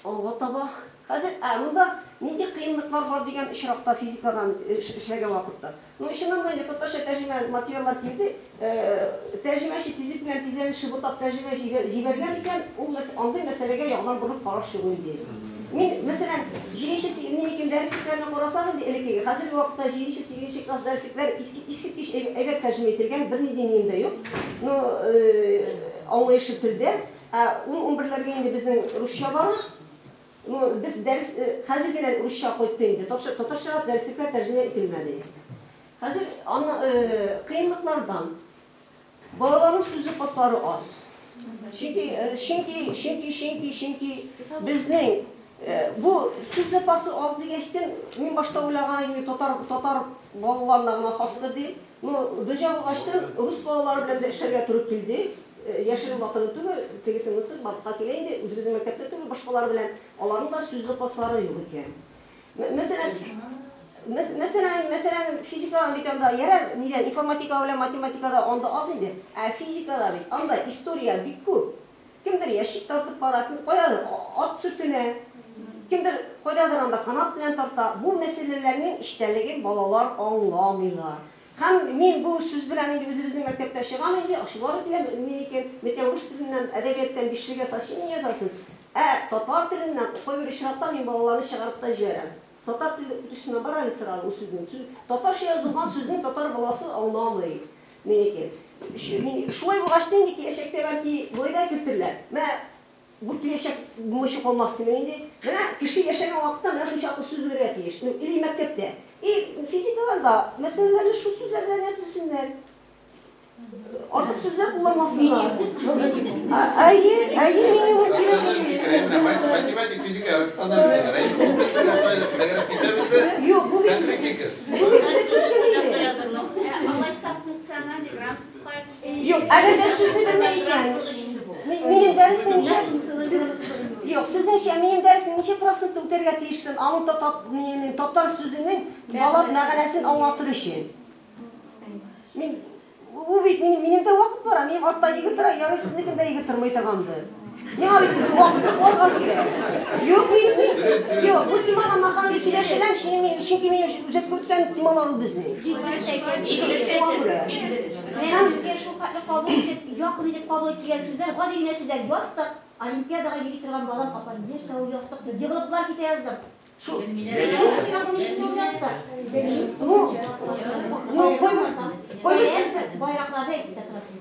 Speaker 13: алга таба. Хәзер, ә монда нинди кыенлыклар бар дигән очракта физикадан эшләгән вакытта. Ну, чыннан да инде татарча тәрҗемә материаллар килде. Тәрҗемәче тизлек белән тизләнеше бутап тәрҗемә җибәргән икән, ул андый мәсьәләгә яңадан борылып караш юк инде. Мин, мәсәлән, җиденче, минекен дәреслекләрне карасак инде элеккеге, хәзерге вакытта җиденче, сигезенче класс дәреслекләре искиткеч әйбәт тәрҗемә ителгән, бернинди нием дә юк. Ну, аңлаешлы телдә. Ә ун-унберләргә инде безнең русча бара. Ну, без дәрес, хәзер генә русча кайтты инде. Татарчага дәреслекләр тәрҗемә ителмәде. Хәзер аны кыенлыклардан балаларның сүз запаслары аз. Чөнки, чөнки, чөнки, чөнки, чөнки безнең бу сүз запасы аз дигәчтен, мин башта уйлаган идем, татар, татар балаларына гына хастыр дип. Ну, дөнья булгачтын, рус балалары белән дә эшләргә туры килде. Яшерен ватаны түгел, тегесе монысы барлыкка килә инде, үзебезнең мәктәптә түгел, башкалар белән. Аларның да сүз запаслары юк икән. Мәсәлән, мәсәлән, мәсәлән, физикадан бит анда ярар, нидән, информатика белән математикада анда аз инде, ә физикада бит анда история бик күп. Кемдер ящик тартып бара, кем каядыр ат сөртенә, кемдер кайдадыр анда канат белән тарта. Бу мәсьәләләрнең эчтәлеген балалар аңламыйлар. Һәм мин бу сүз белән инде үзебезнең мәктәптә чыгам инде, ачулары килә, минеке, мәктәп рус теленнән, әдәбияттан бишлегә сочинение язасыз, ә татар теленнән кайбер очракта мин балаларны чыгарып та җибәрәм. Татар теле укытучысына бар әле сорау ул сүзнең. Сүз, татарча язылган сүзне татар баласы аңламый. Минеке. Шулай булгач та инде киләчәктә бәлки болай да кертерләр. Менә бу киләчәк булмыйча калмас димән инде. Менә кеше яшәгән вакытта менә шунчаклы сүз белергә тиеш. Ну, или мәктәптә. И физикадан да мәсьәләләрне шул сүзләр белән генә төзесеннәр. Артык сүзләр кулланмасыннар. Әйе, әйе, минимум кирәк.
Speaker 2: Математик, физика рациональ диләр. Әйе, бу мәсьәлә кайда тәгәрәп китәбез дә.
Speaker 13: Юк, бу бит
Speaker 2: Конкретика Грамматика.
Speaker 7: Алайса функциональный грамотность.
Speaker 4: Юк, әгәр дә сүзне белмәй икән. Минем дәресем ничә Юк, сезнеңчә минем дәресем ничә процентта үтәргә тиешсең? Аның татар сүзенең бала мәгънәсен аңлатыр өчен. Мин ул бит минем дә вакыт бара, минем артта егет тора, ярый сезнекендә егет тормый торгандыр. Миңа бит вакыт барган кирәк. Юк, мин юк, бу темага маханды сөйләшәләм, чөнки мин үзәккә үткән темалар ул безнең.
Speaker 8: Бик дөрес әйтәсез. Менә безгә шул хәтле кабул итеп, якын итеп кабул ителгән сүзләр, гади генә сүзләр, ястык. Олимпиадага йөри торган балам, апа, нәрсә ул ястык дип, егылыплар китә яздым.
Speaker 4: Шул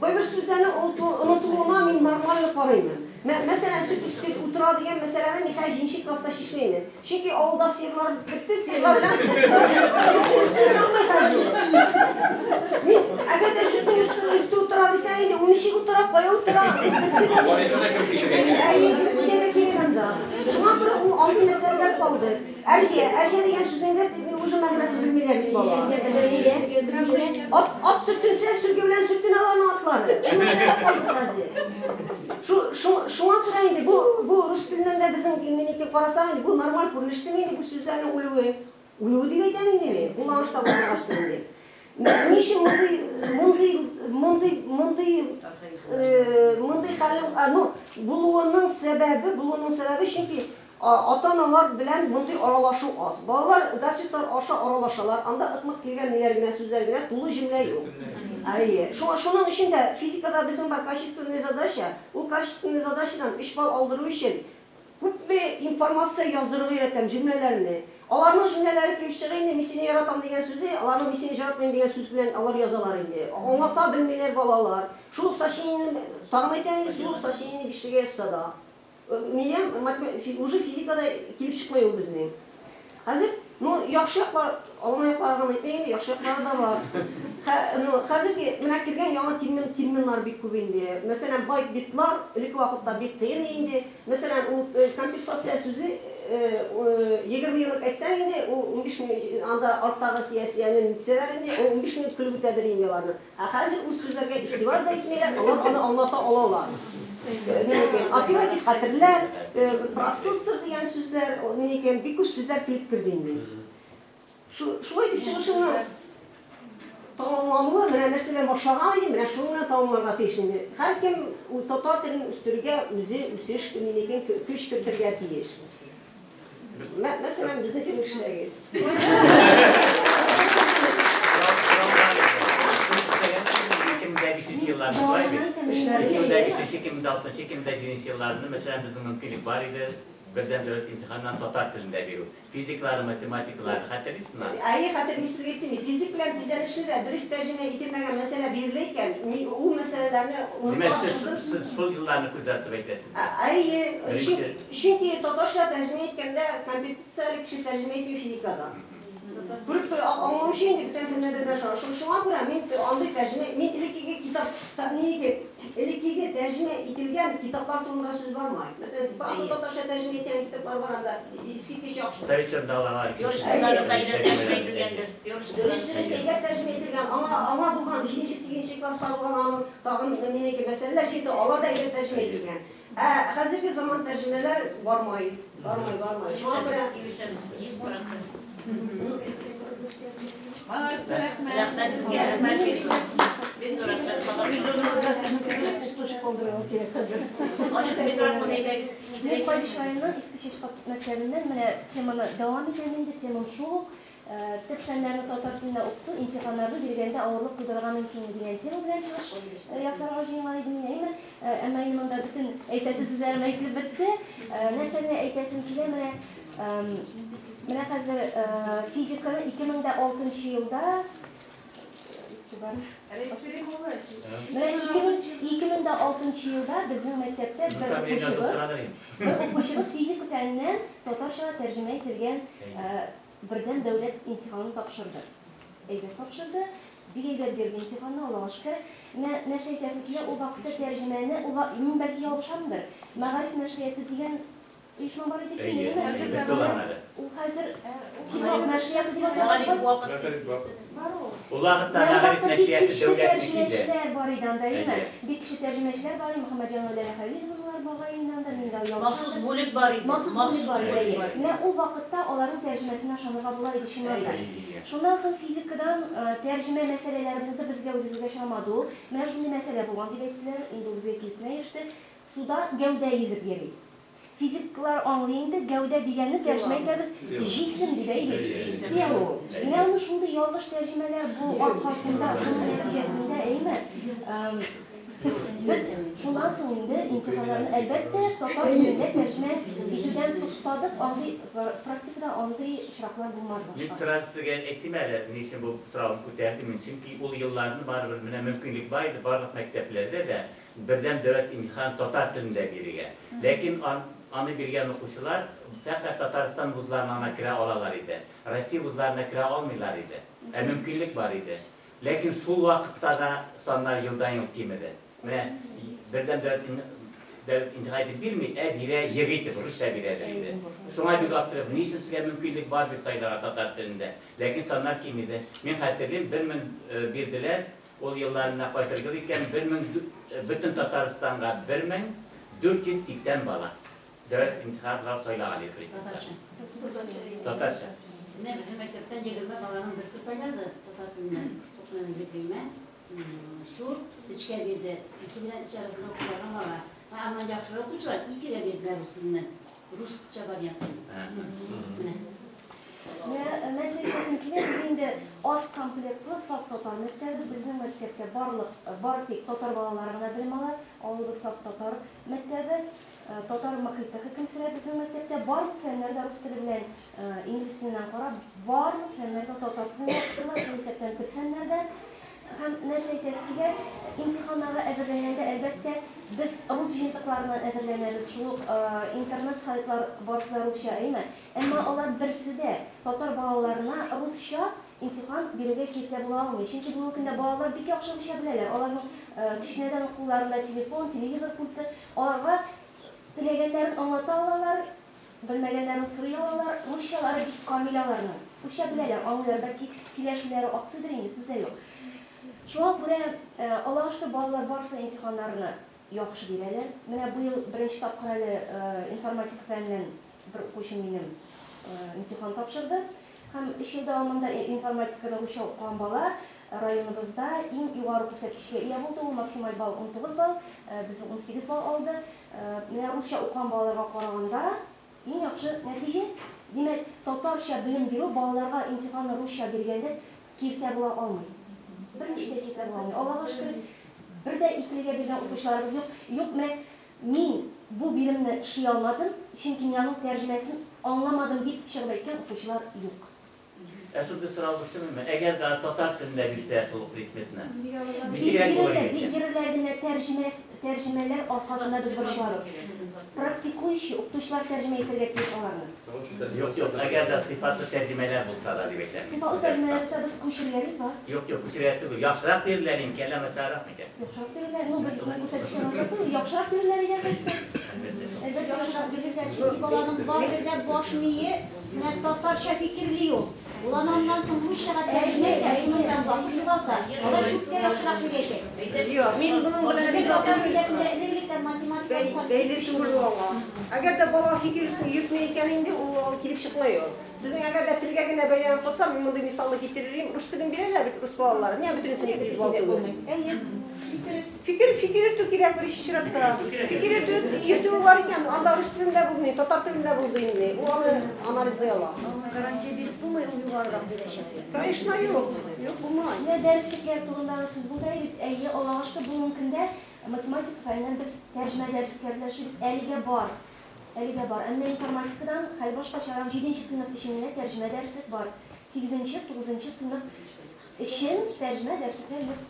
Speaker 4: Кайбер сүзләрне онытылуына мин нормально карыймын. Мәсәлән, сөт өсте утыра дигән мәсьәләне мин хәзер җиденче класста чишмәймен. Чөнки авылда сыерлар бетте, сыерлар белән сөтнең өсте утырмый хәзер. Мин әгәр дә сөтнең өсте утыра дисәң инде, ул ничек утыра, кая утыра? Әйе, китәргә кирәк анда. Шуңа күрә ул андый мәсьәләләр калды. Әрҗә, әрҗә дигән сүзнең дә уже мәгънәсе белмиләр бит балалар. Ат, ат сөртенсә, сөлге белән сөртенә аларның атлары. Бу мәсьәлә калды хәзер. Шуңа күрә инде бу, бу рус теленнән дә безнең инде карасаң инде бу нормаль күренеш түгел инде бу сүзләрнең үлүе. Үлүе дип әйтәм инде мин, кулланышта булмагач инде. Ни өчен мондый, мондый, мондый, мондый, мондый хәлнең, ну, булуының сәбәбе, булуының сәбәбе, чөнки ата-аналар белән мондый аралашу аз. Балалар гаджетлар аша аралашалар, анда ык-мык килгән ниләр генә, сүзләр генә, тулы җөмлә юк. Әйе. Шуңа шуның өчен дә физикада безнең бар качественная задача. Ул качественная задачадан 3 балл алдыру өчен күпме информация яздырырга өйрәтәм җөмләләрне. Аларның җөмләләре килеп чыга инде, мин сине яратам дигән сүзе, аларның мин сине яратмыйм дигән сүз белән алар язалар инде. Аңлата белмиләр балалар. Шул ук сочинениене, тагын әйтәм инде, шул ук сочинениене бишлегә язса да. Нигә уже физикада килеп чыкмый ул безнең. Хәзер, ну, яхшы яклар, алма яклары гына әйтмәйм инде, яхшы яклары да бар. Ну, хәзерге менә кергән яңа термин, терминнар бик күп инде. Мәсәлән, байт битлар элекке вакытта бик кыен инде. Мәсәлән, ул компенсация сүзе 20 еллык әйтсәң инде, ул 15 минут анда арттагы сиясияне нитсәләр инде, ул 15 минут көлеп үтәдер инде аларны. Ә хәзер ул сүзләргә игътибар да итмиләр, алар аны аңлата алалар. Оператив хәтерләр, процессор дигән сүзләр, ни икән, бик күп сүзләр килеп керде инде. Шулай итеп чыгышымны тамамлануы, менә нәрсәдән башлаган идем, менә шуның белән тамамларга тиеш инде. Һәркем татар телен үстерергә үзе үсеш икән, көч кертергә тиеш. Мәсәлән, безнең кебек эшләрегез.
Speaker 6: Елларны шулай бит. 2005, 2006, 2007 елларны, мәсәлән, безнең мөмкинлек бар иде бердәм дәүләт имтиханнарын татар телендә бирү. Физиклары, математикалары хәтерлисезме?
Speaker 4: Әйе, хәтерлим, сезгә әйттем бит. Физик белән тизәнешне дә дөрес тәрҗемә ителмәгән мәсьәлә бирелә икән, ул мәсьәләләрне
Speaker 6: Димәк, сез шул елларны күздә тотып әйтәсез.
Speaker 4: Әйе, чөнки татарча тәрҗемә иткәндә компетенцияле кеше тәрҗемә итми физикадан. Күреп тор, аңлаучы инде бүтән фәннәрдә дә шуңа. Шуңа күрә мин андый тәрҗемә, мин элеккеге китап, ниге, элеккеге тәрҗемә ителгән китаплар турында сүз бармай. Мәсәлән, Степанов татарча тәрҗемә иткән китаплар бар анда, искиткеч яхшы.
Speaker 6: Совет чорында алар
Speaker 4: Дөрес, әйбәт тәрҗемә ителгән. Аңа, аңа булган 7-8 класста булган аның тагын ниндәй мәсьәләләр җитте, алар да әйбәт тәрҗемә ителгән. Ә хәзерге заман тәрҗемәләр бармай, бармай, бармай. Шуңа күрә
Speaker 3: 100%.
Speaker 14: Молодцы, рәхмәт.
Speaker 3: Рәхмәт сезгә, рәхмәт. Ачык микрофон әйдәгез.
Speaker 9: Мин Кайбыч районының Иске Чишка мәктәбеннән менә теманы дәвам итәм инде, темам шул ук. Төп фәннәрне татар телендә укыту имтиханнарны биргәндә авырлык тудырырга мөмкин дигән тема белән чыгыш ясарга җыенган идем мин, әйме? Әмма инде монда бөтен әйтәсе сүзләрем әйтелеп бетте. Нәрсәне әйтәсем килә, менә менә хәзер физиканы 2006 елда Менә 2006 елда безнең мәктәптә бер укучыбыз физика фәненнән татарчага тәрҗемә ителгән бердәм дәүләт имтиханын тапшырды. Әйбәт тапшырды, бик әйбәт бирде имтиханны, Аллага шөкер. Менә нәрсә әйтәсем килә, ул вакытта тәрҗемәне, ул мин бәлки ялгышамдыр, Мәгариф нәшрияты дигән оешма бар иде икән, әйеме? Ул хәзер Китап нәшрияты дип атала.
Speaker 2: Мәгариф вакыт.
Speaker 9: Бар ул.
Speaker 6: Ул вакытта
Speaker 9: Менә ул
Speaker 6: мәгариф
Speaker 9: вакытта бик
Speaker 6: нәшрияты
Speaker 9: көчле
Speaker 6: дәүләтнеке иде.
Speaker 9: тәрҗемәчеләр бар иде анда, әйеме?
Speaker 6: Әйе.
Speaker 9: Бик көчле тәрҗемәчеләр бар иде, Мөхәммәтҗан Ләлә Хәлиловалар бага инде анда, мин дә ялгышмасам.
Speaker 3: Махсус бүлек бар иде.
Speaker 9: Махсус бүлек бар иде,
Speaker 3: бүлек
Speaker 9: әйе.
Speaker 3: бар иде.
Speaker 9: Менә ул вакытта аларның тәрҗемәсенә ышанырга була иде чыннан да.
Speaker 6: Әйе.
Speaker 9: Шуннан соң физикадан тәрҗемә мәсьәләләре булды, безгә үзебезгә чамады ул. Менә шундый мәсьәлә булган дип әйттеләр, инде ул безгә килеп кенә иреште. Суда гәүдә йөзеп йөри. Физиклар аңлый инде, гәүдә дигәнне тәрҗемә итәбез җисем дип, әйе бит? Тело ул. Менә аны шундый ялгыш тәрҗемәләр бу аркасында, шуның нәтиҗәсендә, әйеме? Без шуннан соң инде имтиханнарны әлбәттә татар телендә тәрҗемә итүдән туктадык, андый практикада андый очраклар булмады
Speaker 6: Мин
Speaker 9: башка.
Speaker 6: сразу сезгә әйтим әле, ни өчен бу соравын күтәрдем мин, чөнки ул елларны барыбер менә мөмкинлек бар иде, барлык мәктәпләрдә дә бердәм дәүләт имтиханын татар телендә бирергә. Ләкин аны биргән укучылар фәкать Татарстан вузларына гына керә алалар иде. Россия вузларына керә алмыйлар иде. Ә мөмкинлек бар иде. Ләкин шул вакытта да саннар елдан-ел кимеде. Менә бердәм дәүләт имтихан итеп бирми, ә бирә ЕГЭ итеп, русча бирәдер инде. Шуңа бик аптырап, ни өчен сезгә мөмкинлек бар бит сайларга татар телендә? Ләкин саннар кимеде. Мин хәтерлим, 1000 бирделәр, ул елларына кайсыр ел икән, 1000 бөтен Татарстанга 1480 бала. Дәүләт имтиханга сайлаган иде.
Speaker 8: Татарча.
Speaker 6: Татарча.
Speaker 8: Менә безнең мәктәптән 20 баланың берсе сайлады татар теленнән. Укыган Шул эчкә бирде. 2 белән 3 арасында укыган бала. Аннан яхшырак укучылар 2-гә бирделәр рус теленнән. Русча вариантын. Менә.
Speaker 9: Менә нәрсә әйтәсем килә, без инде аз комплектлы саф татар мәктәбе, безнең мәктәптә барлык бары тик татар балалары гына белем ала, авылыбыз саф татар мәктәбе, татар мохите хөкем сөрә безнең мәктәптә, барлык фәннәр дә рус теле белән инглиз теленнән карап, барлык фәннәр дә татар телендә укытыла, шул исәптән төп фәннәр дә. Һәм нәрсә әйтәсе килә, имтиханнарга әзерләнгәндә, әлбәттә, без рус җыентыкларыннан әзерләнәбез, шул ук интернет сайтлар барысы да русча, әйеме? Әмма алар берсе дә татар балаларына русча имтихан бирергә киртә була алмый. Чөнки бүгенге көндә балалар бик яхшы русча беләләр. Аларның кечкенәдән үк кулларында телефон, телевизор пульты. Аларга теләгәннәрен аңлата алалар, белмәгәннәрен сорый алалар. Русчалары бик камил аларның. Русча беләләр, аңлыйлар, бәлки сөйләшүләре аксыйдыр инде, сүз дә юк. Шуңа күрә, Аллага шөкер, балалар барысы имтиханнарны яхшы бирәләр. Менә быел беренче тапкыр әле информатика фәненнән бер укучым минем имтихан тапшырды. Һәм 3 ел дәвамында информатиканы русча укыган бала районыбызда иң югары күрсәткечкә ия булды. Ул максималь балл 19 балл, безнең 18 балл алды. Менә русча укыган балаларга караганда иң яхшы нәтиҗә. Димәк, татарча белем бирү балаларга имтиханны русча биргәндә киртә була алмый. Берничә дә киртә була алмый. Аллага шөкер, бер дә икелегә биргән укучыларыбыз юк. Юк, менә мин бу биремне эшли алмадым, чөнки мин аның тәрҗемәсен аңламадым дип чыгып әйткән укучылар юк.
Speaker 6: Ә шундый сорау борчымыймы? Әгәр дә татар телендә бирсә шул ук предметны, ничегрәк булыр
Speaker 9: Бик
Speaker 6: икән?
Speaker 9: бирерләр генә тәрҗемә тәрҗемәләр аркасында без борчылабыз. Практикующий укытучылар тәрҗемә итәргә тиеш аларны.
Speaker 6: Юк, юк, әгәр дә сыйфатлы тәрҗемәләр булса да дип әйтәм.
Speaker 9: Сыйфатлы тәрҗемәләр булса без күчерергә риза.
Speaker 6: Юк, юк, күчерергә түгел. Яхшырак биреләр икән, әллә начаррак микән?
Speaker 9: Яхшырак биреләр. Ну, без күрсәткечләр начар түгел, яхшырак биреләр иде әлбәттә.
Speaker 6: Әлбәттә.
Speaker 9: Әлбәттә,
Speaker 8: Яхшырак биреләр, чөнки баланың барыбер дә баш мие менә татарча фикерли ул. Ул аннан соң русчага тәрҗемә итә, шуның белән вакыт югалта. Алар күпкә яхшырак бирәчәк.
Speaker 13: Юк, мин моның белән
Speaker 8: Безнең
Speaker 13: риза
Speaker 8: татар
Speaker 13: түгел.
Speaker 8: милләтендә элек-электән математика
Speaker 13: Бәйле түгел ул аңа. Әгәр дә бала фикер йөртми икән инде, ул килеп чыкмый ул. Сезнең әгәр дә телгә генә бәйләнеп калса, мин мондый мисалны китерер идем. Рус телен бирәләр бит рус балалары. Нигә бөтенесен 200 балл түгел?
Speaker 4: Әйе, дөрес.
Speaker 13: Фикер фикер йөртү кирәк беренче чиратта. Фикер йөртү йөртү бар икән, анда рус телендә булмый, татар телендә булды инде. Ул аны анализлый ала.
Speaker 4: Гарантия биреп булмый, ул югарырак бирәчәк.
Speaker 13: Конечно, юк. Юк, булмый.
Speaker 9: Менә дәреслекләр турындагы сүз булды бит. Әйе, Аллага шөкер, бүгенге көндә математика фәненнән без тәрҗемә дәреслекләр белән эшлибез. Әлегә бар. Әлегә бар. Әмма информатикадан хәл башкача. 7 сыйныф өчен генә тәрҗемә дәреслек бар. 8, 9 сыйныф өчен тәрҗемә дәреслекләр юк.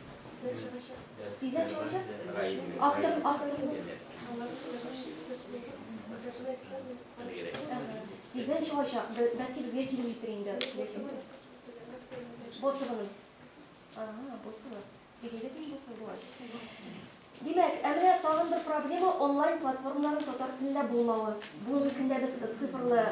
Speaker 9: Тиздән чыгачак? Автор, автор. Тиздән чыгачак. Бәлки безгә килеп җитер инде. Босовның. Ага, Босова. Бик әйбәт инде Босова була. Димәк, ә менә тагын бер проблема онлайн платформаларның татар телендә булмавы. Бүгенге көндә без цифрлы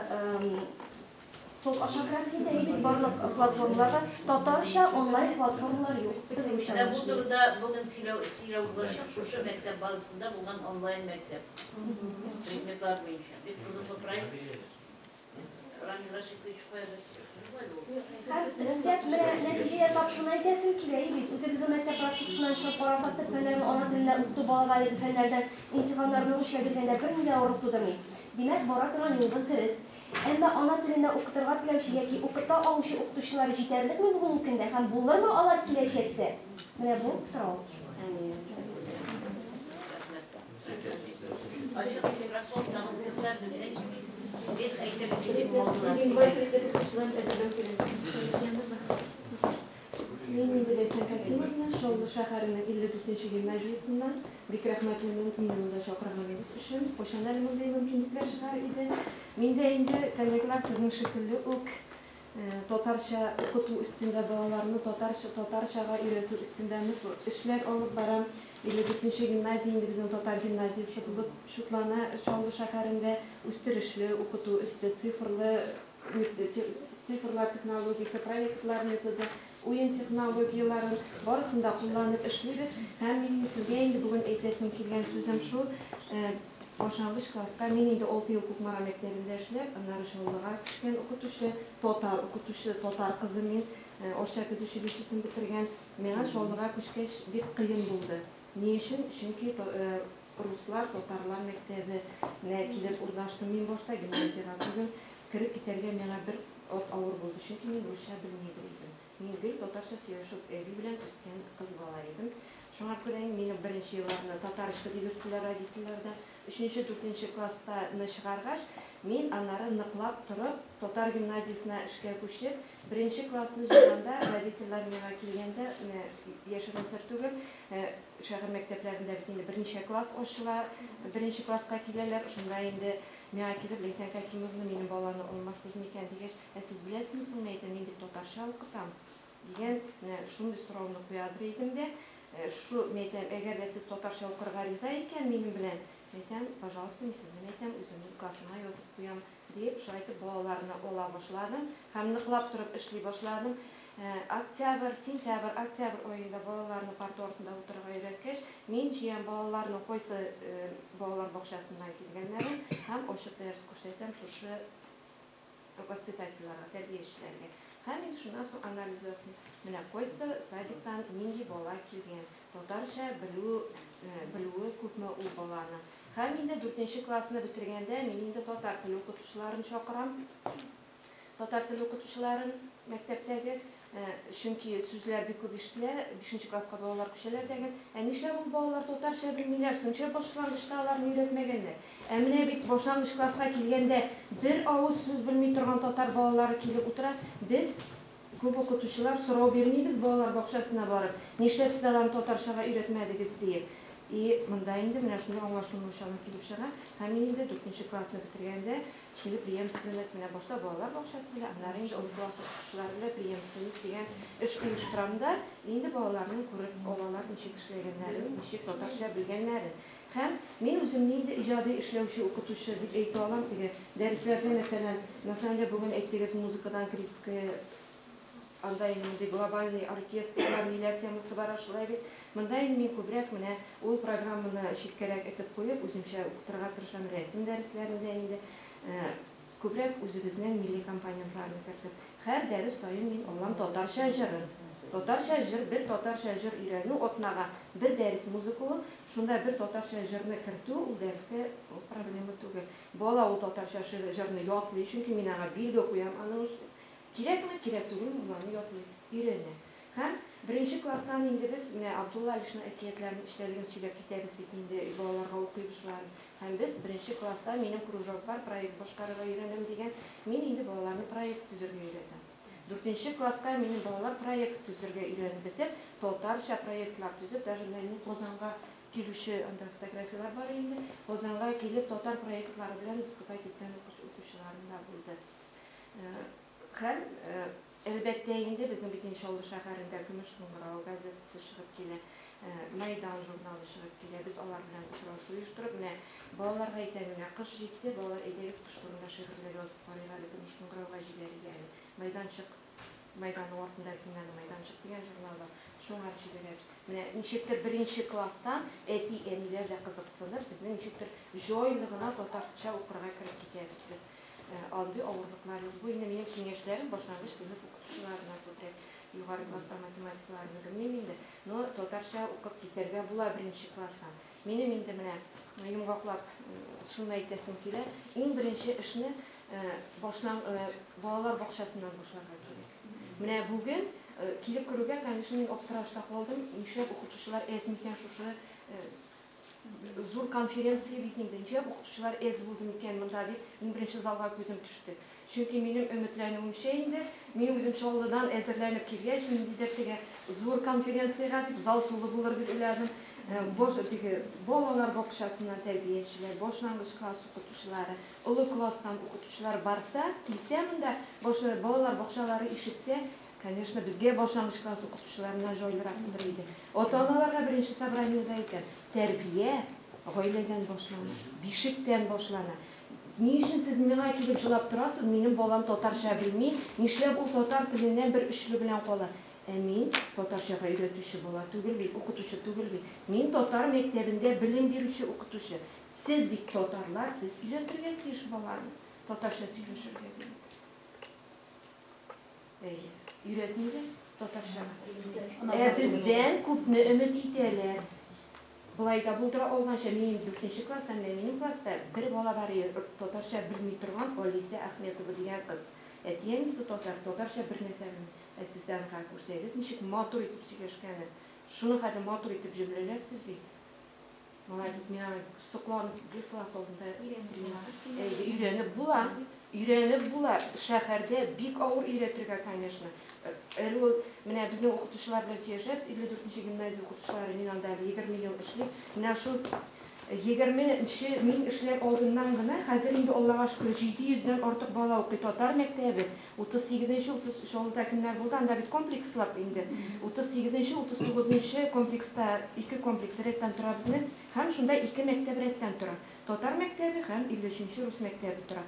Speaker 9: Сол аша керәбез инде, әйе бит, барлык платформаларга. Татарча онлайн платформалар юк. Без русча
Speaker 3: Менә бу
Speaker 9: эшлибез.
Speaker 3: турыда бүген сөйләү сөйләү булачак, шушы мәктәп базасында булган онлайн мәктәп. Предметлар буенча. Бик кызыклы проект. Рамил Рашитович кая
Speaker 9: Һәм өстәп менә нәтиҗә ясап шуны әйтәсем килә, әйе бит, үзебезнең мәктәп практикасыннан чыгып карасак та, фәннәрне ана телендә укыту балага әлеге фәннәрдән имтиханнарны русча биргәндә бернинди дә авырлык тудырмый. Димәк, бара торган юлыбыз дөрес. Әмма ана телендә укытырга теләүче яки укыта алучы укытучылар җитәрлекме бүгенге көндә һәм булырмы алар киләчәктә? Менә бу сорау.
Speaker 3: Ачык микрофон тагын кемнәр безнең без әйтеп китик мавзудан.
Speaker 15: Мин инде Ләйсән Касимовна, Чаллы шәһәренең 54 нче гимназиясеннән. Бик рәхмәтлемен мине монда чакырганыгыз өчен. Кайчан әле мондый мөмкинлекләр чыгар иде. Мин дә инде, коллегалар, сезнең шикелле үк татарча укыту өстендә, балаларны татарча, татарчага өйрәтү өстендә нык эшләр алып барам. 54 нче гимназия инде безнең татар гимназиясе булып чутлана Чаллы шәһәрендә. Үстерешле укыту өсте, цифрлы цифрлар технологиясе, проектлар методы, уен технологияләрен барысын да кулланып эшлибез. Һәм минем сезгә инде бүген әйтәсем килгән сүзем шул, башлангыч класска мин инде 6 ел Кукмара мәктәбендә эшләп, аннары Чаллыга күчкән укытучы, татар укытучы, татар кызы мин, Арча педучилищесын бетергән. Миңа Чаллыга күчкәч бик кыен булды. Ни өчен? Чөнки руслар, татарлар мәктәбенә килеп урнаштым мин башта, гимназиягә түгел. Кереп китәргә миңа бер ат авыр булды, чөнки мин русча белми дә идем. Мин гел татарча сөйләшеп әби белән үскән кыз бала идем. Шуңа күрә инде мине беренче елларны татарочка дип йөрттеләр родительләр дә. Өченче, дүртенче класста ны чыгаргач, мин аннары ныклап торып татар гимназиясенә эшкә күчеп, беренче классны җыйганда, родительләр миңа килгәндә, менә яшерен сер түгел, шәһәр мәктәпләрендә бит инде берничә класс ачыла, беренче класска киләләр, шунда инде Миңа килеп, Ләйсән Касимовна, минем баланы алмассыз микән, дигәч, ә сез беләсезме соң, мин әйтәм, мин бит татарча укытам, дигән, менә шундый сорауны куядыр идем дә, шу, мин әйтәм, әгәр дә сез татарча укырга риза икән минем белән, мин әйтәм, пожалуйста, мин сезне, мин әйтәм, үземнең классыма язып куям, диеп, шулай итеп балаларны ала башладым һәм ныклап торып эшли башладым. Октябрь, сентябрь, октябрь аенда балаларны парта артында утырырга өйрәткәч, мин җыям балаларның кайсы балалар бакчасыннан килгәннәрен һәм ачык дәрес күрсәтәм шушы воспитательләргә, тәрбиячеләргә. Һәм инде шуннан соң анализ ясыйм. Менә кайсы садиктан нинди бала килгән, татарча белү, белүе күпме ул баланың. Һәм инде дүртенче классны бетергәндә мин инде татар теле укытучыларын чакырам. Татар теле укытучыларын мәктәптәге, чөнки сүзләр бик күп ишетелә, бишенче класска балалар күчәләр дәген. Ә нишләп ул балалар татарча белмиләр соң? Нишләп башлангычта аларны өйрәтмәгәннәр? Ә менә бит башлангыч класска килгәндә бер авыз сүз белми торган татар балалары килеп утыра. Без, күп укытучылар, сорау бирмибез балалар бакчасына барып, нишләп сез аларны татарчага өйрәтмәдегез, диеп. И монда инде менә шундый аңлашылмаучанлык килеп чыга. Һәм мин инде дүртенче классны бетергәндә Шундый преемственность менә башта балалар бакчасы белән, аннары инде олы класс укытучылары белән преемственность дигән эш оештырам да, инде балаларның күреп алалар ничек эшләгәннәрен, ничек татарча белгәннәрен. Һәм мин үземне инде иҗади эшләүче укытучы дип әйтә алам, теге дәресләрдә, мәсәлән, на самом деле бүген әйттегез музыкадан критская Анда инде мондый глобальный оркестрлар, ниләр темасы бара, шулай бит. Монда инде мин күбрәк менә ул программаны читкәрәк этеп куеп, үземчә укытырга тырышам, рәсем дәресләрендә инде күбрәк үзебезнең милли компонентларны кертеп. Һәр дәрес саен мин алам татарча җырын. Татарча җыр, бер татарча җыр өйрәнү атнага бер дәрес музыка ул, шунда бер татарча җырны кертү ул дәрескә ул проблема түгел. Бала ул татарча җырны ятлый, чөнки мин аңа билге куям аның өчен. Кирәкме, кирәк түгелме, ул аны ятлый, өйрәнә. Һәм беренче класстан инде без менә Абдулла Алишның әкиятләрен эчтәлеген сөйләп китәбез бит инде, балаларга укыйбыз шуларын. Һәм без беренче класста минем кружок бар, проект башкарырга өйрәнәм дигән, мин инде балаларны проект төзергә өйрәтәм. Дүртенче класска минем балалар проект төзергә өйрәнеп бетеп, татарча проектлар төзеп, даже менә мин Казанга килүче, анда фотографияләр бар инде, Казанга килеп татар проектлары белән выступать иткән укучыларым да булды. Һәм, әлбәттә инде, безнең бит инде Чаллы шәһәрендә Көмеш кыңгырау газетасы чыгып килә. Мәйдан журналы чыгып килә. Без алар белән очрашу оештырып, менә балаларга әйтәм, менә кыш җитте, балалар, әйдәгез кыш турында шигырьләр язып карыйк әле, көмеш кыңгырауга җибәрик әле. Мәйданчык, Мәйданның артында бит менә Мәйданчык дигән журнал бар, шуңар җибәрәбез. Менә ничектер беренче класстан әти-әниләр дә кызыксынып, безнең ничектер җайлы гына татарча укырга кереп китәбез без. Андый авырлыклар юк. Бу инде минем киңәшләрем башлангыч сыйныф укытучыларына күбрәк. Югары класста математикаларны белмим инде. Но татарча укып китәргә була беренче класстан. Минем инде менә йомгаклап шуны әйтәсем килә. Иң беренче эшне башлан балалар бакчасыннан башларга кирәк. Менә бүген килеп керүгә, конечно, мин аптырашта калдым. Нишләп укытучылар әз микән шушы зур конференция бит инде. Нишләп укытучылар әз булды микән монда дип, иң беренче залга күзем төште. Чөнки минем өметләнүемчә инде, мин үзем Чаллыдан әзерләнеп килгәч, ниндидер теге зур конференциягә дип зал тулы булыр дип уйладым. Баш теге балалар бакчасыннан тәрбиячеләр, башлангыч класс укытучылары, олы класстан укытучылар барса, килсә монда, баш балалар бакчалары ишетсә, конечно, безгә башлангыч класс укытучыларына җайлырак булыр иде. Ата-аналарга беренче собраниедә әйтәм, тәрбия гаиләдән башлана, бишектән башлана. Ни өчен сез миңа килеп җылап торасыз, минем балам татарча белми, нишләп ул татар теленнән бер өчле белән кала? Ә мин татарчага өйрәтүче бала түгел бит, укытучы түгел бит. Мин татар мәктәбендә белем бирүче укытучы. Сез бит татарлар, сез өйрәтергә тиеш баланы татарча сөйләшергә дим. Әйе, өйрәтмиләр татарчага. Ә бездән күпне өмет итәләр. Болай да булдыра алганча, минем дүртенче класста, менә минем класста бер бала бар иде, татарча белми торган Алисә Ахметова дигән кыз. Әти-әнисе татар, татарча бер нәрсә белми. Ә сез аны күрсәгез, ничек матур итеп сөйләшкәнен. Шуның хәтле матур итеп җөмләләр төзи. Молодец, мин аңа сокланып бер класс алдында әйе, өйрәнеп була. Өйрәнеп була. Шәһәрдә бик авыр өйрәтергә, конечно. Әле ул менә безнең укытучылар белән сөйләшәбез, 54 нче гимназия укытучылары, мин анда әле 20 ел эшлим. Менә шул 20 нче мин эшләр алдыннан гына, хәзер инде Аллага шөкер, 700 дән артык бала укый татар мәктәбе. 38 нче, 33 авылда кемнәр булды, анда бит комплекслап инде. 38 нче, 39 нчы комплекста ике комплекс рәттән тора безнең. Һәм шунда ике мәктәп рәттән тора. Татар мәктәбе һәм 53 нче рус мәктәбе тора.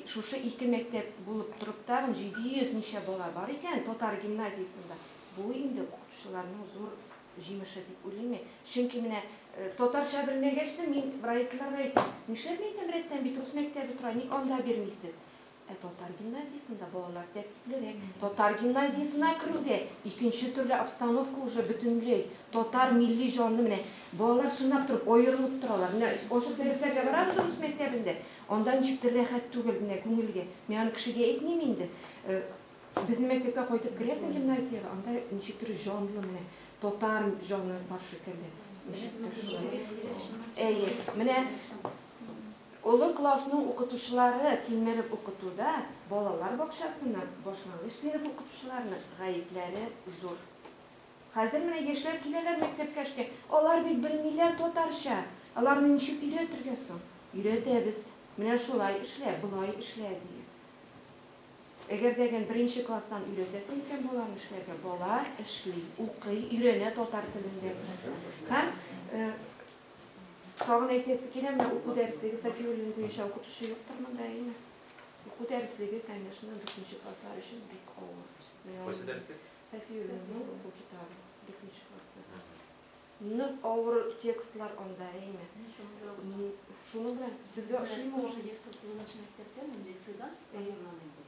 Speaker 15: Шушы ике мәктәп булып торып тагын 700 ничә бала бар икән татар гимназиясендә. Бу инде укытучыларның зур җимеше дип уйлыйм мин. Чөнки менә татарча белмәгәч тә мин родительләргә әйтәм, нишләп мин әйтәм рәттән бит рус мәктәбе тора, ник анда бирмисез? Ә татар гимназиясендә балалар тәртиплерәк. Татар гимназиясенә керүгә икенче төрле обстановка уже бөтенләй. Татар милли җанлы менә балалар чынлап торып аерылып торалар. Менә ачык дәресләргә барабыз рус мәктәбендә, анда ничектер рәхәт түгел менә күңелгә. Мин аны кешегә әйтмим инде. Безнең мәктәпкә кайтып керәсең гимназиягә, анда ничектер җанлы менә татар җаны бар шикелле. Ничектер шулай. Әйе, менә Олы классның укытучылары тилмереп укытуда балалар бакчасының башлангыч сыйныф укытучыларының гаепләре зур. Хәзер менә яшьләр киләләр мәктәпкә эшкә, алар бит белмиләр татарча, аларны ничек өйрәтергә соң? Өйрәтәбез, менә шулай эшлә, болай эшлә, диеп. Әгәр дә гән беренче класстан өйрәтәсең икән баланы эшләргә, бала эшли, укый, өйрәнә татар телен дә. Һәм Тагын әйтәсе килә, менә уку дәреслеге Сафиуллин буенча укытучы юктыр монда, әйеме? Уку дәреслеге, конечно, дүртенче класслар өчен бик авыр.
Speaker 2: Кайсы дәреслек?
Speaker 15: Сафиуллинның уку китабы, дүртенче класста. Нык авыр текстлар анда, әйеме? Шуның белән сезгә ошыймы ул?
Speaker 14: Тоже 149 мәктәптә, мин лицейдан, Казаннан инде.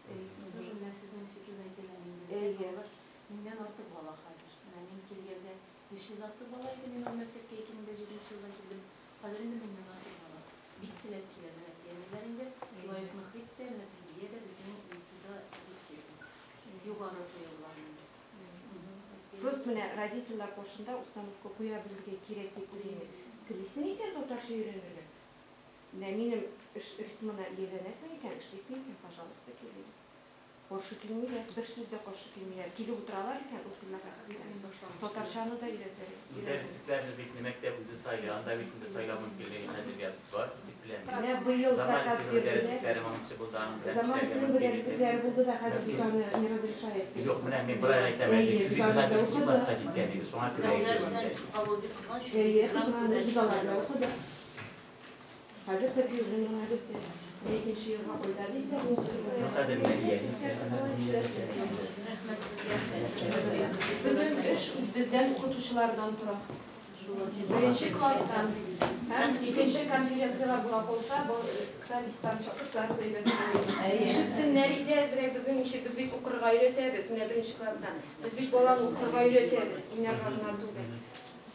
Speaker 14: Тоже менә сезнең фикерне әйтә алам инде. Балалар миннән артык бала хәзер. Менә мин килгәндә 500 артык бала иде, мин ул мәктәпкә 2007 елда килдем. Хәзер инде меңнән артык бала. Бик теләп киләләр әти-әниләр инде. Шулай ук мохит тә, менә тәрбия дә безнең лицейда бик югары куелган инде.
Speaker 15: Просто менә родительләр каршында установка куя белергә кирәк дип уйлыйм мин. Телисең икән татарча өйрәнергә, менә минем эш ритмына ияләнәсең икән, эшлисең икән, пожалуйста, килегез. Каршы килмиләр, бер сүз дә каршы килмиләр. Килеп утыралар икән, укыйлар рәхәтләнеп. Татарчаны да өйрәтәләр.
Speaker 6: Дәреслекләрне бит мәктәп үзе сайлый, анда бит инде сайлау мөмкинлеге хәзергә бар дип беләм.
Speaker 15: Менә быел
Speaker 6: Заман
Speaker 15: заказ
Speaker 6: теле
Speaker 15: бирделәр.
Speaker 6: дәреслекләре моңынчы булды, аның белән
Speaker 15: Заман
Speaker 6: эшләргә
Speaker 15: теле
Speaker 6: мөмкин иде.
Speaker 15: дәреслекләре булды да, хәзер бит аны не разрешает.
Speaker 6: Юк, менә мин болай әйтәм,
Speaker 15: Әйе,
Speaker 6: әле сез
Speaker 15: бит
Speaker 6: бит
Speaker 15: аны
Speaker 6: хәзер
Speaker 15: да
Speaker 6: өченче
Speaker 15: укыды.
Speaker 6: класска җиткән иде, шуңа күрә әйтүем дә.
Speaker 15: Әйе, кызганыч, без аларны укыдык. Хәзер София Евгеньевна бит икенче елга кайта диделәр.
Speaker 6: Ну, хәзер менә иялим,
Speaker 3: Рәхмәт сезгә.
Speaker 16: Бөтен эш үзебездән укытучылардан тора. Беренче класстан һәм икенче конференцияләр була калса, садиктан чакырсагыз әйбәт булыр иде. Ишетсеннәр иде әзрәк безнең ничек без бит укырга өйрәтәбез, менә беренче класстан. Без бит баланы укырга өйрәтәбез, уйнарга гына түгел.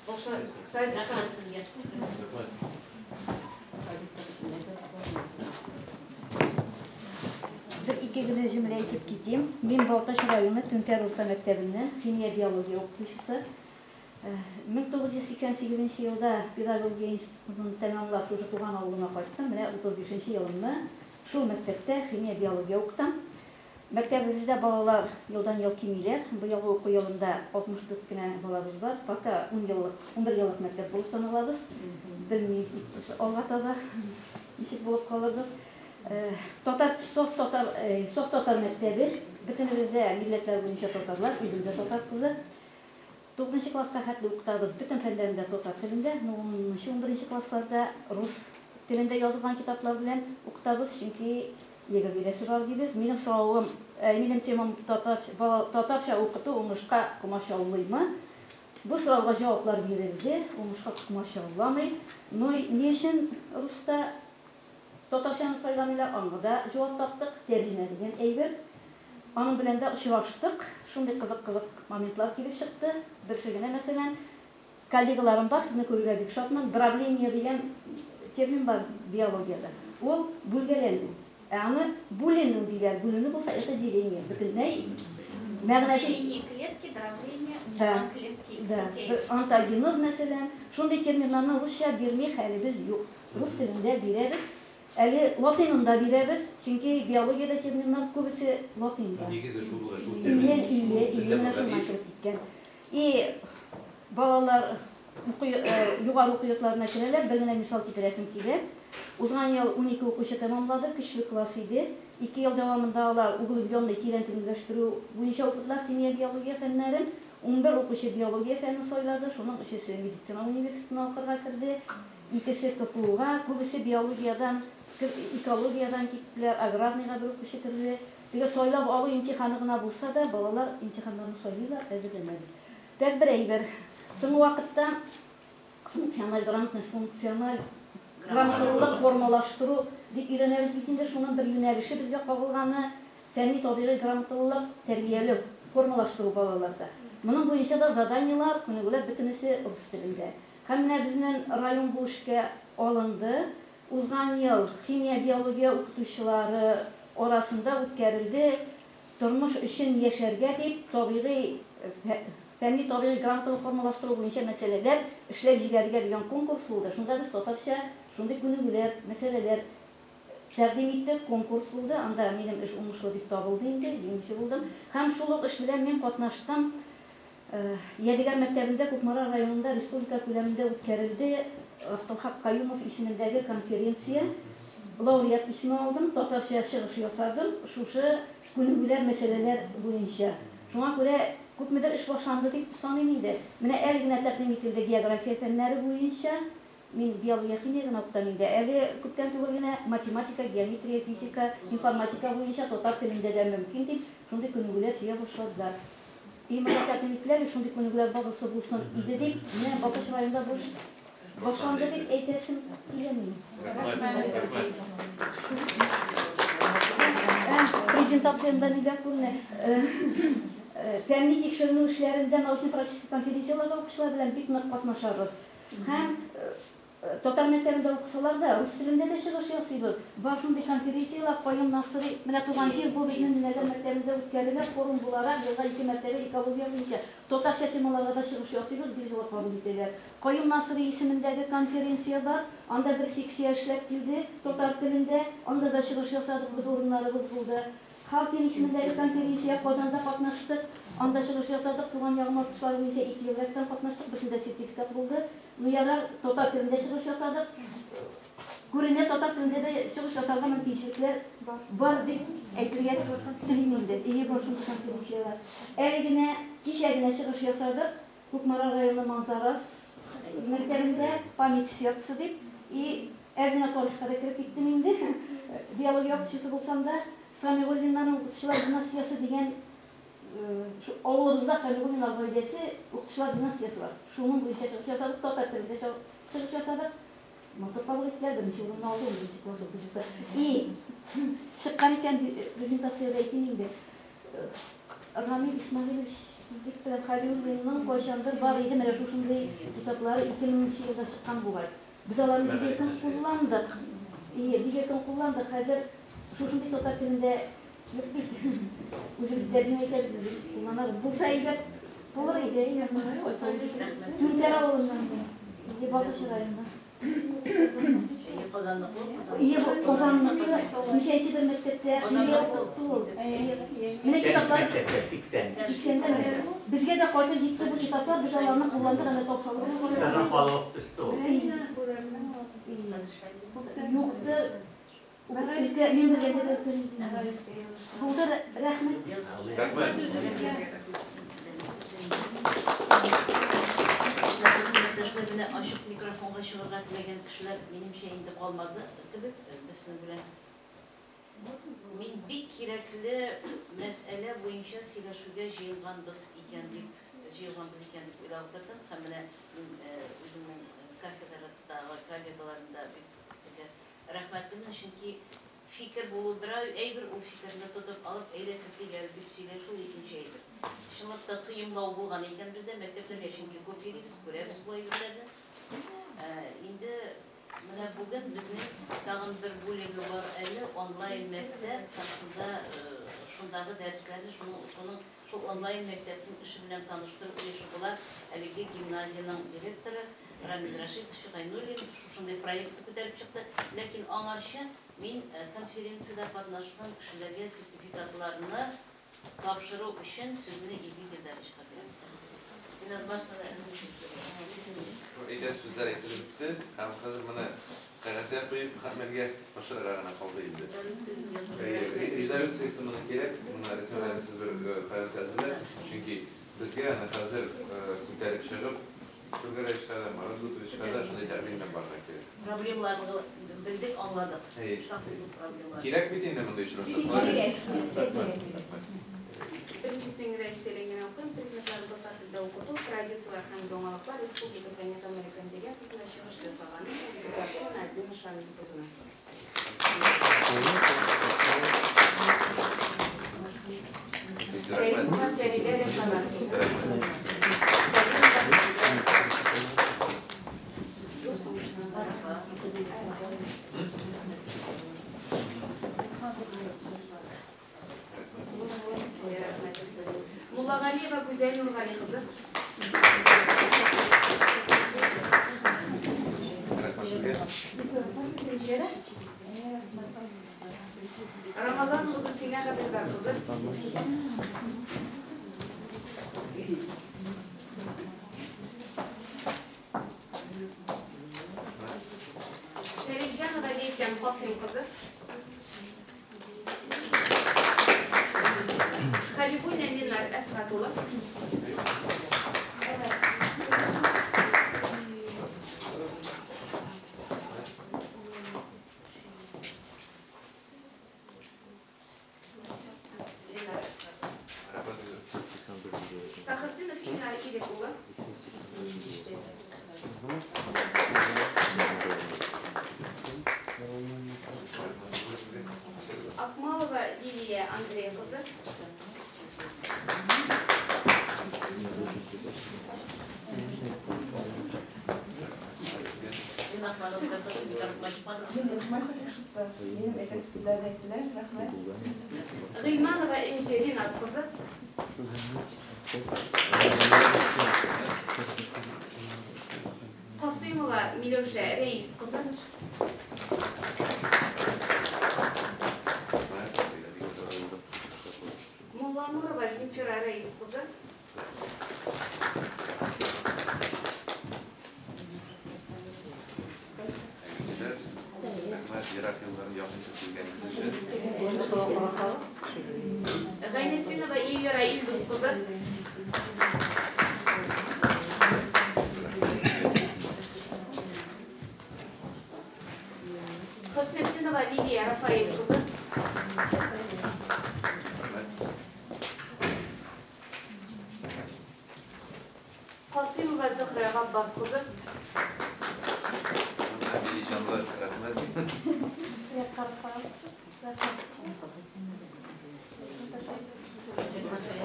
Speaker 16: Башла садиктан.
Speaker 3: Рәхмәт сезгә.
Speaker 4: Бер ике генә җөмлә әйтеп китим. Мин Балтач районы Түнтәр урта мәктәбеннән химия биология укытучысы. 1988 елда педагогия институтын тәмамлап, шушы туган авылыма кайттым. Менә 35 елымны шул мәктәптә химия биология укытам. Мәктәбебездә балалар елдан-ел кимиләр. Быелгы уку елында 64 кенә балабыз бар. Пока 10 еллык, 11 еллык мәктәп булып саналабыз. Белмим, алга таба ничек булып калырбыз. Татар саф татар, саф татар мәктәбе. Бөтенебез дә милләтләр буенча татарлар, үзем дә татар кызы. 9 класска хәтле укытабыз бөтен фәннәрен дә татар телендә. Ну, 10-11 классларда рус телендә язылган китаплар белән укытабыз, чөнки ЕГЭ бирәсе бар дибез. Минем соравым, минем темам татар, татарча укыту уңышка комачаулыймы? Бу сорауга җаваплар бирелде, уңышка комачауламый. Но ни өчен руста татарчаны сайламыйлар, аңа да җавап таптык, тәрҗемә дигән әйбер. Аның белән дә очраштык. Шундый кызык-кызык моментлар килеп чыкты. Берсе генә, мәсәлән, коллегаларым бар, сезне күрергә бик шатмын. Дробление дигән термин бар биологиядә. Ул бүлгәләнү. Ә аны бүленү диләр. Бүленү булса, это деление. Бөтенләй мәгънәсе
Speaker 7: Деление клетки, дробление,
Speaker 4: Да.
Speaker 7: клетки
Speaker 4: Да.
Speaker 7: XK.
Speaker 4: Онтогенез, мәсәлән, шундый терминнарны русча бирми хәлебез юк. Рус телендә бирәбез. Әле латинында бирәбез, чөнки биологиядә терминнар күбесе латинда.
Speaker 2: Нигезе шул булган, шул
Speaker 4: Ие,
Speaker 2: термин,
Speaker 4: ие,
Speaker 2: шул
Speaker 4: ие,
Speaker 2: телдә
Speaker 4: менә
Speaker 2: булырга
Speaker 4: шуннан
Speaker 2: тиеш.
Speaker 4: кереп киткән. И балалар югары уку йортларына керәләр, бер генә мисал китерәсем килә. Узган ел 12 укучы тәмамлады, көчле класс иде. 2 ел дәвамында алар углубленный тирән үзләштерү буенча укыдылар химия, биология фәннәрен. 11 укучы биология фәнен сайлады, шуның өчесе медицина университетына укырга керде, икесе КФУга, күбесе биологиядан, экологиядан киттеләр, аграрныйга бер укучы керде. Теге сайлап алу имтиханы гына булса да, балалар имтиханнарны сайлыйлар, әзерләнәбез. Тәк бер әйбер. Соңгы вакытта функциональ грамотность, функциональ грамоталылык формалаштыру дип өйрәнәбез бит инде, шуның бер юнәлеше безгә кагылганы фәнни табигый грамоталылык тәрбияләү, формалаштыру балаларда. Моның буенча да заданиелар, күнегүләр бөтенесе рус телендә. Һәм менә безнең район бу эшкә алынды. Узган ел химия, биология укытучылары арасында үткәрелде тормыш өчен яшәргә дип табигый фәнни табигый грамоталык формалаштыру буенча мәсьәләләр эшләп җибәрергә дигән конкурс булды. Шунда без татарча шундый күнегүләр, мәсьәләләр тәкъдим иттек, конкурс булды. Анда минем эш уңышлы дип табылды инде, җиңүче булдым. Һәм шул ук эш белән мин катнаштым. Ядегәр мәктәбендә Кукмара районында республика күләмендә үткәрелде Абдулхак Каюмов исемендәге конференция. Лауреат исеме алдым, татарча чыгыш ясадым, шушы күнегүләр, мәсьәләләр буенча. Шуңа күрә күпмедер эш башланды дип саныйм инде. Менә әле генә тәкъдим ителде география фәннәре буенча. Мин биология, химия генә укытам инде. Әле күптән түгел генә математика, геометрия, физика, информатика буенча татар телендә дә мөмкин дип шундый күнегүләр җыя башладылар. И моңа тәкъдим иттеләр, шундый күнегүләр базасы булсын иде дип, менә Балтач районында бу эш башланды дип әйтәсем килә минем. Презентациямдә ниләр күренә? Фәнни тикшеренү эшләрендә научно-практический конференцияләрдә укучылар белән бик нык катнашабыз. Һәм татар мәктәбендә укысалар да, рус телендә дә чыгыш ясыйбыз. Бар шундый конференцияләр, Каюм Насыйри, менә туган җир бу безнең Нөнәгәр мәктәбендә үткәрелә, форум буларак елга 2 мәртәбә экология буенча татарча темаларга да чыгыш ясыйбыз, бик җылы кабул итәләр. Каюм Насыйри исемендәге конференция бар, анда бер секция эшләп килде татар телендә, анда да чыгыш ясадык, без урыннарыбыз булды.
Speaker 8: Халкин исемендәге конференция Казанда катнаштык. Анда чыгыш ясадык, туган ягым артистлары буенча ике ел рәттән катнаштык, берсендә сертификат булды. Ну ярар, татар телендә чыгыш ясадык. Күренә, татар телендә дә чыгыш ясарга мөмкинчелекләр бар дип әйтергә телим инде. Ие, бар шундый конференцияләр. Әле генә, кичә генә чыгыш ясадык Кукмара районы Манзарас мәктәбендә Память сердца дип. И әз генә тарихка да кереп киттем инде. Биология укытучысы булсам да, Самигуллиннарның укытучылар династиясе дигән шу авылыбызда Самигуллиннар гаиләсе укытучылар династиясе бар. Шуның буенча чыгыш ясадык, татар телендә чыгыш ясадык. Матур кабул иттеләр, беренче урынны алды, унберенче класс укучысы. И чыккан икән презентациядә әйтим инде. Рамил Исмәгыйлевич Виктор Хәлиуллинның кайчандыр бар иде менә шушындый китаплары 2000 нче елда чыккан бугай. Без аларны бик якын кулландык. Ие, бик якын кулландык. Хәзер шушындый татар телендә юк бит. Үзебез тәрҗемә итәбез, үзебез кулланабыз. Булса әйбәт булыр иде. Түнтәр авылыннан мин. Ие, Балтач районыннан.
Speaker 3: Әйе, Казанныкы ул, Казанныкы.
Speaker 8: Ие, бу Казанныкы. Ничәнче бер мәктәптә укытты ул. Менә китаплар.
Speaker 6: Мәктәптә 80.
Speaker 8: 80 Безгә дә кайтып җитте бу китаплар, без аларны кулландык, әнә таушалып.
Speaker 6: Сырның халык төсе ул.
Speaker 8: Юкты. Өлкә, мин белгәндә дә өлкән. Булды, рәхмәт.
Speaker 2: Рәхмәт.
Speaker 3: Хезмәттәшләр менә ачык микрофонга чыгарга теләгән кешеләр, минемчә, инде калмады кебек. Без сезнең белән мин бик кирәкле мәсьәлә буенча сөйләшүгә җыелганбыз икән дип җыелганбыз икән дип уйлап утырдым һәм менә мин үземнең кафедрадагы коллегаларым да бик теге рәхмәтлемен, чөнки фикер булу бер әйбер, ул фикерне тотып алып, әйдә кертик әле дип сөйләшү ул икенче әйбер. Чынлап та тоемлау булган икән бездә мәктәпләргә, чөнки күп йөрибез, күрәбез бу әйберләрне. Инде менә бүген безнең тагын бер бүлеге бар әле, онлайн мәктәп һәм шунда шундагы дәресләрне шуның шуның шул онлайн мәктәпнең эше белән таныштыру өлеше була. Әлеге гимназиянең директоры Рамил Рәшитович Гайнуллин шушындый проектны күтәреп чыкты. Ләкин аңарчы мин конференциядә катнашкан кешеләргә сертификатларны тапшыру өчен сүзне Илгиз Илдаровичка бирәм. Илназ, барысы да.
Speaker 2: Әйтәсе сүзләр әйтелеп бетте һәм хәзер моны кәгазьгә куеп гамәлгә ашырырга гына калды инде.
Speaker 3: Резолюциясен язырга.
Speaker 2: Резолюциясе моның кирәк, моны рәсемнәрне сез бер кәгазьгә әзерләрсез, чөнки безгә аны хәзер күтәреп чыгып, Сүлгәрәевичка да, Марат Гутовичка да шундый тәкъдим белән барырга кирәк.
Speaker 3: Проблемаларны белдек, аңладык.
Speaker 2: Әйе.
Speaker 3: Шактый күп проблемалар.
Speaker 2: Кирәк бит инде мондый очрашулар, шулай бит?
Speaker 8: Кирәк.
Speaker 2: Рәхмәт, рәхмәт.
Speaker 15: Беренчесен генә эчтәлеген генә укыйм. Предметларны татар телендә укыту, традицияләр һәм яңалыклар республика фәнни-гамәли конференциясендә чыгыш ясаганы өчен Гиззатуллина Альбина Шамил кызына. Кәримова Фәридә Рәхмәт кызы. Муллагалиева Гүзәл Нургали кызы.
Speaker 2: Рәхмәт сезгә.
Speaker 15: Рамазанова Гөлсинә Габделбәр кызы. Шәрифҗанова Ләйсән Касыйм кызы. Хәбибуллина Ленар Әсгать улы. Ленар Әсгать улы.
Speaker 2: Рәхмәт сезгә.
Speaker 15: Фәхретдинов Илнар Ирек улы. Акмалова Лилия Андрей кызы.
Speaker 16: Минем әйтәсе сүзләрне әйттеләр, рәхмәт.
Speaker 15: Гыйльманова Энҗе Ринат кызы. Касыймова Миләүшә Рәис кызы. Шакурова Земфира Рәис кызы.
Speaker 2: Әгерҗеләр, рәхмәт, ерак юлларны якын итеп килгәнегез өчен.
Speaker 15: Гайнетдинова Эльвира Илдус кызы. Хөснетдинова Лилия Рафаэль кызы. Касыймова Зөһрә Габбас кызы.
Speaker 2: Милли җанлы, рәхмәт.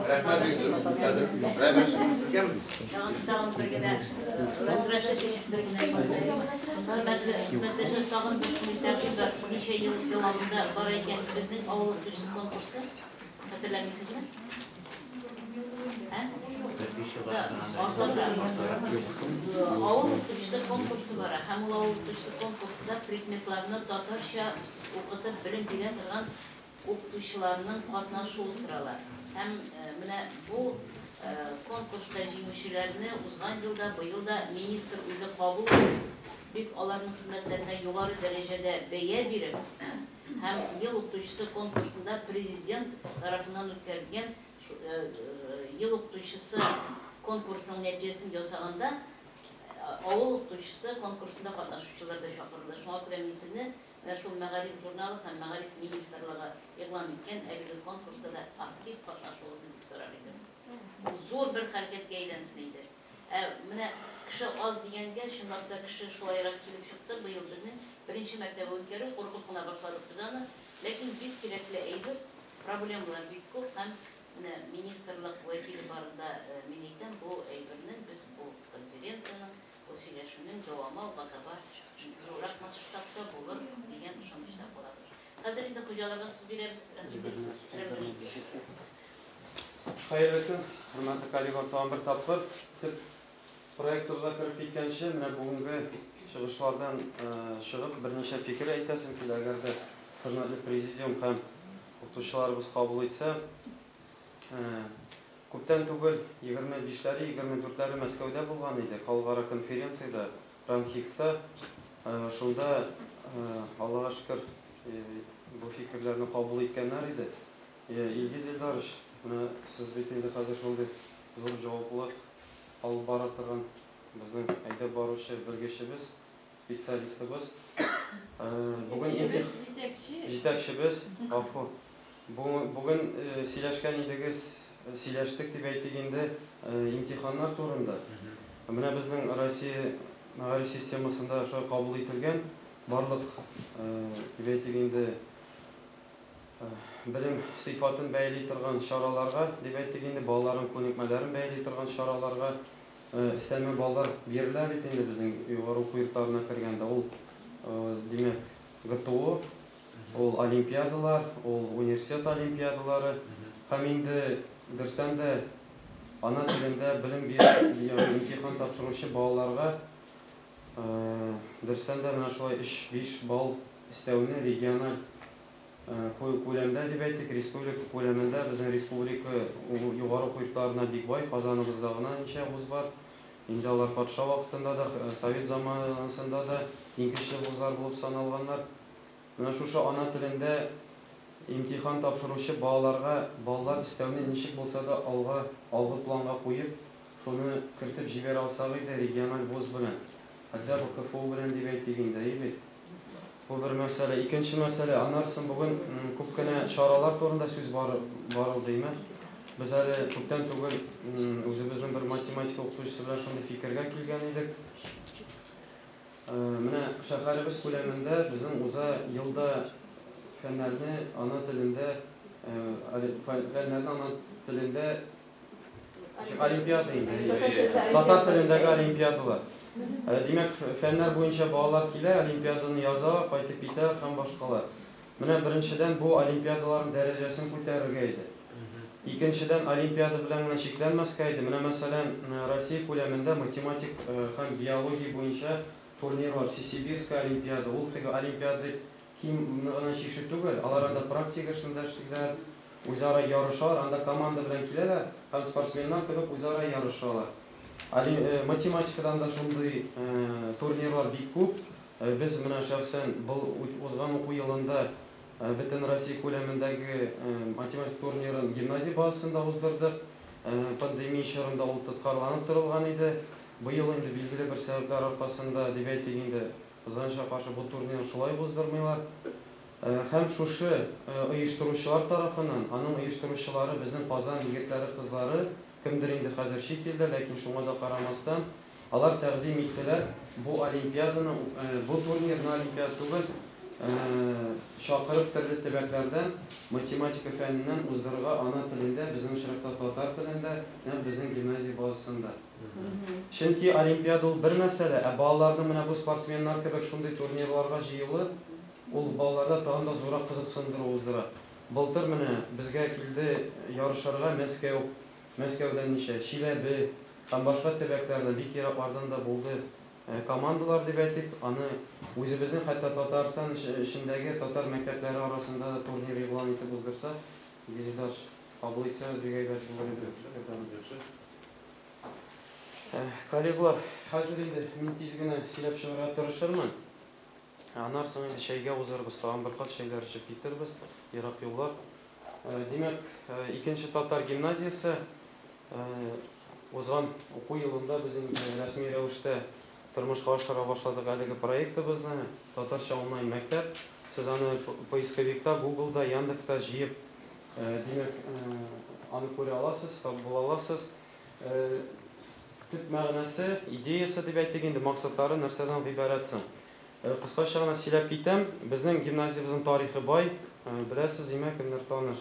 Speaker 2: Рәхмәт бик зур. Хәзер менә сүз сезгәме?
Speaker 3: Тагын тагын бер генә Рәшә бер генә хөрмәтле хезмәттәшләр, тагын бер шундый тәҗрибә ничә ел дәвамында бар икән безнең авыл укытучысы конкурсы. Хәтерләмисезме? Ә? Авыл укытучысы конкурсы бара һәм ул авыл укытучысы конкурсында предметларны татарча укытып белем бирә торган укытучыларның катнашуы сорала. Һәм менә бу конкурста җиңүчеләрне узган елда, быел да министр үзе кабул итеп, бик аларның хезмәтләренә югары дәрәҗәдә бәя биреп, һәм ел укытучысы конкурсында президент тарафыннан үткәрелгән ел укытучысы конкурсының нәтиҗәсен ясаганда авыл укытучысы конкурсында катнашучылар да чакырылды. Шуңа күрә мин сезне менә шул Мәгариф журналы һәм Мәгариф министрлыгы игълан иткән әлеге конкурста да актив катнашуыгызны бик сорар идем. Ул зур бер хәрәкәткә әйләнсен иде. Ә менә кеше аз дигәнгә, чынлап та кеше шулайрак килеп чыкты. Быел безнең беренче мәртәбә үткәрү, куркып кына башладык без аны. Ләкин бик кирәкле әйбер, проблемалар бик күп һәм менә министрлык вәкиле барында мин әйтәм, бу әйбернең без бу конференциянең, бу сөйләшүнең дәвамы алга таба зуррак масштабта булыр дигән ышанычта калабыз. Хәзер инде хуҗаларга сүз бирәбез. Рәхмәт.
Speaker 17: Хәерле көн, хөрмәтле коллегалар, тагын бер тапкыр төп проектыбызга кереп киткәнче, менә бүгенге чыгышлардан чыгып берничә фикер әйтәсем килә. Әгәр дә хөрмәтле президиум һәм укытучыларыбыз кабул итсә, күптән түгел 25-ләре, 24-ләре Мәскәүдә булган иде, халыкара конференциядә, РАНХиГСта. Шунда, Аллага шөкер, бу фикерләрне кабул иткәннәр иде. Илгиз Илдарович, менә сез бит инде хәзер шундый зур җаваплылык алып бара торган безнең әйдәп баручы белгечебез, специалистыбыз. Бүген җитәкчебез, гафу. Бүген сөйләшкән идегез, сөйләштек дип әйтик инде, имтиханнар турында. Менә безнең Россия мәгариф системасында шулай кабул ителгән барлык, дип әйтик инде, белем сыйфатын бәяли торган чараларга, дип әйтик инде, балаларның күнекмәләрен бәяли торган чараларга өстәмә баллар бирелә бит инде безнең югары уку йортларына кергәндә. Ул, димәк, ГТО, ул олимпиадалар, ул университет олимпиадалары һәм инде дөрестән дә ана телендә белем бирү, имтихан тапшыручы балаларга дөрестән дә менә шулай 3-5 балл өстәүне региональ күләмдә дип әйтик, республика күләмендә безнең республика югары уку йортларына бик бай, Казаныбызда гына ничә вуз бар. Инде алар патша вакытында да, совет заманасында да иң көчле вузлар булып саналганнар. Менә шушы ана телендә имтихан тапшыручы балаларга баллар өстәүне ничек булса да алга, алгы планга куеп, шуны кертеп җибәрә алсак иде региональ вуз белән. Хотя бы КФУ белән дип әйтик инде, әйе бит? Бу бер мәсьәлә. Икенче мәсьәлә, аннары бүген күп кенә чаралар турында сүз барылды, димә. Без әле күптән түгел үзебезнең бер математика укытучысы белән шундый фикергә килгән идек. Менә шәһәребез күләмендә безнең уза елда фәннәрне ана телендә, фәннәрне ана телендә олимпиада инде. Татар телендәге олимпиадалар. Димәк, фәннәр буенча балалар килә, олимпиаданы яза, кайтып китә һәм башкалар. Менә беренчедән бу олимпиадаларның дәрәҗәсен күтәрергә иде. Икенчедән, олимпиада белән генә чикләнмәскә иде. Менә мәсәлән, Россия күләмендә математик һәм биология буенча турнир бар, Всесибирская олимпиада. Ул теге олимпиада ким гына чишү түгел, алар анда практика эшен дә эшлиләр. Үзара ярышалар, анда команда белән киләләр һәм спортсменнар кебек үзара ярышалар. Математикадан да шундый турнирлар бик күп. Без менә шәхсән был узган уку елында Бөтенроссия күләмендәге математик турнирын гимназия базасында уздырдык. Пандемия чорында ул тоткарланып торылган иде. Быел инде билгеле бер сәбәпләр аркасында, дип әйтик инде, кызганычка каршы, бу турнирны шулай ук уздырмыйлар. Һәм шушы оештыручылар тарафыннан, аның оештыручылары безнең Казан егетләре-кызлары, кемдер инде хәзер чит илдә, ләкин шуңа да карамастан, алар тәкъдим иттеләр бу олимпиаданы, бу турнирны, олимпиада түгел, чакырып төрле төбәкләрдән математика фәненнән уздырырга ана телендә, безнең очракта татар телендә, нәкъ безнең гимназия базасында. Чөнки олимпиада ул бер мәсьәлә, ә балаларның менә бу спортсменнар кебек шундый турнирларга җыелуы, ул балаларда тагын да зуррак кызыксындыру уздыра. Былтыр менә безгә килде ярышырга Мәскәү, Мәскәүдән ничә, Чиләбе һәм башка төбәкләрдән, бик ераклардан да булды командалар дип әйтик. Аны үзебезнең хәтта Татарстан эчендәге татар мәктәпләре арасында да турнир игълан итеп уздырсак, Гезидач, кабул итсәгез, бик әйбәт булыр иде. Коллеглар, хәзер инде мин тиз генә сөйләп чыгарга тырышырмын. Аннан соң инде чәйгә узарбыз, тагын бер кат чәйләр эчеп китербез, ерак юллар. Димәк, икенче татар гимназиясе узган уку елында без инде рәсми рәвештә тормышка ашыра башладык әлеге проектыбызны, Татарча онлайн мәктәп. Сез аны поисковикта, Гуглда, Яндекста җыеп, димәк, аны күрә аласыз, табып була аласыз. Төп мәгънәсе, идеясе дип әйтик инде, максатлары нәрсәдән гыйбарәт соң? Кыскача гына сөйләп китәм. Безнең гимназиябезнең тарихы бай. Беләсез, димәк, кемнәр таныш.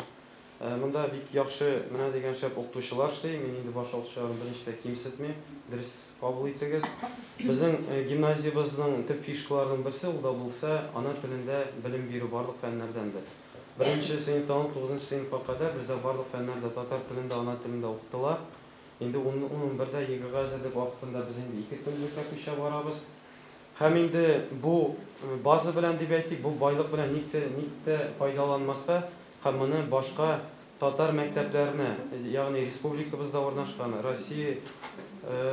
Speaker 17: Монда бик яхшы, менә дигән шәп укытучылар эшли. Мин инде башка укытучыларны берничек тә кимсетмим. Дөрес кабул итегез. Безнең гимназиябезнең төп фишкаларының берсе, ул да булса, ана телендә белем бирү барлык фәннәрдән дә. Беренче сыйныфтан алып тугызынчы сыйныфка кадәр бездә барлык фәннәр дә татар телендә, ана телендә укытыла. Инде ун-унбердә ЕГЭга әзерлек вакытында без инде ике теллеккә күчә барабыз. Һәм инде бу база белән дип әйтик, бу байлык белән ник тә, ник тә файдаланмаска һәм моны башка татар мәктәпләренә, ягъни республикабызда урнашкан, Россия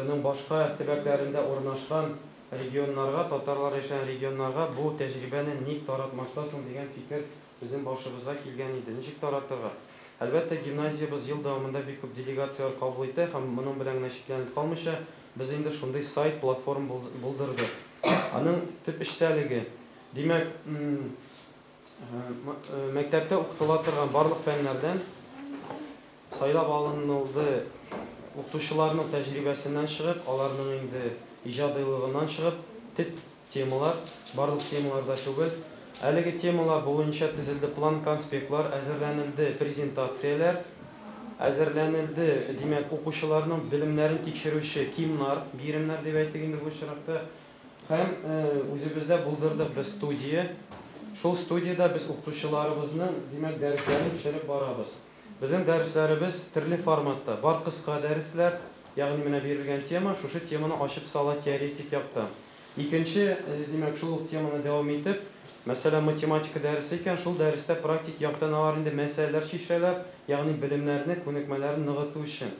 Speaker 17: ның башка төбәкләрендә урнашкан регионнарга, татарлар яшәгән регионнарга бу тәҗрибәне ник таратмаска соң дигән фикер безнең башыбызга килгән иде. Ничек таратырга? Әлбәттә, гимназиябез ел дәвамында бик күп делегацияләр кабул итә һәм моның белән генә чикләнеп калмыйча, без инде шундый сайт, платформа булдырдык. Аның төп эчтәлеге, димәк, мәктәптә укытыла торган барлык фәннәрдән сайлап алынылды укытучыларның тәҗрибәсеннән чыгып, аларның инде иҗадыйлыгыннан чыгып, төп Темалар, барлык темалар да түгел. Әлеге темалар буенча төзелде план-конспектлар, әзерләнелде презентацияләр, әзерләнелде, димәк, укучыларның белемнәрен тикшерүче КИМнар, биремнәр дип әйтик инде бу очракта. Һәм үзебездә булдырдык без студия. Шул студиядә без укытучыларыбызның, димәк, дәресләрен төшереп барабыз. Безнең дәресләребез төрле форматта. Бар кыска дәресләр, ягъни менә бирелгән тема, шушы теманы ачып сала теоретик яктан. Икенче, димәк, шул ук теманы дәвам итеп, мәсәлән, математика дәресе икән, шул дәрестә практик яктан алар инде мәсьәләләр чишәләр, ягъни белемнәрне, күнекмәләрне ныгыту өчен.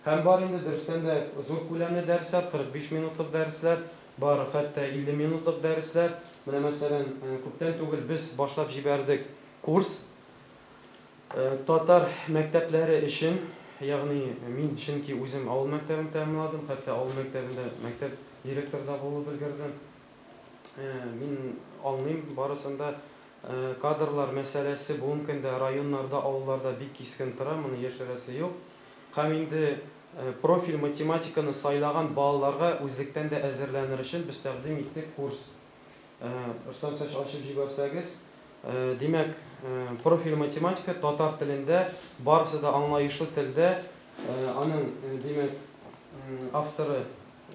Speaker 17: Һәм бар инде, дөрестән дә, зур күләмле дәресләр, 45 минутлык дәресләр, бар хәтта 50 минутлык дәресләр. Менә, мәсәлән, күптән түгел без башлап җибәрдек курс, Татар мәктәпләре өчен, ягъни мин чөнки үзем авыл мәктәбен тәмамладым, хәтта авыл мәктәбендә мәктәп директоры да булып өлгердем. Мин аңлыйм барысын да. Кадрлар мәсьәләсе бүгенге көндә районнарда, авылларда бик кискен тора, моны яшерәсе юк. Һәм инде профиль математиканы сайлаган балаларга үзлектән дә әзерләнер өчен без тәкъдим иттек курс. Рөстәм Сач ачып җибәрсәгез. Димәк, профиль математика татар телендә, барысы да аңлаешлы телдә. Аның, димәк, авторы,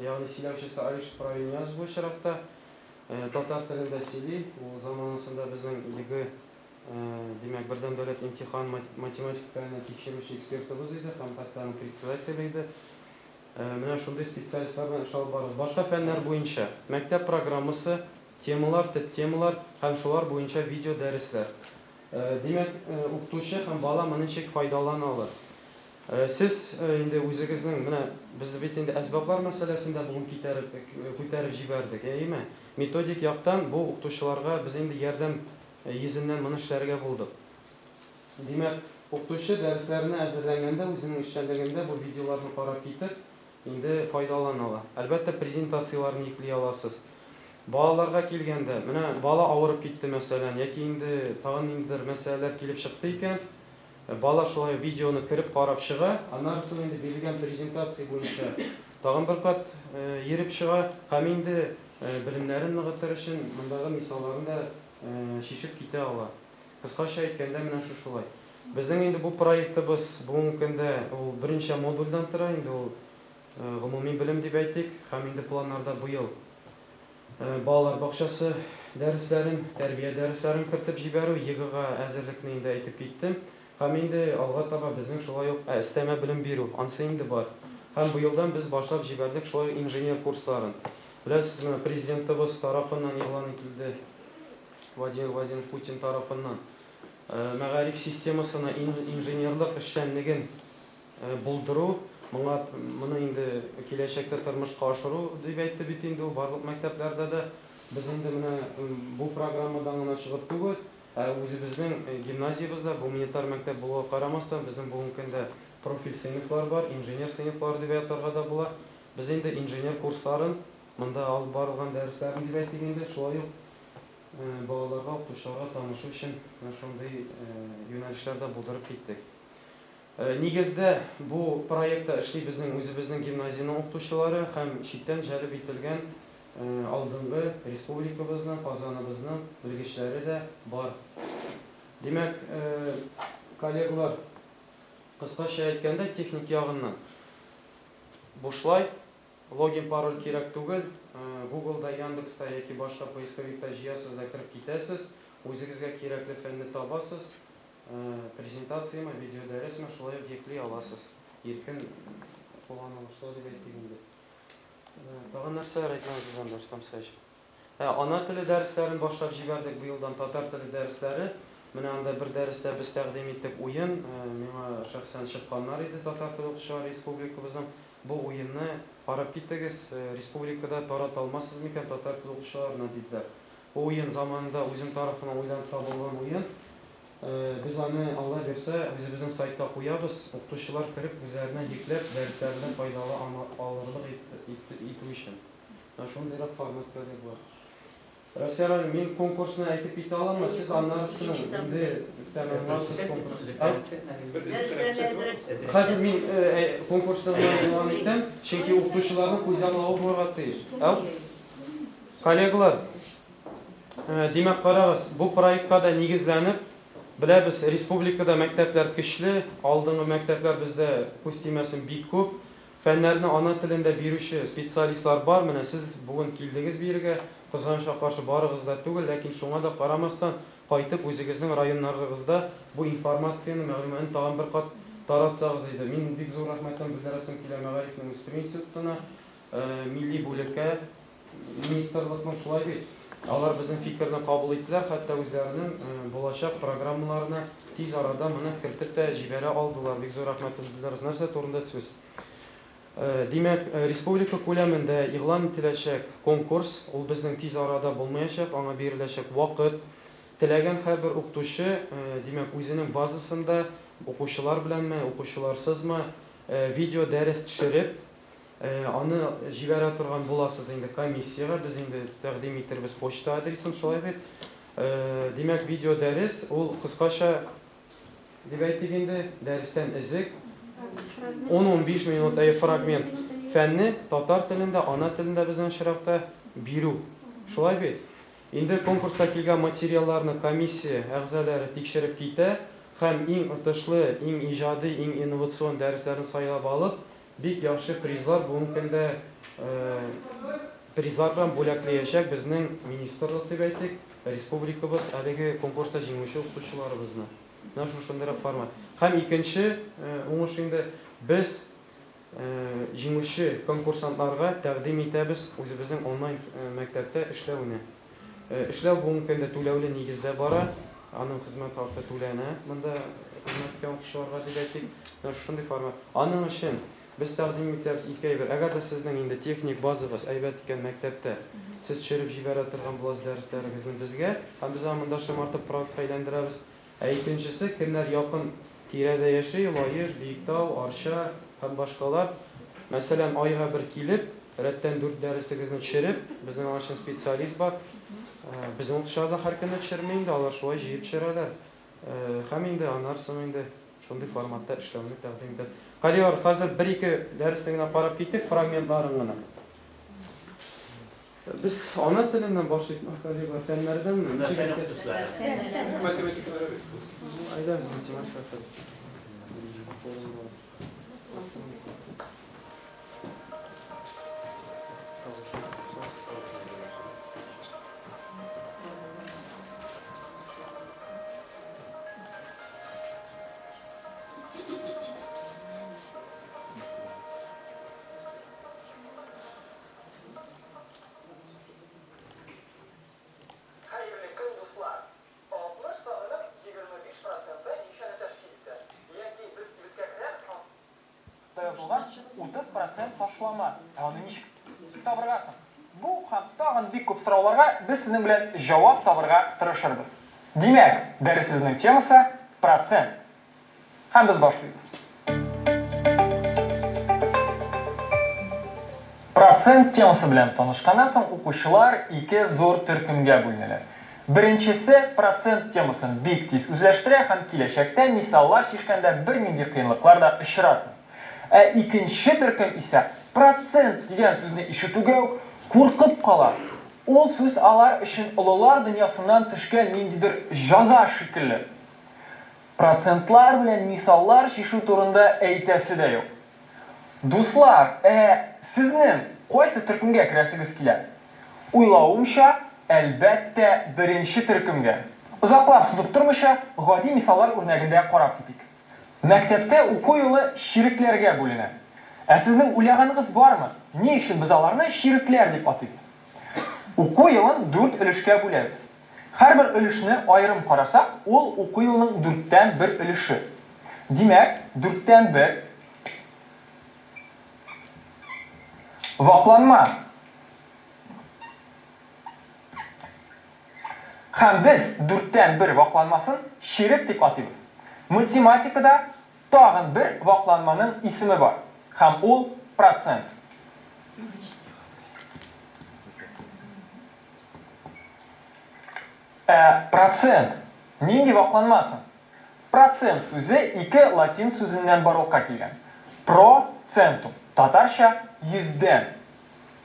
Speaker 17: ягъни сөйләүчесе Алиш Правильниязов бу очракта татар телендә сөйли. Ул заманасында безнең ЕГЭ, димәк, бердәм дәүләт имтихан математика фәненнән тикшерүче экспертыбыз иде һәм хәтта аның председателе иде. Менә шундый специалистлар белән эш алып барабыз. Башка фәннәр буенча мәктәп программасы, темалар, төп темалар һәм шулар буенча видеодәресләр. Димәк, укытучы һәм бала моны ничек файдалана ала? Сез инде үзегезнең, менә без бит инде әсбаплар мәсьәләсен дә бүген китәреп, күтәреп җибәрдек, әйеме? Методик яктан бу укытучыларга без инде ярдәм йөзеннән моны эшләргә булдык. Димәк, укытучы дәресләренә әзерләнгәндә үзенең эшчәнлегендә бу видеоларны карап китеп, инде файдалана ала. Әлбәттә, презентацияләрне йөкли аласыз. Балаларга килгәндә, менә бала авырып китте, мәсәлән, яки инде тагын ниндидер мәсьәләләр килеп чыкты икән, бала шулай видеоны кереп карап чыга, аннары соң инде бирелгән презентация буенча тагын бер кат йөреп чыга һәм инде белемнәрен ныгытыр өчен мондагы мисалларны да чишеп китә ала. Кыскача әйткәндә, менә шушылай. Безнең инде бу проектыбыз бүгенге көндә ул берничә модульдән тора, инде ул гомуми белем дип әйтик, һәм инде планнарда быел балалар бакчасы дәресләрен, тәрбия дәресләрен кертеп җибәрү, ЕГЭга әзерлекне инде әйтеп киттем. Һәм инде алга таба безнең шулай ук өстәмә белем бирү, ансы инде бар. Һәм быелдан без башлап җибәрдек шулай ук инженер курсларын. Беләсез, менә Президентыбыз тарафыннан игълан ителде, Владимир Владимирович Путин тарафыннан мәгариф системасына инженерлык эшчәнлеген булдыру, моңа моны инде киләчәктә тормышка ашыру дип әйтте бит инде ул барлык мәктәпләрдә дә. Без инде менә бу программадан гына чыгып түгел, ә үзебезнең гимназиябездә, гуманитар мәктәп булуга карамастан, безнең бүгенге көндә профиль сыйныфлар бар, инженер сыйныфлары дип атарга да була. Без инде инженер курсларын, монда алып барылган дәресләрен дип әйтик инде, шулай ук балаларга, укытучыларга танышу өчен менә шундый юнәлешләр дә булдырып киттек. Нигездә бу проектта эшли безнең үзебезнең гимназиянең укытучылары һәм читтән җәлеп ителгән алдынгы республикабызның, Казаныбызның белгечләре дә бар. Димәк, коллегалар, кыскача әйткәндә, техник ягыннан бушлай, логин, пароль кирәк түгел, Гуглда, Яндекста яки башка поисковикта җыясыз да кереп китәсез, үзегезгә кирәкле фәнне табасыз, презентацияме, видеодәресме, шулай ук йөкли аласыз. Иркен кулланылышлы дип әйтик инде. Тагын нәрсәләр әйтмәгез анда, Рөстәм Сәйч? Ә, ана теле дәресләрен башлап җибәрдек быелдан татар теле дәресләре. Менә анда бер дәрестә без тәкъдим иттек уен. Миңа шәхсән чыкканнар иде татар теле укытучылары республикабызның. Бу уенны карап китегез, республикада тарата алмассыз микән татар теле укытучыларына, диделәр. Бу уен заманында үзем тарафыннан уйланып табылган уен. Без аны, Алла бирсә, үзебезнең сайтка куябыз, укытучылар кереп, үзләренә йөкләп, дәресләрендә файдалы алырлык итү өчен. Менә шундыйрак формат коллегалар. Россия Равиловна, мин конкурсны әйтеп китә аламмы? Сез аннары соң инде тәмамларсыз конкурсны. Хәзер мин конкурсны игълан итәм, чөнки укытучыларның күзаллавы булырга тиеш. Коллегалар, димәк, карагыз, бу проектка да нигезләнеп, беләбез, республикада мәктәпләр көчле, алдынгы мәктәпләр бездә, күз тимәсен, бик күп. Фәннәрне ана телендә бирүче специалистлар бар. Менә сез бүген килдегез бирегә, кызганычка каршы, барыгыз да түгел, ләкин шуңа да карамастан, кайтып, үзегезнең районнарыгызда бу информацияне, мәгълүматны тагын бер кат таратсагыз иде. Мин бик зур рәхмәтем белдерәсем килә мәгарифне үстерү институтына, милли бүлеккә, министрлыкның, шулай бит? Алар безнең фикерне кабул иттеләр, хәтта үзләренең булачак программаларына тиз арада моны кертеп тә җибәрә алдылар. Бик зур рәхмәтебез белдерәбез. Нәрсә турында сүз? Димәк, республика күләмендә игълан ителәчәк конкурс, ул безнең тиз арада булмаячак, аңа биреләчәк вакыт. Теләгән һәрбер укытучы, димәк, үзенең базасында укучылар беләнме, укучыларсызмы, видеодәрес төшереп, Аны җибәрә торган буласыз инде комиссиягә, без инде тәкъдим итербез почта адресын, шулай бит. Димәк, видеодәрес ул кыскача дип әйтик инде, дәрестән өзек, 10-15 минут, әйе, фрагмент фәнне татар телендә, ана телендә безнең очракта бирү. Шулай бит? Инде конкурска килгән материалларны комиссия әгъзалары тикшереп китә һәм иң отышлы, иң иҗади, иң инновацион дәресләрне сайлап алып, Бик яхшы призлар бүгенге көндә призлар белән бүләкләячәк безнең министрлык дип әйтик, республикабыз әлеге конкурста җиңүче укытучыларыбызны. Менә шушындыйрак формат. Һәм икенче уңыш инде, без җиңүче конкурсантларга тәкъдим итәбез үзебезнең онлайн мәктәптә эшләүне. Эшләү бүгенге көндә түләүле нигездә бара. Аның хезмәт хакы түләнә монда хезмәт иткән укытучыларга дип әйтик. Менә шушындый формат. Аның өчен без тәкъдим итәбез ике әйбер. Әгәр дә сезнең инде техник базагыз әйбәт икән мәктәптә, сез төшереп җибәрә торган буласыз дәресләрегезне безгә, һәм без аны монда шомартып проектка әйләндерәбез. Ә икенчесе, кемнәр якын тирәдә яши, Лаеш, Биектау, Арча һәм башкалар, мәсәлән, айга бер килеп, рәттән дүрт дәресегезне төшереп, безнең аның өчен специалист бар. Безнең укытучылар да һәр көнне төшерми инде, алар шулай җыеп төшерәләр. Һәм инде аннары соң инде шундый форматта эшләүне тәкъдим итәбез. Коллегалар, хәзер бер-ике дәресне генә карап киттек, фрагментларын гына. Без ана теленнән башлыйкмы, коллегалар, фәннәрдәнме?
Speaker 6: Ничек әйтәсез?
Speaker 2: Математика
Speaker 17: Әйдәгез, математика.
Speaker 18: Хәерле көн, дуслар! 60 санының 25 проценты ничәне тәшкил итә? Яки без кибеткә керәбез һәм. Да язылган 30 процент ташлама. Ә аны ничек табырга соң? Бу һәм тагын бик күп сорауларга без сезнең белән җавап табырга тырышырбыз. Димәк, дәресебезнең темасы, процент. Һәм без башлыйбыз. Процент темасы белән танышканнан соң укучылар ике зур төркемгә бүленәләр. Беренчесе процент темасын бик тиз үзләштерә һәм киләчәктә мисаллар чишкәндә бернинди кыенлыклар да очратмый. Ә икенче төркем исә процент дигән сүзне ишетүгә үк куркып кала. Ул сүз алар өчен олылар дөньясыннан төшкән ниндидер җәза шикелле. Процентлар белән мисаллар чишү турында әйтәсе дә юк. Дуслар, ә сезнең кайсы төркемгә керәсегез килә? Уйлавымча, әлбәттә, беренче төркемгә. Озаклап сузып тормыйча, гади мисаллар үрнәгендә карап китик. Мәктәптә уку елы чирекләргә бүленә. Ә сезнең уйлаганыгыз бармы, ни өчен без аларны чирекләр дип атыйбыз? Уку елын дүрт өлешкә бүләбез. Һәрбер өлешне аерым карасак, ул уку елының дүрттән бер өлеше. Димәк, дүрттән бер вакланма. Һәм без дүрттән бер вакланмасын чирек дип атыйбыз. Математикада тагын бер вакланманың исеме бар, һәм ул процент. Ә процент нинди вакланма соң? Процент сүзе ике латин сүзеннән барлыкка килгән. Про центум, татарча йөздән.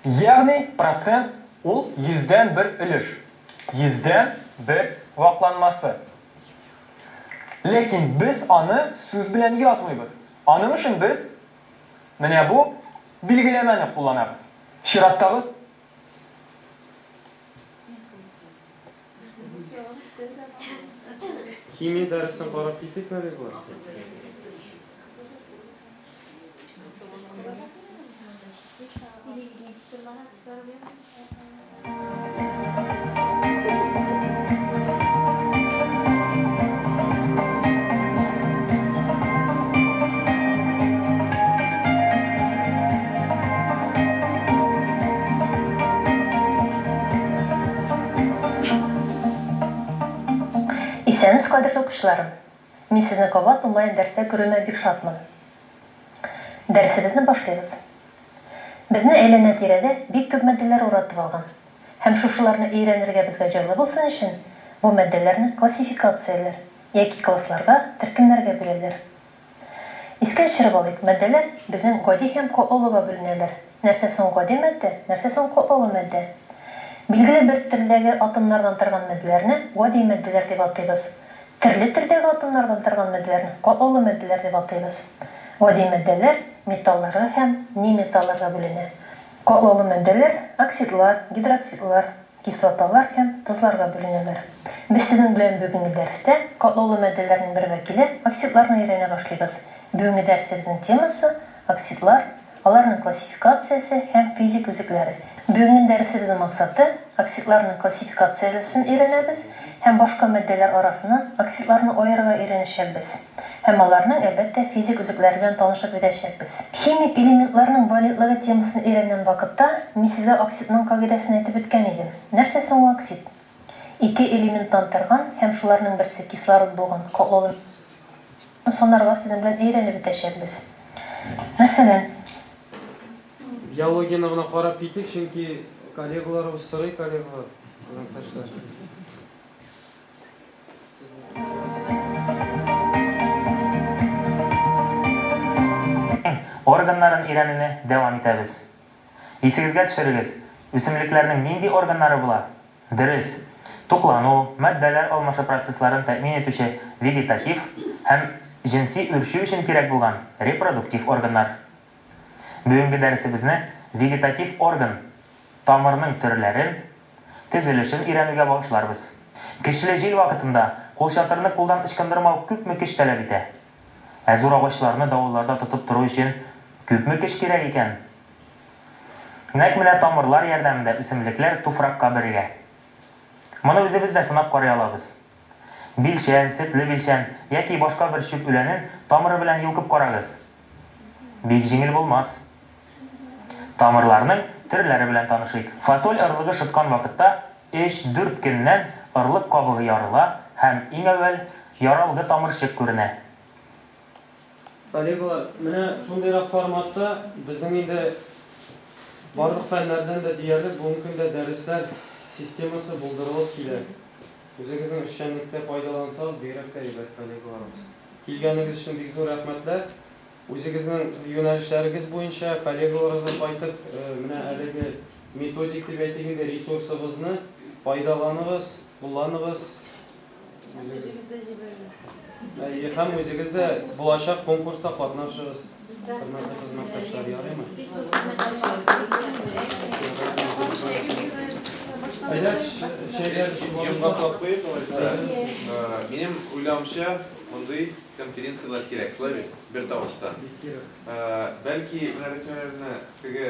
Speaker 18: Ягъни процент ул йөздән бер өлеш, йөздән бер вакланмасы. Ләкин без аны сүз белән язмыйбыз. Аның өчен без менә бу билгеләмәне кулланабыз. Чираттагы.
Speaker 17: Химия дәресен карап китик әле болай.
Speaker 19: Исәнмесез, кадерле укучыларым! Мин сезне кабат онлайн дәрестә күрүемә бик шатмын. Дәресебезне башлыйбыз. Безне әйләнә-тирәдә бик күп матдәләр уратып алган. Һәм шушыларны өйрәнергә безгә җайлы булсын өчен, бу матдәләрне классификацияләр яки классларга, төркемнәргә бүләләр. Искә төшереп алыйк, матдәләр безнең гади һәм катлаулыга бүленәләр. Нәрсә соң гади матдә, нәрсә соң катлаулы матдә? Билгеле бер төрдәге атомнардан торган матдәләрне гади матдәләр дип атыйбыз. Төрле төрдәге атомнардан торган матдәләрне катлаулы матдәләр дип атыйбыз. Гади матдәләр металларга һәм неметалларга бүленә. Катлаулы матдәләр оксидлар, гидроксидлар, Кислоталар һәм тозларга бүленәләр. Без сезнең белән бүгенге дәрестә катлаулы матдәләрнең бер вәкиле, оксидларны өйрәнә башлыйбыз. Бүгенге дәресебезнең темасы, оксидлар, аларның классификациясе һәм физик үзлекләре. Бүгенге дәресебезнең максаты, оксидларның классификациялесен өйрәнәбез, һәм башка матдәләр арасыннан оксидларны аерырга өйрәнәчәкбез һәм аларның, әлбәттә, физик үзлекләре белән танышып үтәчәкбез. Химик элементларның валентлыгы темасын өйрәнгән вакытта мин сезгә оксидның кагыйдәсен әйтеп үткән идем. Нәрсә соң ул оксид? Ике элементтан торган һәм шуларның берсе кислород булган катлаулы саннарга сезнең белән өйрәнеп үтәчәкбез. Мәсәлән.
Speaker 17: Биологияне гына карап китик, чөнки коллегаларыбыз сорый, коллегалар, хезмәттәшләр.
Speaker 20: Органнарын өйрәнүне дәвам итәбез. Исегезгә төшерегез, үсемлекләрнең нинди органнары була? Дөрес, туклану, матдәләр алмашы процессларын тәэмин итүче вегетатив һәм җенси үрчү өчен кирәк булган репродуктив органнар. Бүгенге дәресебезне вегетатив орган, тамырның төрләрен, төзелешен өйрәнүгә багышларбыз. Көчле җил вакытында кулчатырны кулдан ычкындырмау күпме көч таләп итә? Ә зур агачларны давылларда тотып тору өчен күпме көч кирәк икән? Нәкъ менә тамырлар ярдәмендә үсемлекләр туфракка берегә. Моны үзебез дә сынап карый алабыз. Билчән, сөтле билчән яки башка бер чүп үләнен тамыры белән йолкып карагыз. Бик җиңел булмас. Тамырларның төрләре белән танышыйк. Фасоль орлыгы шыткан вакытта өч-дүрт көннән орлык кабыгы ярыла һәм иң әүвәл яралгы тамырчык күренә.
Speaker 17: Коллегалар, менә шундыйрак форматта безнең инде барлык фәннәрдән дә диярлек бүгенге көндә дәресләр системасы булдырылып килә. Үзегезнең эшчәнлектә файдалансагыз, бигрәк тә әйбәт, коллегаларыбыз. Килгәнегез өчен бик зур рәхмәтләр. Үзегезнең юнәлешләрегез буенча коллегаларыгызга кайтып, менә әлеге методик дип әйтик инде, ресурсыбызны файдаланыгыз, кулланыгыз. Үзегез Әйе, һәм үзегез дә булачак конкурста катнашыгыз, хөрмәтле хезмәттәшләр, ярыймы? Әйдә, чәйләр эчеп алыйк.
Speaker 2: Йомгаклап куйыйк, алайса. Минем уйлавымча, мондый конференцияләр кирәк, шулай бит? Бер тавыштан.
Speaker 17: Бик кирәк.
Speaker 2: Бәлки, менә Рәсимә теге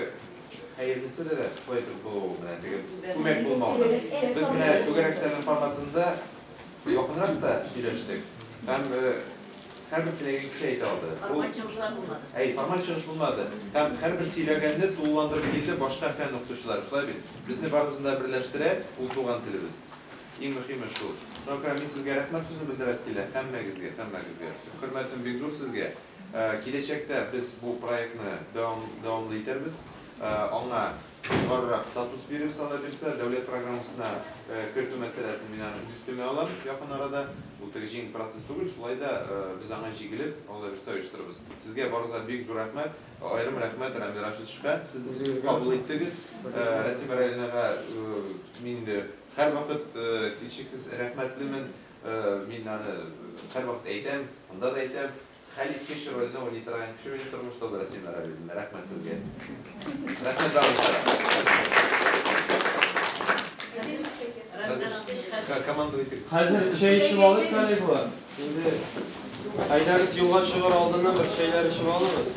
Speaker 2: хәерлесе дә шулай итеп булуы, менә теге күмәк булмауның. Без менә түгәрәк өстәлнең форматында якынрак та сөйләштек. Һәм һәрбер теләгән кеше әйтә алды.
Speaker 3: Формаль чыгышлар булмады.
Speaker 2: Әй, формаль чыгыш булмады. Һәм һәрбер сөйләгәнне тулыландырып килде башка фән укытучылары, шулай бит? Безне барыбызны да берләштерә ул туган телебез. Иң мөһиме шул. Шуңа күрә мин сезгә рәхмәт сүзен белдерәсе килә, һәммәгезгә, һәммәгезгә. Хөрмәтем бик зур сезгә. Киләчәктә без бу проектны дәвам, дәвамлы итәрбез. Аңа югарырак статус бирербез, Алла бирса. Дәүләт программасына кертү мәсьәләсен мин аны үз өстемә алам якын арада. Ул теге җиңел процесс түгел, шулай да без аңа җигелеп, Алла бирса, оештырырбыз. Сезгә барыгызга бик зур рәхмәт. Аерым рәхмәт Рамил Рашитовичка, сез кабул иттегез. Рәсимә Райлинага мин инде һәрвакыт һичшиксез рәхмәтлемен. Мин аны һәрвакыт әйтәм, монда да әйтәм. Хәлиткеч рольне уйный торган кеше минем тормышта ул Рәсимә Равилевна. Рәхмәт сезгә. Рәхмәт барыгызга да. Командовать итегез.
Speaker 17: Хәзер чәй эчеп алыйк, коллегалар. Инде әйдәгез юлга чыгар алдыннан бер чәйләр эчеп алыгыз.